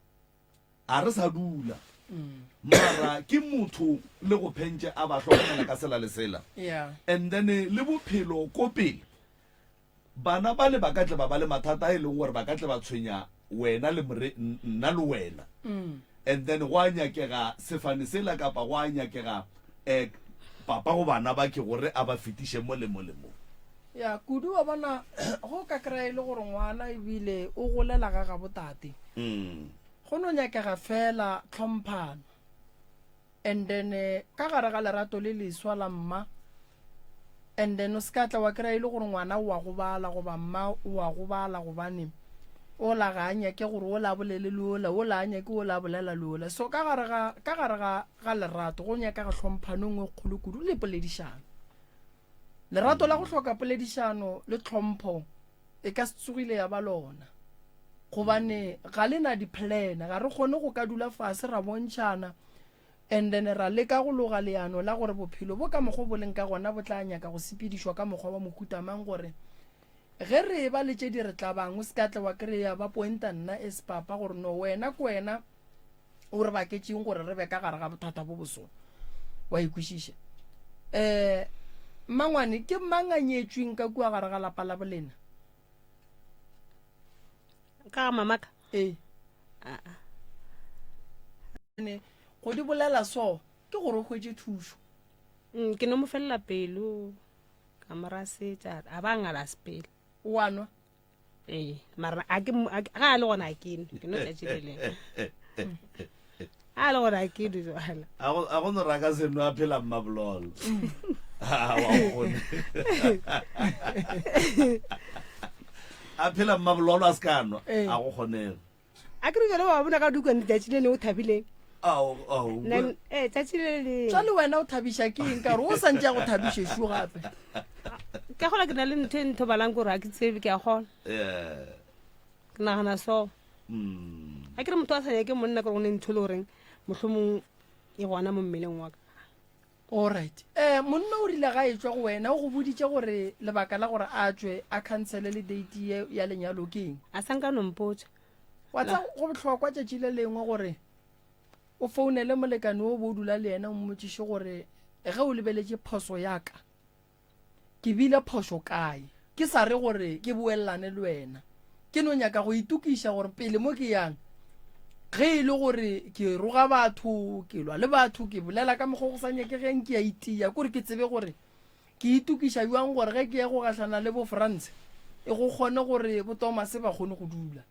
a re sa dula, mara ke motho le go phentše a ba hlokomela ka sela le sela. Yeah. And then le bophelo ko pele, Bana bale ba ka tle ba ba le mathata a e leng gore ba ka tle ba tshwenya wena le more, nna le wena. And then go a nyakega sefane sela kapa go a nyakega eh, papa go bana ba ke gore a ba fetiše mo le mo le mo. Ya, kudu wa bona go ka kry-a e le gore ngwana ebile o golela ga gabo tate. Go no nyakega fela tlhomphano. And then ka gare ga lerato le leswa la mma, and then o se ka tla wa kry-a e le gore ngwana o a gobala goba mma o a gobala gobane ola ga a nyake gore ola a bolele le ola, ola a nyake ola a bolela le ola. So ka gare ga, ka gare ga, ga lerato go nyakega tlhomphano e nngwe e kgolo kudu le poledišano. Lerato la go hloka poledišano le tlhompho e ka se tsogile ya ba lona gobane ga le na di-plan, ga re kgone go ka dula fase ra bontšhana and then ra leka go loga leano la gore bophelo bo ka mokgwa bo leng ka gona bo tla nyaka go sepedišwa ka mokgwa wa mohuta mang gore ge re eba le tše di re tlabang o se ka tla wa kry-a ba pointa nna as papa gore no wena ke wena o re baketšeng gore re be ka gare ga bothata bo boso wa ikwešiša um mmangwane ke mang a nyetšweng ka kua gare ga lapa la bolena ka ga mamaka ee ne go di bolela so ke gore o hwetše thušo mm, ke no mo felela pelo ka mo rasetša a ba ngala sepele wa nwa ee mara a ke ga a le gona a ke nwe ke no tšatši le lengwe a le gona a ke nwe jala a go no raka seno a phela mmabololo a phela mmabololo a se ka nwa a go kgonege A ke re jale wa bona ka dukwane tšatši le ne o thabileng. Ao, ao. Nan, eh, tšatši le le. Jwale wena o thabiša ke eng ka gore o sa ntše a go thabiše šu gape. Ke gola ke na le ntho e nthobalang gore ga ke tsebe ke a gola. Yeah. Ke nagana so. Mm. A ke re motho a sa nyake monna ke gore go ne ntho e le goreng mohlomong e gona mo mmeleng wa ka. Alright. Eh, monna o rile ga e tšwa go wena o go boditše gore lebaka la gore a tšwe a khansele le date ye ya lenyalo ke eng? A sa nka no mpotša. Wa tsa go bohlokwa tšatši le lengwe gore o founele molekane o bo o dula le yena o mmotšiše gore ge o lebeletše phoso ya ka Ke bile phošo kae? Ke sa re gore ke boelelane le wena. Ke no nyaka go itokiša gore pele mo ke yang, ge e le gore ke roga batho, ke lwa le batho, ke bolela ka mokgwa o go sa nyakegeng, ke a itia, kore ke tsebe gore ke itokiša bjang gore ge ke ya go gahlana le bo Frans, e go kgone gore bo Thomas ba kgone go dula.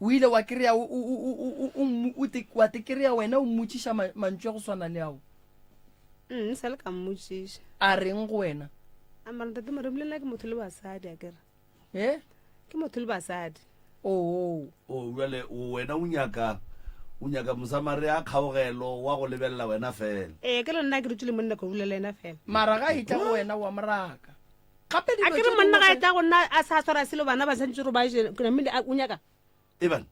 O ile wa kry-a wa te kry-a wena o mmotšiša mantšu a go swana le ao. Mm, sa le ka mmotšiša. A reng go wena? A mara ntate Moremi le nna ke motho le basadi a kere. Eh? Ke motho le basadi. Oo. O bjale wena o nyaka o nyaka Mosamaria a kgaogelo wa go lebelela wena fela. Ee, ke le nna ke dutše le monna ke bolela le yena fela. Mara ga e tla go wena wa moraka. Gape A dilo ke re tše monna dingwe ga ge. e tla go nna a sa swara selo bana ba santse gore ba je ke namile o nyaka. Eban.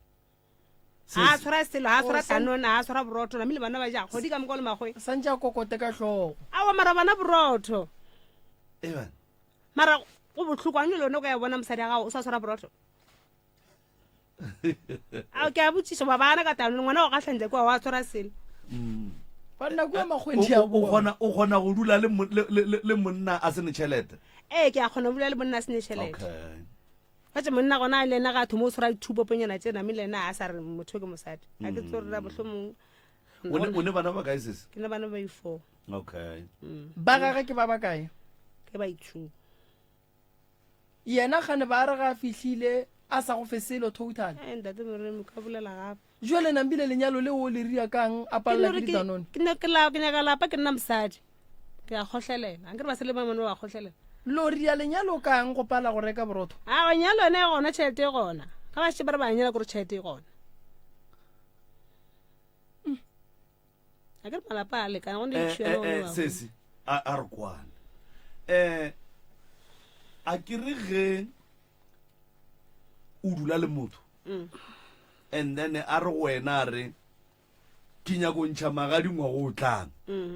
A tshwara selo, a tshwara O san- tanona, a tshwara borotho, namile bana ba ja kgodi ka moka le magwe. Santše a kokote ka hlogo. Aowa mara bana borotho. Eban. Mara go bohloko a le lone o ka ya bona mosadi wa gago o sa tshwara borotho. A ke a botšiša ba bana ka tanona ngwana wa gahlantla kua wa tshwara selo. Banna kua makgwedi a O kgona o kgona go dula le le le monna a sene tšhelete. Ee ke a kgona go dula le monna a sene tšhelete. Okay. Ga monna gona le ena ga a thoma o tshwara dithupoponyana tše name le ena a sa re motho ke mosadi. A ke tsore ra mohlomong. O ne o ne bana ba kae sesi? Ke ne bana ba i4. Okay. Ba gage ke ba bakae? Ke ba i2. Yena gane ba re ga a fihlile a sa go fe selo total. Eh, ntate Moremi ka bolela gape. Jwale nambile lenyalo leo o le ria kang a palela ke ditanone? Ke ne ke la ke nyaka lapa ke nna mosadi. Ke a kgohlelela. Ankere basadi ba bangwe ba kgohlelela. Lo ria lenyalo kang go pala go reka borotho? A nyalo yone e gona tšhelete e gona. Ga ba šetše ba re ba nyala kore tšhelete e gona. A ke re malapa a lekana go ne Eh, ditšhiwana eh, go ne eh, ba sesi a a re kwane um a ke re ge o dula le motho and then a re go wena a re ke nyako ntšha magadi ngwago o tlang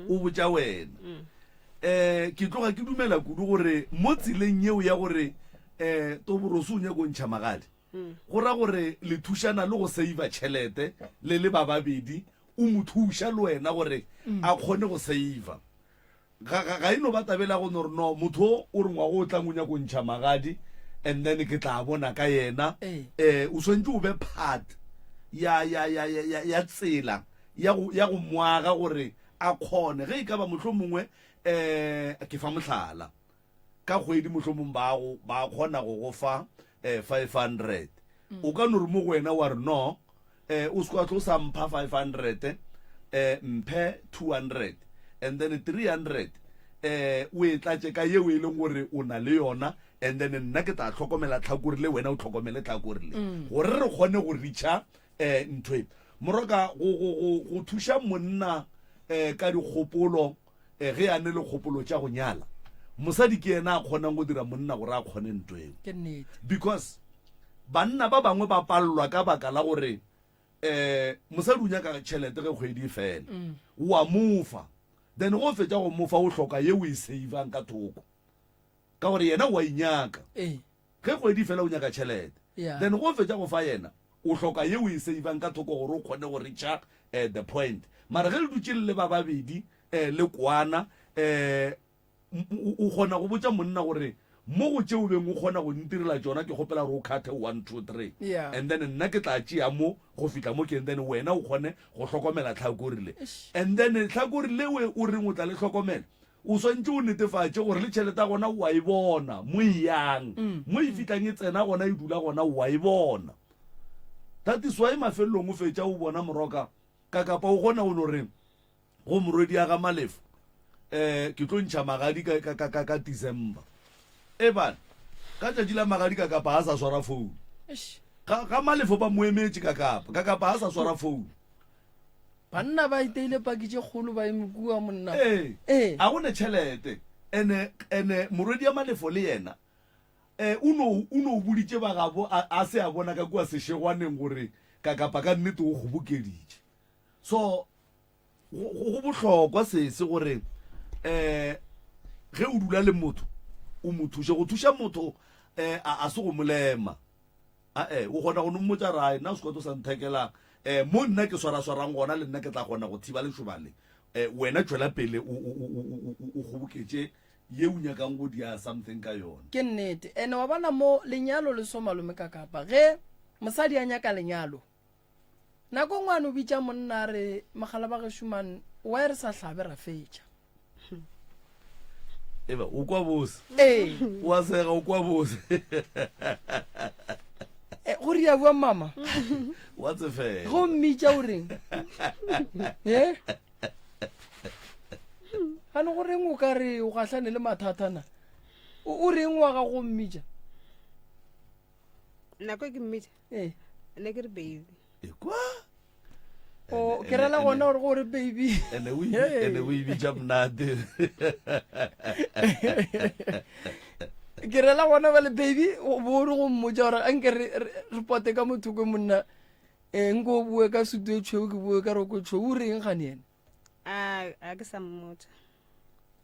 o botša wena um ke tloga ke dumela kudu gore mo tseleng yeo ya gore um toboroso o nyako ntšha magadi go ra gore le thušana le go save tšhelete le le ba babedi o mo thuša le wena gore a kgone go save Ga, ga, ga e no ba tabela go no re no motho o o re ngwago o tlang o nyako ntšha magadi and then ke tla bona ka yena. Ee. Eh, o swantše o be part ya, ya, ya, ya, ya, ya tsela ya go, ya go moaga gore a kgone. Ge e ka ba mohlomongwe, eh, ke fa mohlala, ka kgwedi mohlomong ba go, ba kgona go go fa, eh, 500. O ka no re mo go wena wa re no, eh, o se kwa tlo sa mpha 500, eh, mphe 200 and then 300 eh, o e tlatše ka yeo e leng gore o na le yona and then nna ke tla hlokomela tlhakore le wena o hlokomele tlhakore le gore re kgone go reacha eh, ntho e. Moroka go, go, go, go thuša monna eh, ka dikgopolo eh, ge a ne le kgopolo tša go nyala mosadi ke yena a kgonang go dira monna gore a kgone ntho eo. Ke nnete. Because banna ba bangwe ba palelwa ka baka la gore um mosadi o nyaka tšhelete ge kgwedi e fela mm. wa mofa then go fetša go mofa o hloka ye o e savang ka thoko ka gore yena wa inyaka ee. ge kgwedi e fela o nyaka tšhelete yeah. then go fetša go fa yena o hloka ye o e savang ka thoko gore o kgone go reacha uh, the point mara ge le dutše le le ba babedi um le kwana um O kgona go botša monna gore mo go tše o beng o kgona go ntirela tšona ke kgopela gore o khathe 1 2 3 Yeah. and then nna ke tla tšea mo go fihla mo ke and then wena o kgone go hlokomela tlhakore le and then tlhakore le we o reng o tla le hlokomela o swantše o netefatše gore le tšhelete ya gona o a e bona mo e yang mo e fihlang e tsena gona e dula gona o a e bona that is why mafelelong o fetša o bona moroka ka kapa o kgona go no re Go morwedi ya ga Malefo, eh, ke tlo ntšha magadi ka, ka, ka, ka, ka December. E bana, ka tšatši la magadi ka kapa a sa swara phone. Ga, ga Malefo ba mo emetše ka kapa, ka kapa a sa swara phone. Banna ba iteile paki tše kgolo ba eme kua monna. Ee, Ee. a go ne tšhelete. Ene, ene morwedi ya Malefo le yena, eh, o no, o no boditše ba gabo a, a se a bona ka kua sešegwaneng gore ka kapa ka nnete o kgobokeditše. So, Go bohlokwa sese gore um ge o dula le motho o mo thuše. Go thuša motho um a se go molema. Ae, o kgona go no mmotša ra nna o se kwa tlo sa nthekela um mo nna ke swaraswarang gona le nna ke tla kgona go thiba lešoba le. Um wena tšwela pele o kgoboketše ye o nyakang go dia something ka yona. Ke nnete. Ene wa bona mo lenyalo le so malome ka kapa ge mosadi a nyaka lenyalo Nako nngwe a no bitša monna a re, Mogala ba gešo man, why re sa hlabe ra fetša? Eba, o kwa bose. Ee. O a sega, o kwa bose. Eh, go ria bua mama. Wa tsefela. Go mmitša o reng? Eh? Gane go reng o ka re o gahlane le mathata na? O reng wa ga go mmitša? Nako e ke mmitša? Ee. Ne ke re baby. Ekwa. O ke rela gona gore gore baby. Ene o ene o e bitša monate. Ke rela gona ba le baby o bo re go mmotša gore a nke re re pote ka motho kwe monna. Eh nko o bue ka sutu e tšhweu ke bue ka roko e tšhweu o reng gane yena? A a ke sa mmotša.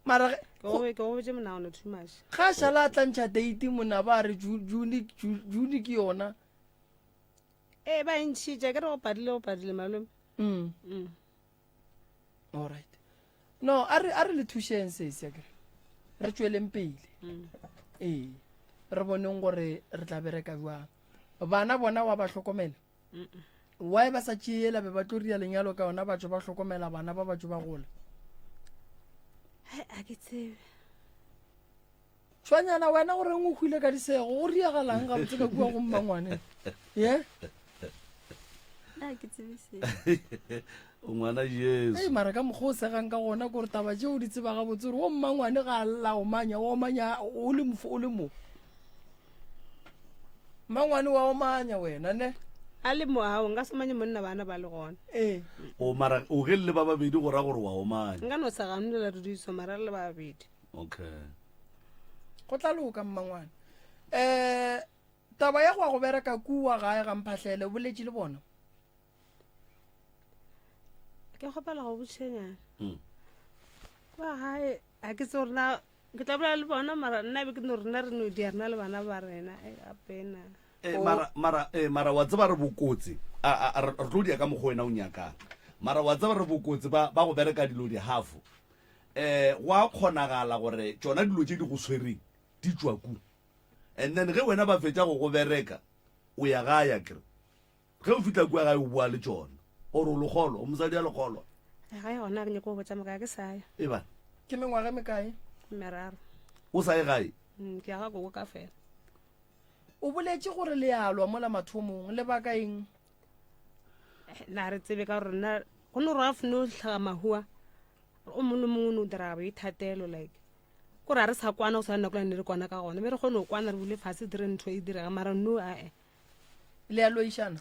Mara ke go ke go botše monagano too much. Ga a šala a tla ntšha date monna ba re June June ke yona. Ee ba e ntšhitše ke re go padile go padile malome. Mm. Mm. All right. No, a re a re le thušeng sesi akere. Re tšweleng pele. Mm. Ee. Re boneng gore re tla bereka jwang. Bana bona wa ba hlokomela. Why ba sa tšeela be ba tlo ria lenyalo ka yona batho ba hlokomela bana ba batho ba gola. Hai a ke tsebe. Tshwanyana wena o reng o hwile ka disego go riagalang gabotse ka kua go mmangwane ye a ke tsebe se o ngwana jesu ei mara ka mokgwa o segang ka gona kore taba tše o di tseba gabotse gore o mmangwane ga a lla omanya o omanya o le mofo o le mo mmangwane wa omanya wena ne. A le mo ao nka somanye monna bana ba le gona. Ee. O mara o ge le ba babedi go ra gore wa omanya. Nka no sa ganolela dudiso mara le ba babedi. Okay. Go tla loka mmangwane. Eh taba ya go ya go bereka kua gae ga Mphahlele o boletše le bona? Ke kgopela go botšhenyana. Mm. Kwa gae a ke tse gore na ke tla bolela le bona mara nna be ke no rena re no dia rena le bana ba rena e apena. Eh, mara mara eh, mara wa tseba re bokotsi a a- a- re re tlo dia ka mokgwa wena o nyakang mara wa tseba re bokotsi ba ba go bereka dilo di half eh go a kgonagala gore tšona dilo tše di go tshwereng di tšwa ku and then ge wena ba fetša go go bereka o ya gae akere Ge o fihla kua gae o boa le tšona. O re o lekgolo, o mosadi ya lekgolo. Gae gona ke nyako go botša moka ke sa ya. E ba. Ke mengwaga e mekae? Meraro. O sa ye gae? Mm, ke ya ga koko ka fela. O boletše gore le a lwa mola mathomong, lebaka eng? Eh, na re tsebe ka gore nna go no roa fno tlhaga mahua o mongwe le mongwe o no dira boithatelo like kore a re sa kwana go tshwana nako la ne re kwana ka gona be re kgone go kwana re bule fatshe dire ntho e direga mara no ae Le a loišana?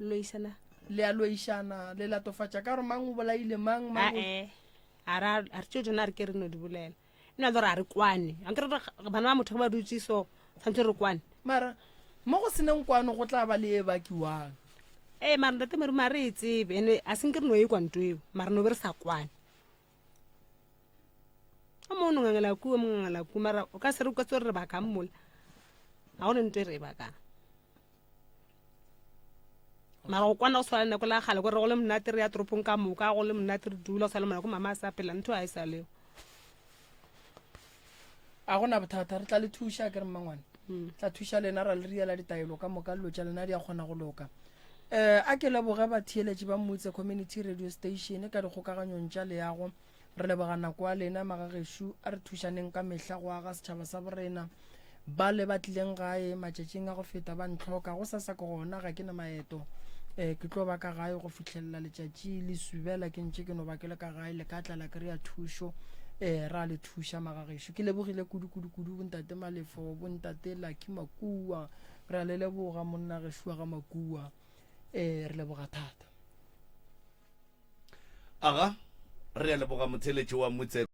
Loišana. Le a loišana, le latofatša ka gore mang o bolaile mang, mang o... Ae, a ra a re tšeo tsona a re ke re no di bolela. E na le gore a re kwane. A nkere re bana ba motho ge ba dutše so, tshwanetse re kwane. Mara mo go seneng kwano go tla ba le e bakiwang. Ee, mara ntate Morimo a re e tsebe, ene a se nke re no e kwa nto eo, mara no be re sa kwane. O mongwe o no ngangela ku, o mongwe ngangela ku, mara o ka se re o ka se re re bakang mola. Ga go ne nto e re e bakang. Mara go kwana go tshwana le nako la kgale kore go le monate re ya toropong ka moka, go le monate re dula go tshwana le monako mama a sa phela, ntho ga e sa leo. A gona bothata, re tla le thuša ke re mmangwane. Tla thuša lena ra le riela ditaelo ka moka, dilo tša lena di a kgona go loka. Eh, a ke leboge batheeletši ba Mmutse Community Radio Station ka dikgokaganyong tša leago. Re leboga nako ya lena magagešo, a re thušaneng ka mehla go aga setšhaba sa borena. Bale ba tlileng gae matšatšing a go feta ba ntlhoka, go sasa ke gona ga ke na maeto. Eh, ke tlo ba ka gae go fihlelela letšatši le subela ke ntše ke no ba ke le ka gae, le ka tla la kry-a thušo. Eh, ra le thuša magagešo. Ke lebogile kudu kudu kudu bontate Malefo, bontate Lucky Makua. Re a le leboga monna gešo wa ga Makua. Eh, re leboga thata. Aga, re a leboga motheeletši wa Mutse.